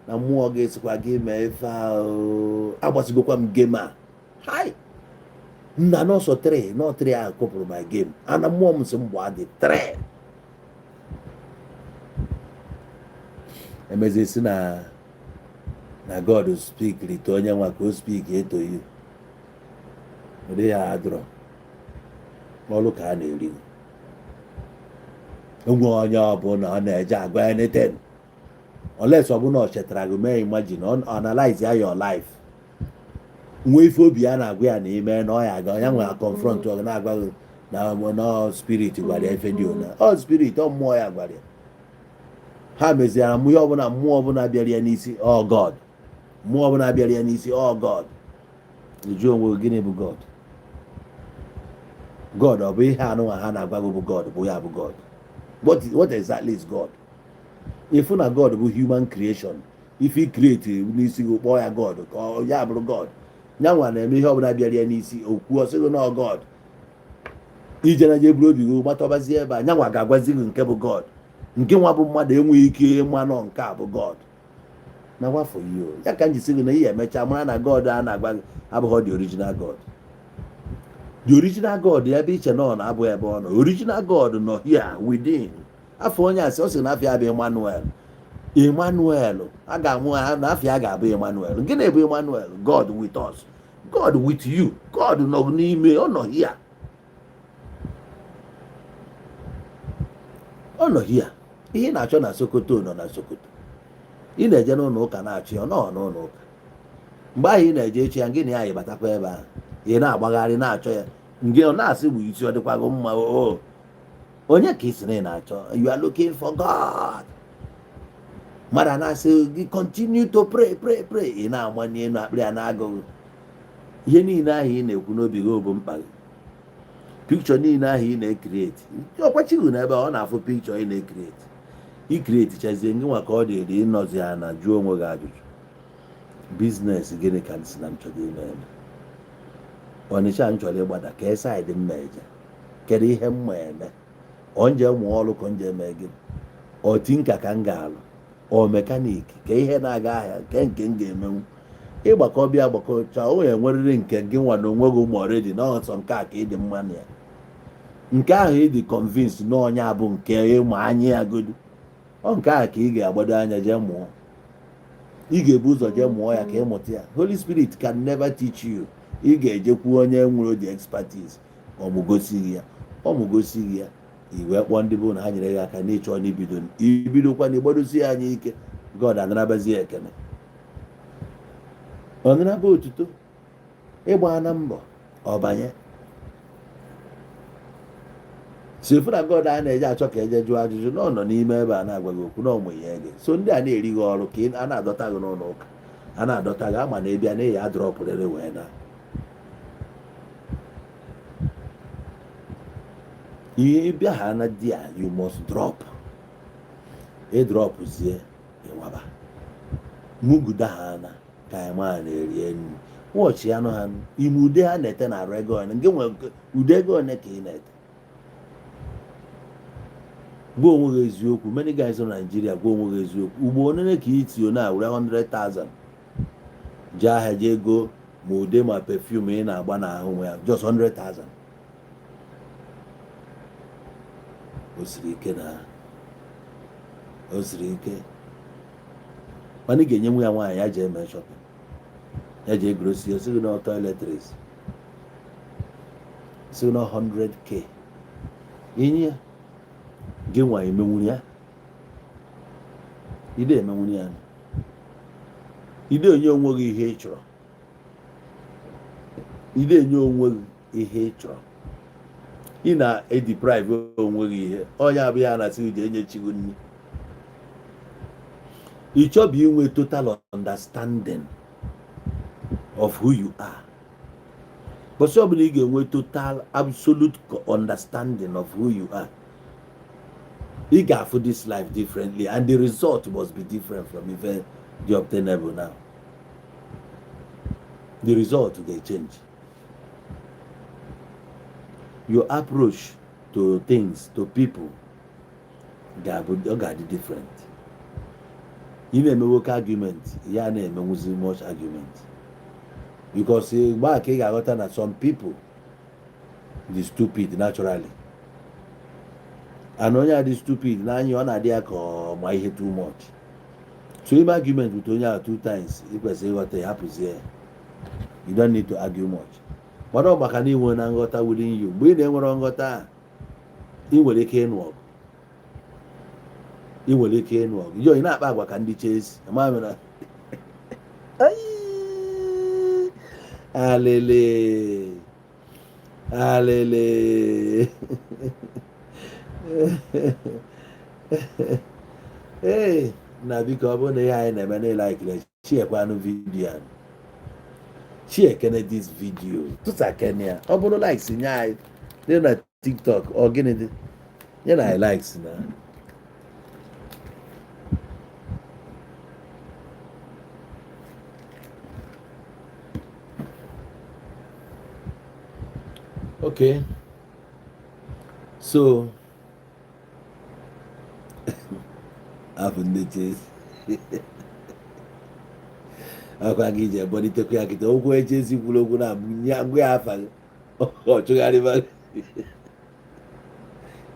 na mmụọ ga-esikwa gị mee ife ahụ. Agbasigokwa m game a, hai nna, nọsọ 3 nọ 3 ahụ kụpụrụ my game. Ana mmụọ m sị m gbaa dị 3. Emezie si na God speak to onye nwa ka o speak to you. Ụdị ya adịrọ ọlụ ka a na-eri. Onwe onye ọbụla ọ na-eje agwa anything unless ọ bụ na ọ chetara gị mee imagine, ọ analyze ya your life, nwee ife obi ya na-agwa ya na ime na ọ ya aga ya nwere confront. Ọ na-agwa gị na na spirit gwara ya ife dị ona, ọ spirit, ọ mmụọ ya gwara ya. Ha meziara ihe ọbụla, mmụọ ọbụla bịara ya n'isi, ọ God. Mmụọ ọbụla bịara ya n'isi, ọ God. Jụọ onwe gị, gịnị bụ God? God ọ bụ ihe anụnwa ha na-agwa gị bụ God? Bụ ya bụ God? What exactly is God? Ifu na God bụ human creation. If he create n'isi gị, kpọọ ya God, ka ọ ya bụrụ God. Ya nwa na-eme ihe ọbụla bịara ya n'isi, okwu ọsịgị na ọ God. Ije na je buru obi gị gbatọbazie ebe a, nyanwa ga-agwazi gị nke bụ God. Nke nwa bụ mmadụ enweghị ike ịma nọ nke a bụ God na wafọ you. Ya ka m ji sị gị na ihe emecha mara na God a na-agwa gị abụghị the original God. The original God ebe iche na ọ na-abụ ebe ọ nọ, original God nọ here within. Afọ onye asị, ọ sị na afọ ya bụ Emmanuel. Emmanuel a ga-amụ ha na afọ ya ga-abụ Emmanuel. Gịnị bụ Emmanuel? God with us, God with you. God nọ n'ime, ọ nọ here, ọ nọ here. Ihe ị na-achọ na Sokoto nọ na Sokoto. Ị na-eje n'ụlọ ụka na-achọ ya, ọ nọ n'ụlọ ụka. Mgbe ahụ ị na-eje echi ya, gị na ya ịbatakwa ebe ahụ, ị na-agbagharị na-achọ ya, ngị ọ na-asị bụ isi ọ dịkwago mma. O onye ka ị sị na ị na-achọ? You are looking for God. Mmadụ a na-asị gị continue to pray, pray, pray, ị na-amanye elu akpịrị a na-agụghị. Ihe niile ahụ ị na-ekwu n'obi gị bụ mkpa gị. Picture niile ahụ ị na-ecreate, ọkwachighị n'ebe ọ na-afụ picture ị na-ecreate. Icreate chazie ngị nwa ka ọ dịrị ịnọzi ya na jụọ onwe gị ajụjụ. Business gịnị ka m si na m chọrọ ime eme? Ọnịcha m chọrọ ịgbada ka side m ma eje, kedu ihe m ma eme? Ọ nje mụọ ọrụ ka nje mee gịnị? Ọ tinka ka m ga-alụ? Ọ mechanic ka ihe na-aga ahịa nke nke m ga-emenwu? Ịgbakọ bịa gbakọcha, o enwerịrị nke gị nwa na onwe gị ụmụ already na ọsọ nke a ka ịdị mma na ya. Nke ahụ ịdị convince na ọnya bụ nke ịma anya ya godu, ọ nke ahụ ka ị ga-agbado anya jee mụọ. Ị ga-ebu ụzọ jee mụọ ya ka ịmụta ya. Holy Spirit can never teach you. Ị ga-ejekwu onye nwere the expertise, ọ mụgosi gị ya. Ọ mụgosi gị ya, i wee kpọọ ndị bụ na ha nyere gị aka n'ịchọ n'ibido. Ibidokwa na ịgbadosi ya anya ike, God anarabazi ya ekene, ọ naraba otuto. Ịgba na mbọ ọbanye. So So ifu na God a na-eje achọ ka eje jụọ ajụjụ na ọ nọ n'ime ebe a na-agwa gị okwu na ọmụ ihe gị. So ndị a na-eri gị ọrụ ka a na-adọta gị n'ụlọ ụka, a na-adọta gị, ama na ịbịa na ya adropụrịrị wee na ihe ịbịa ha na di a, you must drop. Ị dropụzie, ịwaba muguda ha na ka anyị maa na-eri nri. Wọchị anụ ha ime ude ha na-ete na arụ ego one nke nwe ude ego one ka ị na-ete. Gwa onwe gị eziokwu. Many guys nọ Nigeria, gwa onwe gị eziokwu. Ugbo onene ka itio na were 100,000 jee ahịa, jee ego ma ude ma perfume ị na-agba n'ahụ nwe ya, just 100,000. O siri ike na o siri ike, mana ị ga-enye nwa ya nwaanyị ya jee mee shopping, ya jee grocery, o sighi na toiletries, si na 100K inye ya. Gị nwa emenwuru ya, ide emenwuru ya, ide enye onwe gị ihe ị chọrọ, ide enye onwe gị ihe ị chọrọ. Ị na-edeprive onwe gị ihe onye abụghị ya na-asị gị jee nye chi gị nri. Ị chọbụ inwe total understanding of who you are. Bọsị ọbụla ị ga-enwe total, absolute understanding of who you are, ị ga-afụ this life differently, and the result must be different from ife dị obtainable now. The result ga-change your approach to things, to people. Ga-abụ, ọ ga-adị different. Ị na-emewoke argument ya na-emenwuzi much argument, because mgbe a ka ị ga-aghọta na some people dị stupid naturally, and onye a dị stupid n'anya, ọ na-adị ya ka ọ ma ihe too much. So ime argument with onye ahụ two times, ị kwesịrị ịghọta ya, hapụzie ya. You don't need to argue much. Mana ọ maka na inwe na nghọta within you. Mgbe ị na-enwere nghọta a, ị nwere ike ịnụ ọgụ, ị nwere ike ịnụ ọgụ. Yo, ị na-akpa agwa ka ndị Chelsea. Ama m na alele alele. Ee, na biko, ọ bụrụ na ihe anyị na-eme na ịlikere, sharekwanụ video a, sharekene this video, tụsakene ya. Ọ bụrụ likes nye anyị dị na TikTok, ọ gịnị dị nye na anyị likes na. Okay, so afọ ndị Chelsea akwa gị ji ebonitekwa ya kịta okwu. Chelsea kwuru okwu na agụ ya afa gị, ọ chụgharịba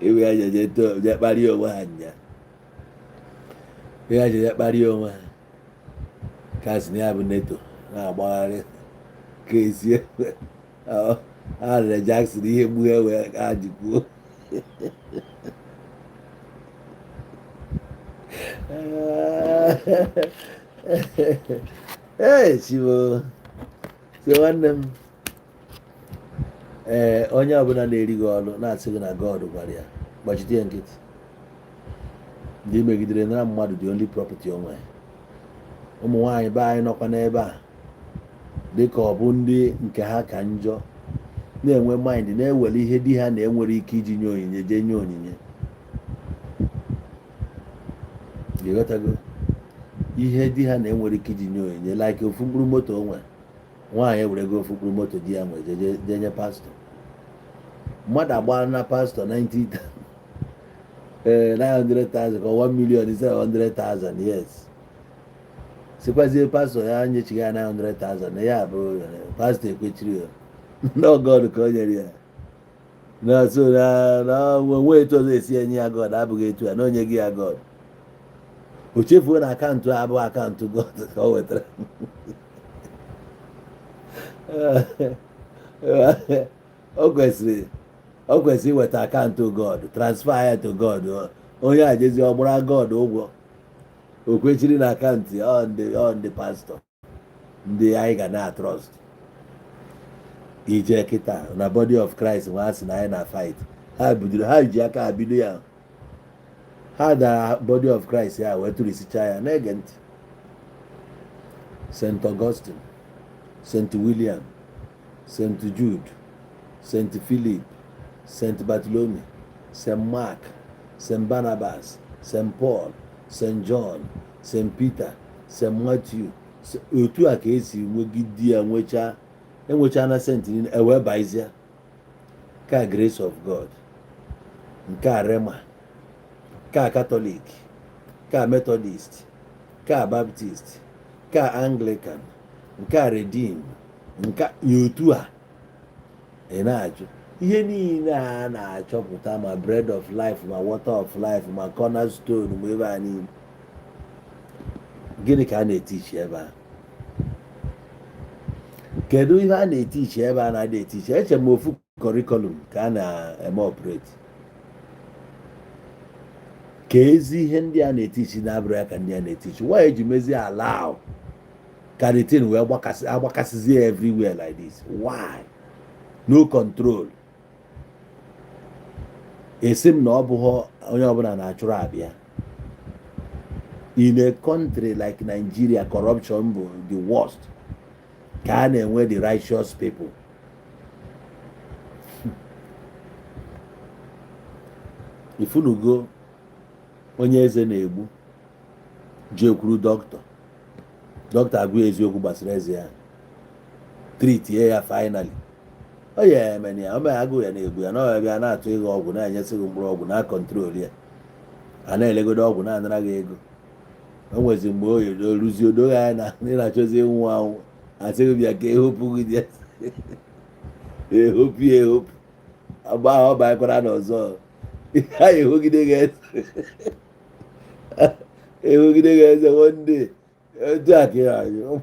ewe ya jeje je kparịa onwe ha nya, ya jeje kparịa onwe ha ka sị na ya bụ Neto na-agbagharị ka esi ha rere Jackson ihe mgbu ewe ha ji kwuo. Ee, chibo si nwanne m, ee, onye ọbụla na-eri gị ọrụ na-asị gị na God gwara ya, gbachite ya nkịtị. Ndị megidere nara mmadụ the only property o nwere. Ụmụ nwaanyị be anyị nọkwa n'ebe a, dịka ọ bụ ndị nke ha ka njọ, na-enwe mind na-ewere ihe di ha na-enwere ike iji nye onyinye, jee nye onyinye. Ịghọtago? Ihe di ha na-enwere ike iji nye onyinye, like ofu mkpụrụ moto o nwere, nwaanyị ewerego ofu mkpụrụ moto di ya nwe jee nye pastọ. Mmadụ agbara na pastọ 90, ee, 900,000 ka 1 million 700,000. Yes, sikwazie pastọ ya nyechighị ya 900,000 na ya bụ pastọ ekwechiri ya na God ka o nyere ya na so na onwe etu ọzọ esi enye ya. God abụghị etu ya na onye gị ya God. O chefuo na akaụntụ a abụghị akaụntụ God ka o wetara. O kwesịrị iweta akaụntụ God, transfer ya to God. Onye a jezi ọgbara God ụgwọ. O kwechiri na akaụntụ ya. Ọ ndị pastọ ndị anyị ga na-atrust ije kịta na body of Christ nwa asị na anyị na fight. Ha bidoro, ha ji aka ha bido ya. Ha dara body of Christ ya wee tụrisicha ya. Na-ege ntị: St. Augustine, St. William, St. Jude, St. Philip, St. Bartholomew, St. Mark, St. Barnabas, St. Paul, St. John, St. Peter, St. Matthew. Otu a ka esi nwegide ya, nwechaa, enwechaa na saint niile, ewee baizia ka Grace of God, nke a Rhema, ka Catholic, ka Methodist, ka Baptist, ka Anglican, nke a Redeem, nke otu a. Ị na-ajụ ihe niile a na-achọpụta, ma Bread of Life, ma Water of Life, ma Cornerstone, ma ebe a niile, gịnị ka a na-etichi ebe a? Kedu ihe a na-etichi ebe a na-adị etichi? Eche m ofu curriculum ka a na-eme operate, ka ezi ihe ndị a na-etichi na-abụrụ ya ka ndị a na-etichi. Why eji mezie allow ka the thing wee gbakasị agbakasịzie everywhere like this? Why no control? Esi m na ọ bụghị onye ọbụla na-achụrụ abịa. In a country like Nigeria, corruption bụ the worst, ka a na-enwe the righteous people. Ifunugo onye eze na-egbu jekwuru dọkịta, dọkịta agwa eziokwu gbasara eze ya, treatie ya. Finally o ya emene ya, o mee agụụ ya na-egbu ya na ọ bịa na-atụ ịghọ ọgwụ, na-enyesị gị mkpụrụ ọgwụ, na control ya, a na-elegodo ọgwụ, na-anara gị ego. O nwezi mgbe o ruzi odoghị anya na ị na-achọzi ịnwụ anwụ, asị gị bịa ka ehopụ gị dị, ehopụ ya, ehopụ agba ahụ, ọ banyekwara n'ọzọ. Ha ehogide gị eze, ehogide gị eze. One day, otu a ka ị na-anyụ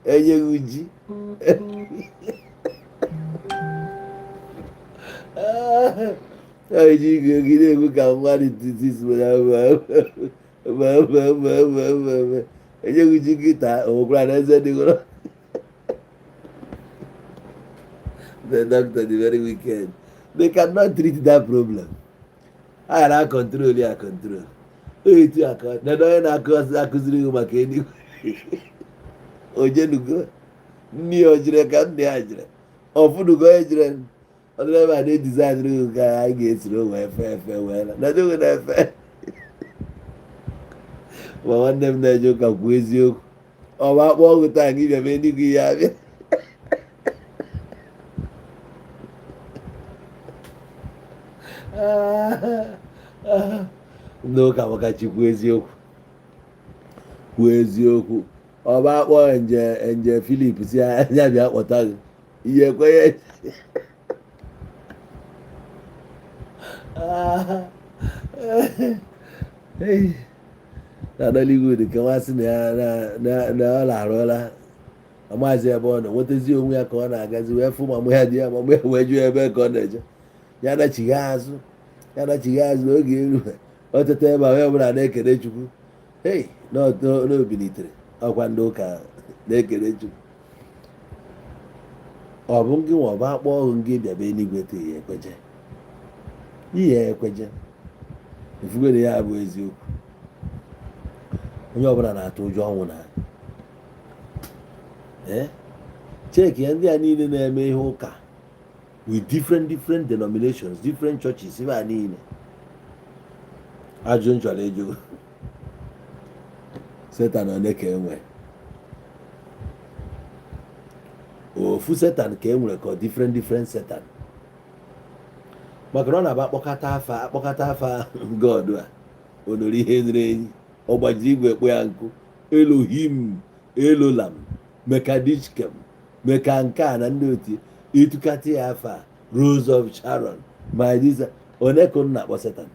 enyeghị ji eji gide egwu ka mmadụ titi. Enyeghị ji nkịta onwekwara na eze dịgoro. The doctor dị very wicked. They cannot treat that problem. A ghara control ya, control etu aka na onye na-akụziri gị maka eluigwe ojenugo nne ya ojire ka nne ya jire ọfụnugo onye jire ọdịrị ebe a na-edizaịnịrị gị ka anyị ga-esiri wee efe efe wee na na na-efe. Ma nwanne m na-eje ụka, kwuo eziokwu, ọ ma akpọ ọgwụ taa gị bịa mee eluigwe ya abịa. Ndị ụka maka chi, kwuo eziokwu, kwuo eziokwu, ọ bụ akpọ nje nje Filip si ya bịa kpọta gị ihe ekwenye. Na Nollywood nke nwa sị na ya na ọ larụọla, amaghịzi ebe ọ nọ nwetazi onwe ya, ka ọ na-agazi wee fụ mamụ ya dị ya, mamụ ya wee jụọ ebe ka ọ na-eje. Ya nachigha azụ, ya nachigha azụ n'oge eru o teta ebe ahụ, onye ọbụla na-ekele Chukwu hei n'obilitere. Ọkwa ndị ụka na-ekele Chukwu. Ọ bụ ngị nwa ọba akpọ ọhụ ngị bịaba eluigwe taa, ya ekweje, ihe ekweje ifugo na ya bụ eziokwu. Onye ọbụla na-atụ ụjọ ọnwụ na ee cheki ya. Ndị a niile na-eme ihe ụka with different different denominations, different churches, ebe a niile, ajụ nchọrọ ịjụ: Setan one ka enwe? Ofu Setan ka e nwere, ka different different Setan? Maka na ọ na-aba akpọkọta afa, akpọkọta afa God a, onoro ihe nre enyi, ọ gbajiri igwe kpụ ya nkụ. Elohim, Elolam, Mekadishkem, meka nke a na ndị otu ịtụkata ya afa, Rose of Sharon, ma disa one ka unu na-akpọ Setan?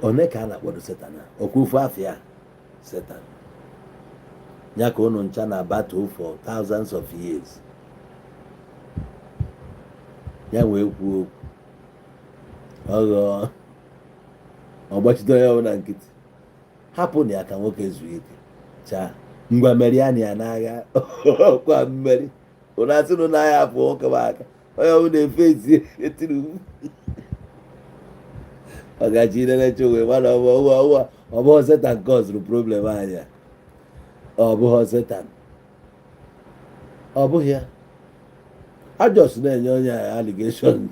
One ka a na-akpọdo Setan? A ọkwa ofu afọ ya Setan ya ka unu ncha na battle for thousands of years ya wee kwuo okwu ọghọ ọgbachite onye ọbụla nkịtị, hapụ na ya ka nwoke zuo ike chaa. Ngwa merie ya n'agha, ọkwa mmeri. Ụnụ asị na ya apụ nwoke m aka, onye ọbụla na-efe ezi Tinubu. Ọgachi nenecha onwe mana ọ bụghị Satan causerụ problem anyị a. Ọ bụghị Satan, ọ bụghị ya. A just na-enye onye a allegation,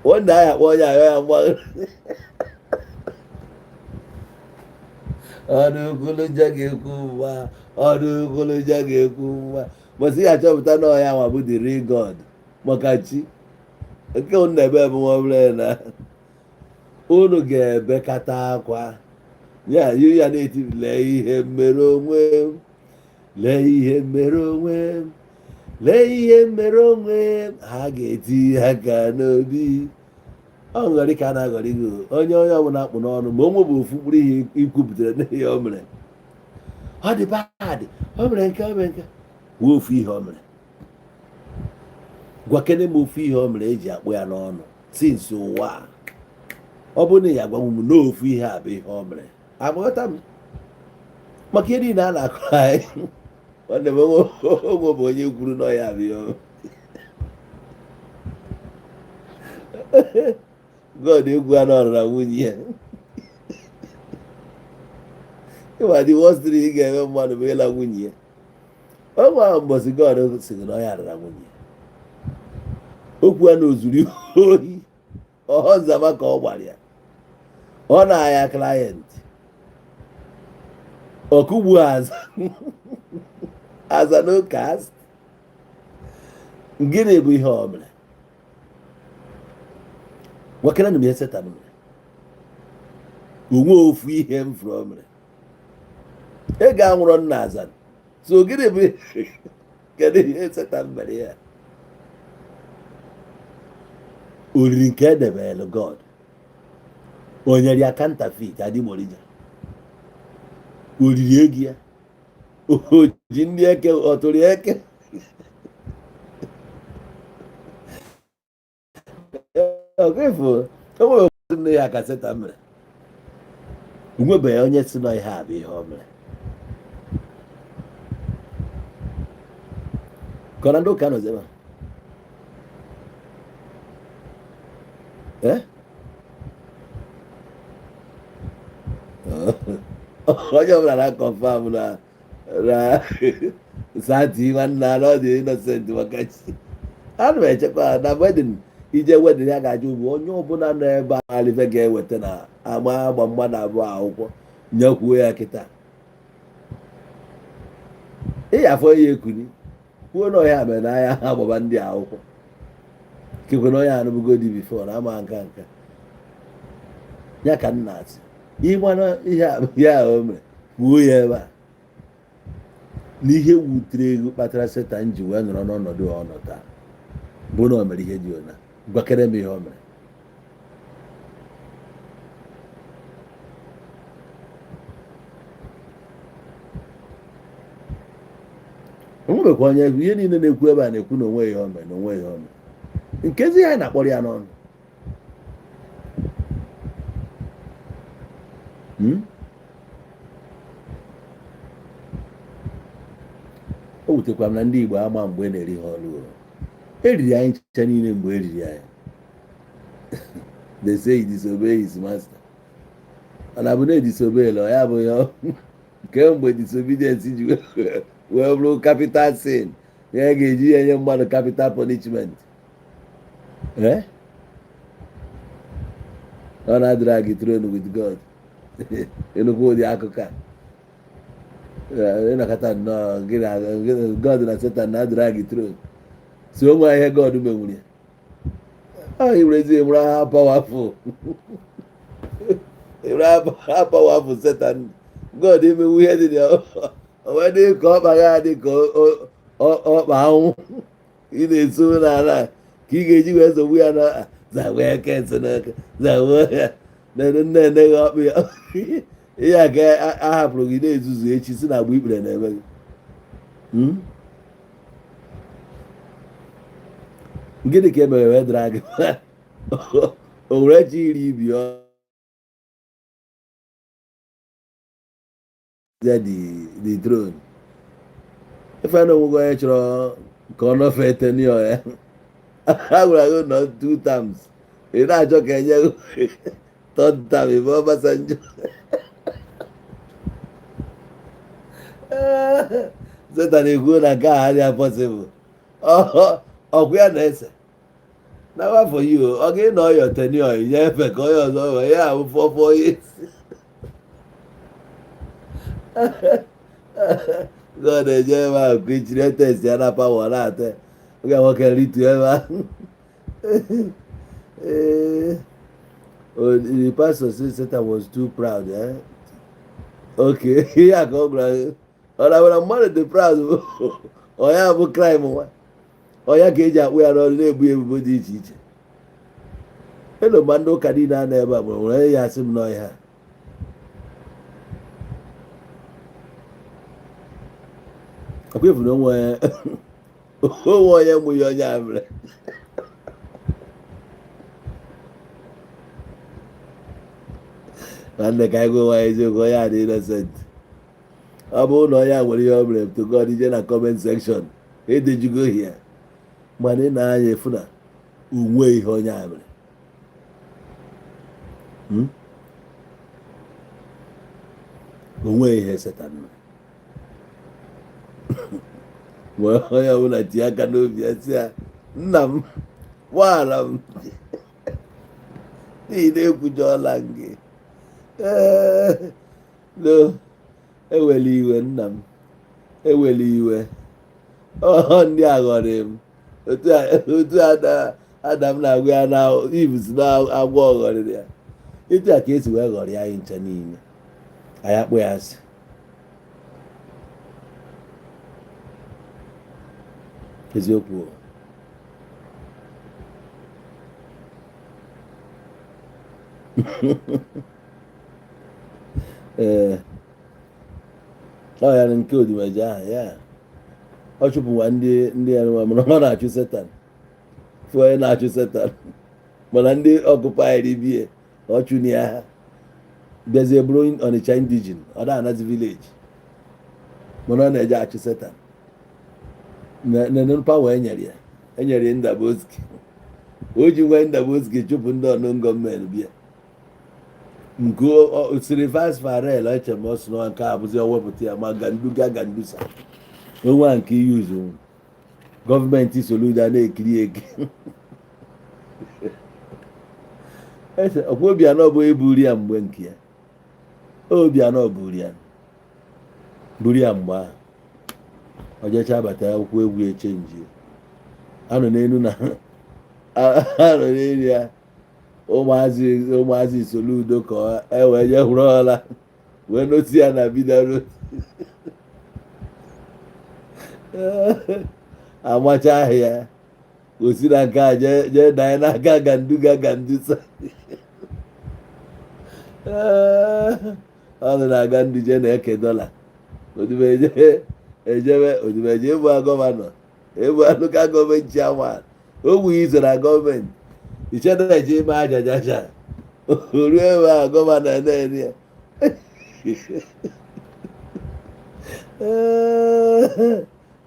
nwanne anyị akpọ onye ayọ ya mgbaghara. Ọnụ ukwulu njọ ga-ekwu mma, ọnụ ukwulu njọ ga-ekwu mma. Bọsị ya achọpụta na ọ ya nwa bụ the real God, maka chi nke unu na-ebe bụ nwa obere na unu ga-ebekata akwa ya yi ya na-eti, "Lee ihe mere onwe m, lee ihe mere onwe m, lee ihe mere onwe m." Ha ga-eti aka n'obi. Ọ nghọrị ka a na-aghọrị gị o. Onye ọbụla akpụ n'ọnụ ma o nwebụ ofu mkpụrụ ihe ikwupụtara n'ihe o mere, ọ dị bad, o mere nke, o mere nke, kwuo ofu ihe o mere. Gwakene m ofu ihe o mere eji akpụ ya n'ọnụ since ụwa a. Ọ bụrụ na ya agwanwu m n'ofu ihe a bụ ihe o mere, agbọghọta m maka ihe niile a na-akụ anyị. Nwanne m, onwe bụ onye kwuru na ya bụ ihe o mere. God egwu a nọrọ na nwunye ya. Ịma the worst thing ị ga-eme mmadụ bụ ịla nwunye ya. Ọ nwe ahụ mbọsị God sị gị na ọ ya rara nwunye ya, okwu a na ozuru ohi ọhọ nzama ka ọ gbara ya, ọ na-aya client ọkụgbu aza aza no cast. Gịnị bụ ihe ọ mere? Gwakere m ihe Satan mere. Onwe ofu ihe m fụrụ o mere. Ego anwụrọ nna aza. So gịnị bụ, kedu ihe Satan mere ya? Oriri nke edebere God, o nyere ya counterfeit, adịgboroja. Oriri ego ya, o ji ndị eke, ọ tụrụ ya eke. Ọkwefu o nwere nne ya ka Satan mere. Onwebeghị onye si na ihe a bụ ihe o mere. Ka ọ na ndị ụka nọzi ebe a? Eh? Onye ọbụla na-aconfirm na sati nwanne na ọ dị innocent, maka chi ana m echekwa na wedding, ije wedding ya ga-ajụ bụ onye ọbụla nọ ebe a alife ga-eweta na ama agba mmadụ abụọ akwụkwọ nyekwuo ya kịta. Ị afọ ya ekuni kwuo na ọhịa mere na anya ha agbaba ndị akwụkwọ kekwe na onye anụbụgo di before na ama nka nka ya ka nna asị ịgbana ihe a ya o mere, kwuo ya ebe a n'ihe wutere ego kpatara Setan ji wee nọrọ n'ọnọdụ ọ nọ taa bụ na o mere ihe dị ona. Gwakere m ihe o mere. Onwebekwa onye ihe niile na-ekwu ebe a na-ekwu na onwe ihe o mere, na onwe ihe o mere nkezi ya na-akpọrọ ya n'ọnụ. O wutekwara m na ndị Igbo ama mgbe na-eri ha ọrụ o. Eriri anyị ncha niile mgbe eriri anyị. They say he disobey his master. Ọ na-abụ na disobey la ya bụ ya kemgbe disobedience ji wee bụrụ capital sin, ya ga-eji ya nye mmadụ capital punishment. Eh? Ọ na-adịrị gị throne with God. Ịnụkwa ụdị akụkọ a, ịnọkọta nnọọ gị na God na Satan na-adịrị gị throne, si onwe ihe God menwuru ya. Ọ iwerezi mụrụ ha powerful, ha powerful Satan. God emenwu ihe dị na o wee dị ka ọkpa ga dị ka ọkpa anwụ ị na-eso n'ala ka ị ga-eji wee zọgbu ya na zawe eke nsị n'aka zawe ya na nne nne gị ọkpụ ya. Ihe a ka a hapụrụ gị na-ezuzu echi si na agba ikpere na-eme gị. Gịnị ka e mere wee dara gị? O were chi iri ibi ọ the throne. Ife na onwego onye chọrọ ka ọ nọfee tenure ya. A gwara gị nọ two terms, ị na-achọ ka enye gị third term. Ife Obasanjo, Satan ekwuo na nke a adịghị possible. Ọkwa ya na-ese na for you, ọ ga-ịnọ your tenure, nyefe ka onye ọzọ wee ya ahụ 4 4 years. God eje ebe ahụ ka ichiri test ya na power na-ata oge nwoke ritu ebe ahụ. The pastor say Satan was too proud, eh? Okay, ya ka ọ gwara ọ na nwere mmadụ dị proud, ọ ya bụ crime nwa ọ ya ka eji akpụ ya n'ọrụ, na-ebu ya ebubo dị iche iche. Elo ma ndị ụka niile a na ebe a nwere ya asị m n'ọhịa ọkwa efu na onwe onwe onye mụ ya onye a mere. Nwanne, ka anyị gwa onwe anyị eziokwu, onye a dị innocent. Ọ bụrụ na onye a nwere ihe ọ mere, to God, ije na comment section edejugo ya. Mana ị na-anya efu na onwe ihe onye a mere. Onwe ihe Satan mere. Nwee onye ọbụla tinye aka n'obi ya, sị ya, nna m, gbaghara m n'ihi na ekwujọọla m gị. Ee, no, ewela iwe, nna m, ewela iwe. Ọ ndị a ghọrọ m otu Adam na-agwa ya na Eve si na agwọ ghọrịrị ya. Etu a ka esi wee ghọrọ ya anyị ncha niile, anyị akpụ ya asị. Eziokwu o. Ee, ọ ya nke Odumeje ahụ ya ọ chụpụwa ndị ya nwa, mana ọ na-achụ Setan, fụ onye na-achụ Setan, mana ndị ọkụpaịrị bie ọ chụnye ha bịazie bụrụ Ọnịcha indigene. Ọ na-anazi village, mana ọ na-eje achụ Setan nene power enyere ya, enyere ya Indaboski. O ji nwee Indaboski chụpụ ndị ọnụ gọọmenti bịa nke siri fast farel. Eche m ọ sị na nke a bụzi o wepụta ya ma ganduga gandusa onwe a nke yuzu gọọmenti Soludo na-ekiri eki ese ọkwa Obianọ bụ eburu ya mgbe nke ya. Obianọ buru ya, buru ya mgbe ahụ o jecha bata akwụkwọ egwu echenji anọ n'elu na anọ n'elu ya. Ụmụazị Soludo ka e wee je hụrụ ọla wee nosi ya na bidoro amacha ahịa o si na nke a jee danye n'aka ganduga gandusa. Ọ nọ na-aga ndị je na-eke dọla Odumeje ejebe Odumeje ebu governor, ebu local government chairman. O gbughị iso na gọọmenti icheda eje ime ajajaja o ruo ebe a governor na-ene ya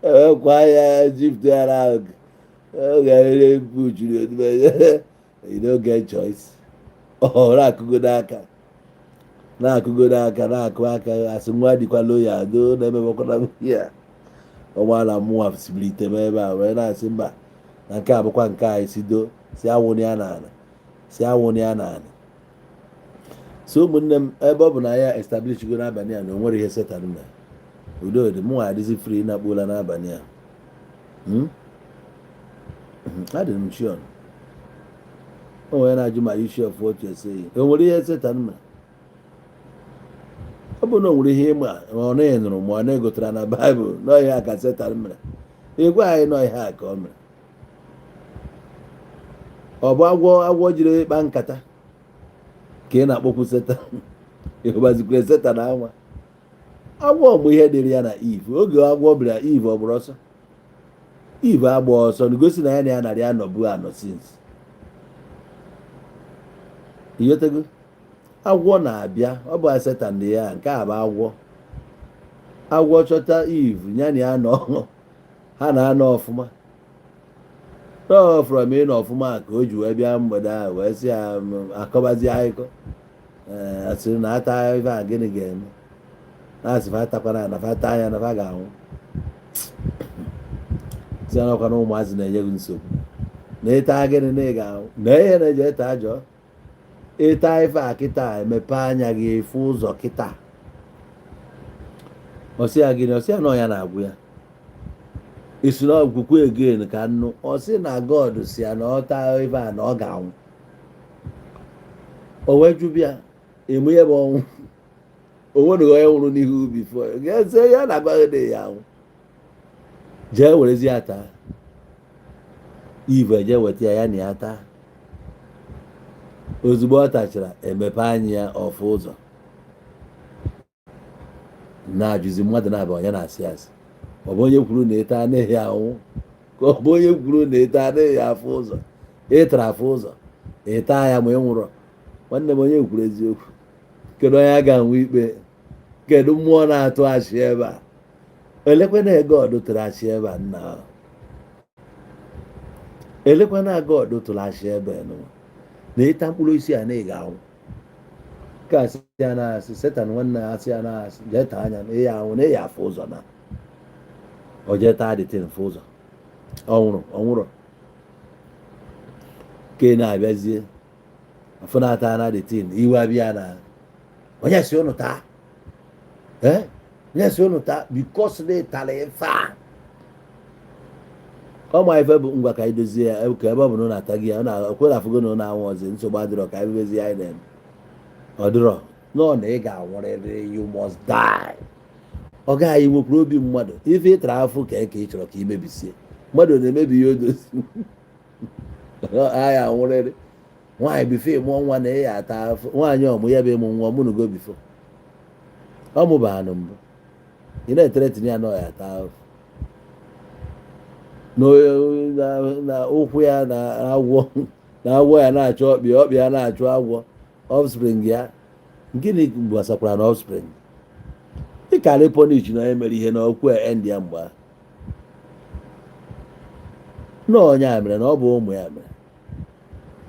ewekwa ya jift ya ahụ ọ ga-ere puchiri Odumeje. You no get choice. Ọ na-akụgodo aka, na-akụgodo aka, na-akụ aka, asị nwa dịkwa loya do na-emebekwana ya ọnwa na mụnwa sibilite m ebe a wee na-asị mba, na nke a bụkwa nke anyị si do si awụnị ya n'ala, si awụnị ya n'ala. So ụmụnne m, ebe ọ bụ na ya establish go n'abalị a na o nwere ihe Setan mere, udo dị. Mụnwa adịzi free na-akpụla n'abalị a. Adị m sure o nwere na-ajụ ma you sure of what you're saying? O nwere ihe Setan mere? Ọ bụ na o nwere ihe ịma ma ọ naghị nụrụ ma ọ na-egotara na Baịbụl n'ọhịa ka Setan mere, ịgwa anyị n'ọhịa a ka ọ mere. Ọ bụ agwọ, agwọ jiri ịkpa nkata ka ị na-akpọkwu Setan. Ịhụbazikwere Setan anwa agwọ mgbe ihe dịrị ya na Eve. Oge agwọ bịara Eve, ọ gbara ọsọ. Eve agba ọsọ na gosi na ya na ya narị anọbu anọ since. Ịghọtago? Agwọ na-abịa, ọ bụ Setan dị ya. Nke a bụ agwọ. Agwọ chọta Eve, ya na ya nọ, ha na-anọ ọfụma. Ọ from ịnọ ọfụma ka o ji wee bịa mgbede ahụ wee sị ya akọbazi akụkọ. Ee, asịrị na ata ife a, gịnị ga-eme? Na asị fa atakwana, na fa taa ya na fa ga-anwụ. Si anọkwa na ụmụazị na-enye gị nsogbu na ịta gịnị na ị ga-anwụ, na ihe na-eji eta ajọ ịta ife a kịta emepe anya gị efu ụzọ kịta. Ọsị ya gịnị? Ọsị ya na ọ ya na-agwụ ya isi na ọgwụkwu again ka nnu. Ọsị na God si ya na ọ taa ife a na ọ ga-anwụ. O wee jụbịa emu ihe bụ ọnwụ. O nwereghị onye nwụrụ n'ihu before ga-eze ya na-agwa gị na ya anwụ. Jee werezi ya taa. Eve eje weta ya, ya na ya taa. Ozugbo ọ tachara, emepe anya ya ọfụ ụzọ. Na-ajụzi mmadụ na-abụ onye na-asị asị, ọ bụ onye kwuru na ịta anaghị anwụ, ka ọ bụ onye kwuru na ịta anaghị afụ ụzọ? Ịtara afụ ụzọ, ịta ya ma ị nwụrụ. Nwanne m, onye kwuru eziokwu? Kedu onye a ga-anwụ ikpe? Kedu mmụọ na-atụ achị ebe a? Elekwana God tụrụ achị ebe a nna. Elekwana God tụrụ achị ebe a nụ na ịta mkpụrụ osisi a na ị ga-anwụ. Ka asị ya na-asị Setan nwanne ya, asị ya na-asị jee taa anya na ịya anwụ na ịya afụ ụzọ, na o jee taa the thing fụ ụzọ. Ọ nwụrụ, ọ nwụrụ. Ke na-abịazie afụ na-ata na the thing, iwe abịa na onye si unu taa, ee, onye si unu taa, because na ịtara ife a. Ọ ma ife bụ ngwa ka anyị dozie ya, ka ebe ọ bụ na ọ na-ata gị ya, ọ na-ekwe afụgo na ọ na-anwụ ọzọ. Nsogbu adịrọ, ka anyị mezie anyị na-eme. Ọ dịrọ nọ na ị ga-anwụrịrị, you must die. Ọ gaghị nwekwara obi mmadụ. Ife ị tara afụ ka ị chọrọ ka imebisie mmadụ na-emebi ihe odozi agha anwụrịrị. Nwaanyị before mụọ nwa na ị ya ata afụ. Nwaanyị ọmụ ya bụ ịmụ nwa mụnụgo before ọ mụba anụ mbụ, ị na-etere tinye ya na ọ ya ata afụ na ụkwụ ya na agwọ na agwọ ya na-achọ ọkpị, ọkpị ya na-achụ agwọ, offspring ya. Gịnị gbasakwara na offspring? Ị karị punish na onye mere ihe na okwu end ya mgbe ahụ na onye a mere na ọ bụ ụmụ ya mere.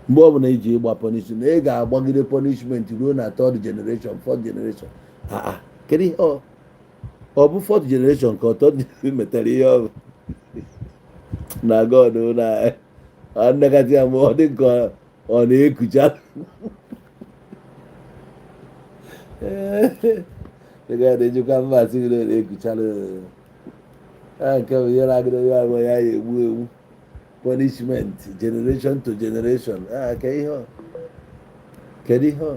Mgbe ọ bụla iji ịgba punish na ị ga-agbagide punishment ruo na third generation, fourth generation. Aa, kedu ihe ọ bụ fourth generation ka ọ third generation metere ihe ọ bụ na God na nnekọta ya ma ọ dị nke ọ na-ekucha dịka na-ejikwa mma asị gị na ọ na-ekuchala nke bụ ihe na-agụdo ya bụ ya ya egbu egbu punishment generation to generation. Ka ihe ọ kedu ihe ọ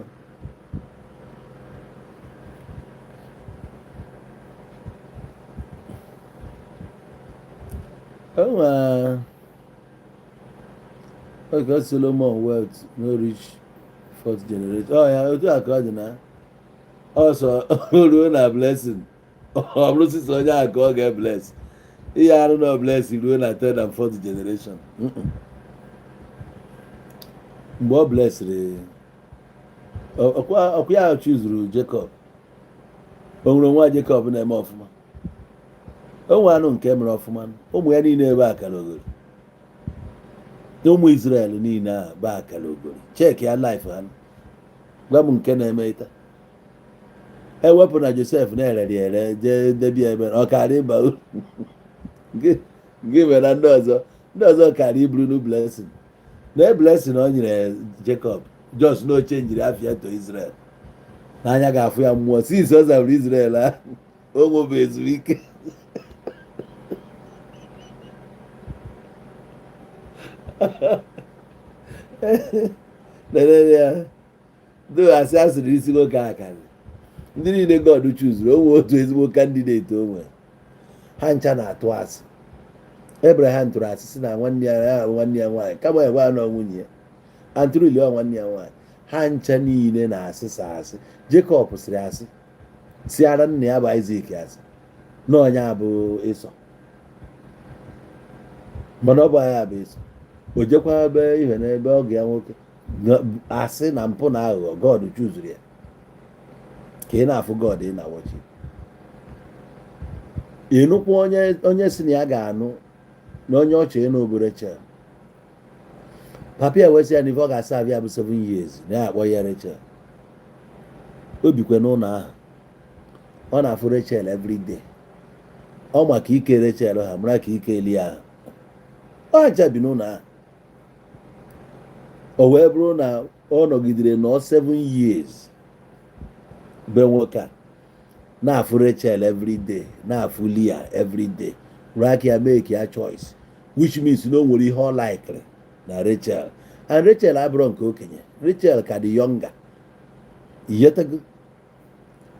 enwere oge Solomon wealth no reach fourth generation. Ọ ya otu a ka ọ dị na ọsọ ruo na blessing. Ọ bụrụ sisi onye a ka ọ ga-ebless ihe arụ na bless ruo na third and fourth generation. Mgbe ọ blessịrị ọkwa ya chuzuru Jacob, o nwere nwa Jacob na-eme ọfụma. O nwere anụ nke mere ọfụma. Ụmụ ya niile ebe akara ogori, ụmụ Israel niile a bụ akara ogori. Check ya life ha, gwa m nke na-eme ịta. Ewepụ na Josef na-erere ere jee debia ebe ọ karị ịba uru gị mere ndị ọzọ, ndị ọzọ karị iburu nu blessing na blessing o nyere Jacob, just na oche njiri afịa to Israel n'anya ga-afụ ya mmụọ. Since ọ zaburu Israel ahụ, o nwebe ezumike. Lelele ya do asị asịrị isi nwoke a karị ndị niile God chuzuru. O nwee otu ezigbo candidate o nwere, ha ncha na-atụ asị. Abraham tụrụ asị sị na nwanne ya ya bụ nwanne ya nwaanyị, kama ya gwa na nwunye ya antruli ọ nwanne ya nwaanyị. Ha ncha niile na-asị sa asị. Jacob sịrị asị, si ara nna ya bụ Isaac asị na onye bụ Ịsọ, mana ọ bụ ya bụ Ịsọ. O jekwa ebe ihe n'ebe ọgụ ya nwoke asị na mpụ na aghụghọ. God chuzuru ya ka ị na-afụ God ị na-awọchi. Ịnụkwa onye onye si na ya ga-anụ na onye ọchọ ịnụ bụ Rachel. Papa ya wee sị ya na ife ọ ga-asa abịa bụ 7 years na ya akpọ ya Rachel. O bikwe n'ụlọ ahụ, ọ na-afụ Rachel every day. Ọ maka ike Rachel ha mara ka ike eli ahụ ọ ncha bi n'ụlọ ahụ. O wee bụrụ na ọ nọgidere nọ 7 years be nwoke a, na-afụ Rachel every day, na-afụ Leah every day, ruo aka ya make ya choice, which means na o nwere ihe ọ likere na Rachel. And Rachel abụrụ nke okenye, Rachel ka dị younger. Iyetago?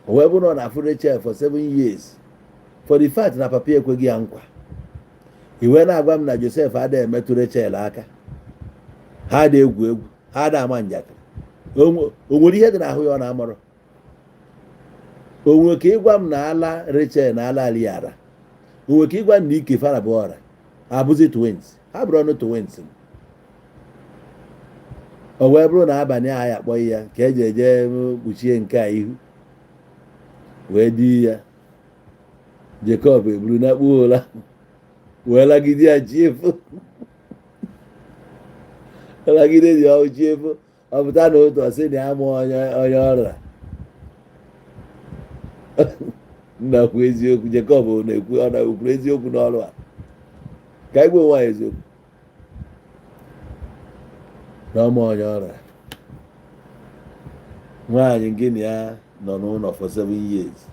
O wee bụrụ na ọ na-afụ Rachel for 7 years, for the fact na papa ekweghị ya nkwa. I wee na-agwa m na Joseph adịghị emetụ Rachel aka, ha ada egwu egwu, ha ada ama njakịrị. O nwere ihe dị n'ahụ ya ọ na-amarọ? O nwere ka ịgwa m na ala Rachel na ala Leah? O nwere ka ịgwa m na ike fara bụ ọra abụzi twins? Ha bụrụ ọnụ twins. O wee bụrụ na abalị a ya akpọ ya ka eji eje kpuchie nke a ihu wee di ya. Jacob eburu na kpuo ụla wee lagide ya chiefo, lagide dị ọhụ chiefo. Ọ pụta na otu ọ sị na ya mụọ onye onye ọrịa. Nna, kwu eziokwu. Jacob na-ekwu, ọ na-ekwuru eziokwu n'ọrụ a. Ka anyị gwa onwe anyị eziokwu na ọma onye ọrịa. Nwaanyị gị na ya nọ n'ụlọ for 7 years,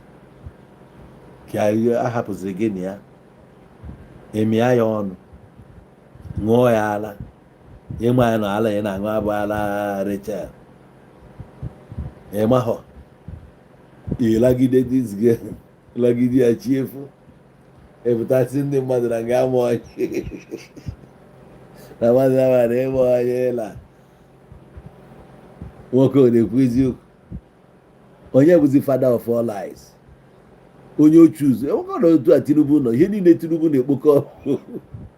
ka a hapụziri gị na ya, emịa ya ọnụ, ṅụọ ya ala, ịma ya na ala ị na-aṅụ abụ ala Rachel. Ịmahọ ịlagide this girl, lagide ya chiefu, epụtasị ndị mmadụ na nga ama onye na mmadụ na ịma onye ịla. Nwoke ọ na-ekwu eziokwu? Onye bụzi father of all lies? Onye ochuzu enwekọ na otu a Tinubu nọ, ihe niile Tinubu na-ekpokọ,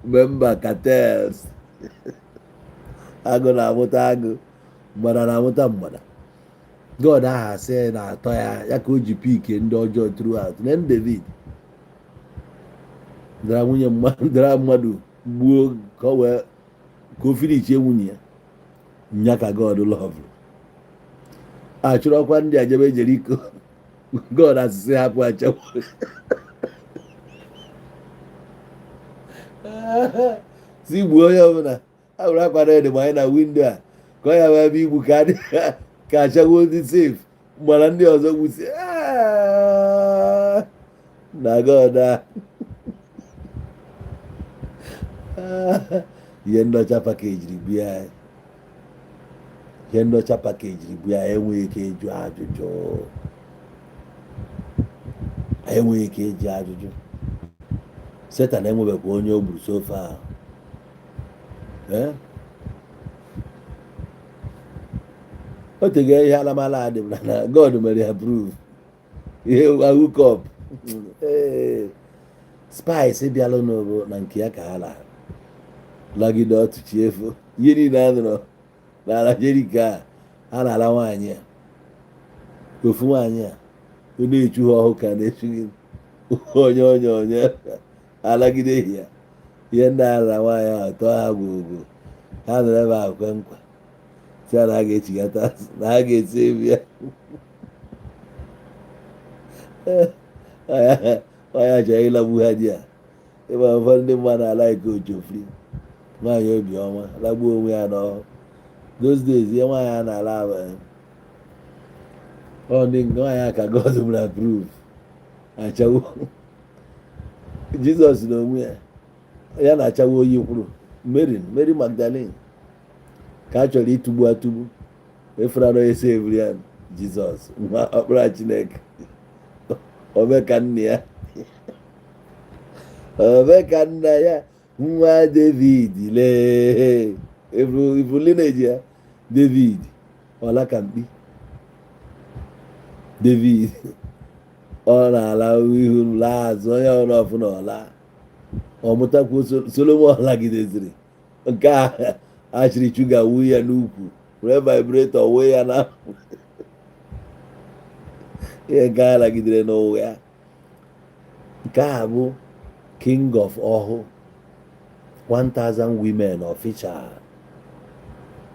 member cartels. Agụ na-amụta agụ, mgbada na-amụta mgbada. God aha sị na-atọ ya ya ka o ji pick ndị ọjọọ throughout. Na David dara nwunye mmadụ, dara mmadụ gbuo ka o wee ka o finichie nwunye ya nya ka God love achụrọkwa ndị ajebe Jeriko. God asịsị hapụ achekwa si gbuo onye ọbụla a were akwa red gbanye na window a ka ọ ya wee ebe igbu ka ka achagwo ndị safe gbara ndị ọzọ gbusi na God a. Ihe ndị ọcha packageri bịa, ihe ndị ọcha packageri bịa, enweghị ike ịjụ ajụjụ, enweghị ike ịjụ ajụjụ. Setan enwebekwa onye o gburu so far. Ee, o tego ihe alamala adị m na God mere ya prove ihe hook up. Ee, spice bịalụ n'obo na nke ya ka ha lara lagide ọtụchi efo. Ihe niile a nụrụ n'ala Jeriko a, a na-ala nwaanyị a, ofu nwaanyị a, ọ na-echu ha ọhụ ka na-echu gị onye onye onye alagide ya. Ihe ndị a na nwaanyị ahụ tọọ ha gwogwo. Ha nọrọ ebe ahụ kwe nkwa si na ha ga-echigata, na ha ga-esi ebi ya. Onye chọrọ ịlagbu ha di ya. Ịma ụfọdụ ndị mmadụ ala-ike ochofri nwaanyị obiọma lagbuo onwe ya n'ọhụ. Those days, ihe nwaanyị a na-ala abụ ọ ndị nwaanyị a ka God mere approve achawo. Jizọs na onwe ya ya na-achawo oyi kwuru Mary, Mary Magdalene ka a chọrọ ịtụgbu atụgbu efere na onye sevuru ya, Jizọs nwa ọkpara Chineke, ome ka nna ya, ome ka nna ya, nwa David. Lee ifu lineage ya. David ọla ka mkpi David ọ na-ala ihu laa azụ onye ọbụla ọfụna ọla ọ mụtakwuo Solomon lagideziri nke a achịrị shuga wuo ya n'ukwu, were vibrator wuo ya na ihe nke a lagidere n'ụwa ya. Nke a bụ king of ọhụ, 1000 women official,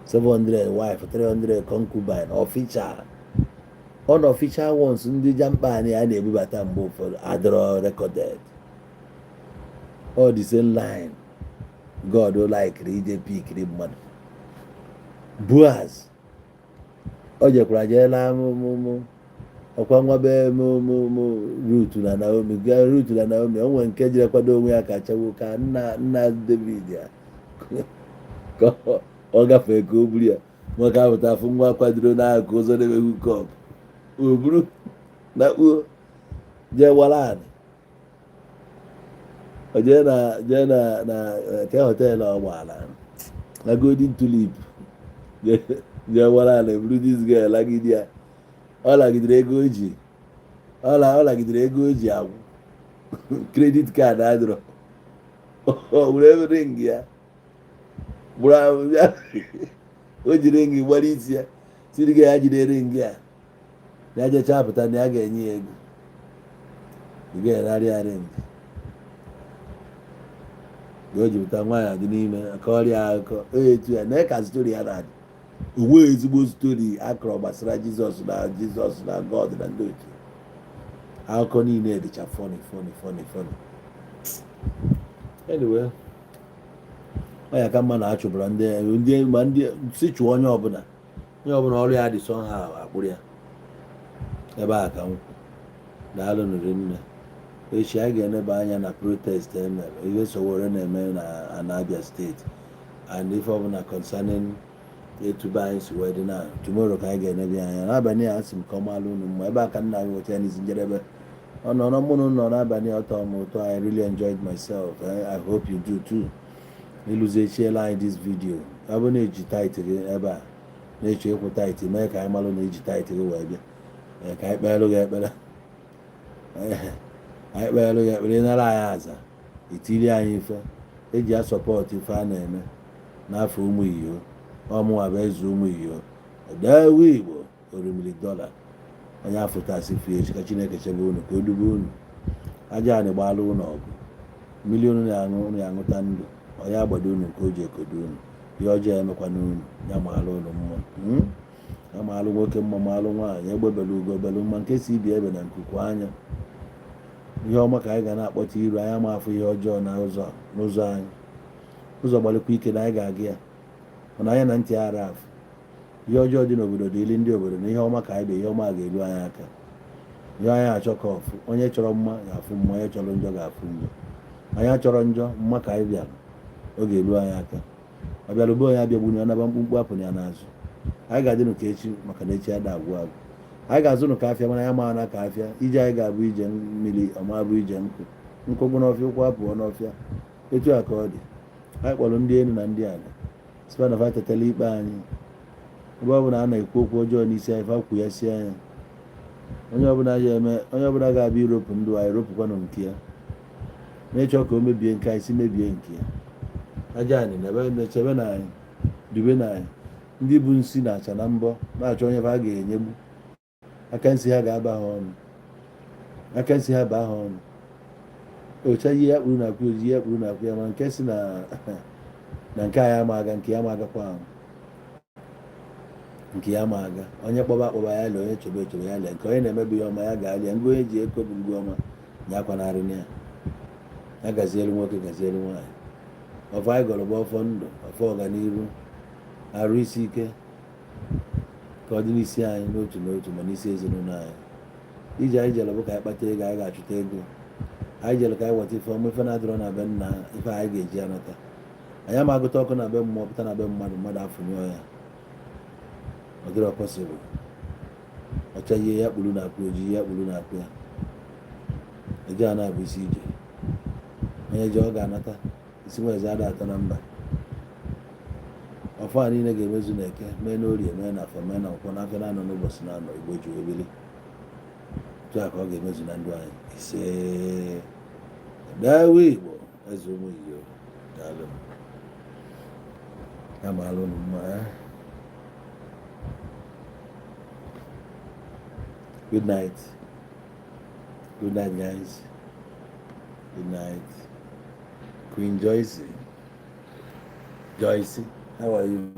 700 wife, 300 concubine official, unofficial ones. Ndị jamkpan a na-ebubata mgbe ụfọdụ adịrọ recorded. All the same line God likiri ije pikiri mmadụ. Boaz o jekwara jee na mụ ọkwa nwa be mụ Ruth na Naomi, gaa Ruth na Naomi. O nwere nke jere kwado onwe ya ka chawo ka nna nna David ya ka ọ gafee ka o buru ya, nwoke apụta afụ nwa kwadoro n'akụkụ ụzọ na-emeghu kọp, o buru na kpuo jee wara anị. O jee na ke hotel ọ gbaala na Golden Tulip, jee wara anị, buru this girl lagide ya. Ọ lagidere ego o ji, ọ lagidere ego o ji agwụ, credit card adịrọ. O were ring ya gburu ahụ bịa, o ji ring gbara isi ya, siri gị ya jide ring a na ya jechaa pụta na ya ga-enye ya ego. Ị ga-enarị ya ring ka o ji pụta. Nwaanyị adị n'ime akọrọ ya akụkọ etu ya na ka story ya na-adị onwe ezigbo story akọrọ gbasara Jizọs na God na ndị otu. Akụkọ niile dịcha funny, funny, funny, funny. Anyway, ọ ya ka mma na achụbara ndị ma ndị si chụọ onye ọbụla, onye ọbụla ọrụ ya dị somehow akpụrụ ya ebe a ka m kwu. Daalụ nụrụ nne. Echi anyị ga-eneba anya na protest emere, ihe Sowore na-eme na ana Abia Steeti and ife ọbụla concerning etu be anyị si wee dị na tomorrow ka anyị ga-enebe ya anya. N'abalị a, asị m ka ọ malụ unu mma. Ebe a ka nna anyị nweta ya n'isi njedebe. Ọ nọrọ mụ na unu nọ n'abalị, ọtọ m ụtọ. I really enjoyed myself. I hope you do too. Ịlụzechiela anyị this video. Ọ bụ na-eji tithe gị ebe a na-eche ịkwụ tithe, mee ka anyị malụ na iji tithe gị wee bịa. Ee, ka anyị kpeelụ gị ekpere, anyị kpeelụ gị ekpere, ịnara anyị aza, itiri anyị ife eji a support ife a na-eme n'afọ ụmụ iyo. Ọmụnwa bụ eze ụmụ iyo edewe Igbo orimiri dọla onye afụtasị fie echi. Ka Chineke chebe unu, ka o dube unu. Aja anyị gbaala unu ọgụ mmiri unu na-aṅụ, unu ya aṅụta ndụ. Onye agbado unu nke o ji ekodo unu. Ihe ọjọọ emekwana unu. Ya maala unu mma. Ya maalụ nwoke mma, maalụ nwaanyị. Egbe belu, ugo belu, mma nke si ibi ebe na nkuku anya. Ihe ọma ka anyị ga na-akpọta iru anyị, ama afụ ihe ọjọọ na ụzọ n'ụzọ anyị. Ụzọ gbalịkwa ike na anyị ga-aga ya, mana anya na ntị ara afụ ihe ọjọọ dị n'obodo dịịrị ndị obodo. Na ihe ọma ka anyị bụ, ihe ọma ga-eru anyị aka. Ihe anyị achọ ka ọfụ, onye chọrọ mma ga-afụ mma, onye chọrọ njọ ga-afụ njọ. Anyị achọrọ njọ, mma ka anyị bịara. Ọ ga-eru anyị aka. Ọ bịara ube onye abịagburu ya naba mkpumkpu apụ ya n'azụ. Anyị ga-adịnụ ka echi, maka na echi ada agwụ agwụ. Anyị ga-azụnụ ka afịa, mana ya maa na ka afịa. Ije anyị ga-abụ ije mmiri ọma, bụ ije nkụ nkụ gwụ n'ọfịa, ụkwụ apụọ n'ọfịa. Etu a ka ọ dị. Anyị kpọrọ ndị elu na ndị ala sịkwa na fa tetara ikpe anyị. Ebe ọ bụla a na-ekwu okwu ọjọọ n'isi anyị, fa kwu ya sie anya. Onye ọbụla ya eme, onye ọbụla ga-abịa iropụ ndụ anyị, ropụkwanụ nke ya na-ịchọ ka o mebie nke anyị, si mebie nke ya. Aja anyị na-echebe na anyị, dube na anyị. Ndị bụ nsi na-acha na mbọ na-achọ onye fa ga-enyegbu aka. Nsị ha ga-aba ha ọnụ, aka nsị ha baa ha ọnụ. Ocha ihe ya kpuru na akwụ oji ya kpuru na akwụ ya, ma nke si na nke anyị ama aga, nke ya ama agakwa ahụ, nke ya ma aga. Onye kpọba akpọba ya lee, onye chebe echebe ya lee, nke onye na-emebi ihe ọma ya ga-alị ya. Ngwa, onye ji eko bụ ngwa ọma ya akwanarị ya. Ya gazielu nwoke, gazielu nwaanyị. Ọfọ anyị gọrọ bụ ọfọ ndụ, ọfọ ọganiru, arụ isi ike, ka ọ dị n'isi anyị n'otu n'otu, ma n'isi ezinụlọ anyị. Ije anyị jere bụ ka anyị kpata ego, anyị ga-achụta ego. Anyị jere ka anyị weta ife ọma, ife na-adịrọ na be nna, ife anyị ga-eji anata. Anyị ama agụta ọkụ na be mmụọ pụta na be mmadụ, mmadụ afụnyụọ ya. Ọ dịrọ possible. Ọcha ihe ya kpuru na akwụ ojii ya kpuru na akwụ ya. Eje a na-abụ isi ije. Onye je, ọ ga-anata isi nwa eze ada atọ na mba. Ọfọ a niile ga-emezu na Eke, mee n'Orie, mee na Afọ, mee na Nkwọ, n'afịa na-anọ n'ụbọchị na-anọ. Igbo ji obili otu a ka ọ ga-emezu na ndụ anyị. Ise. Dawe Igbo, eze ụmụ iyo, daalụ. Ya maara unu mma, eh? Good night, good night, guys. Good night. Queen Joyce. Joyce, how are you?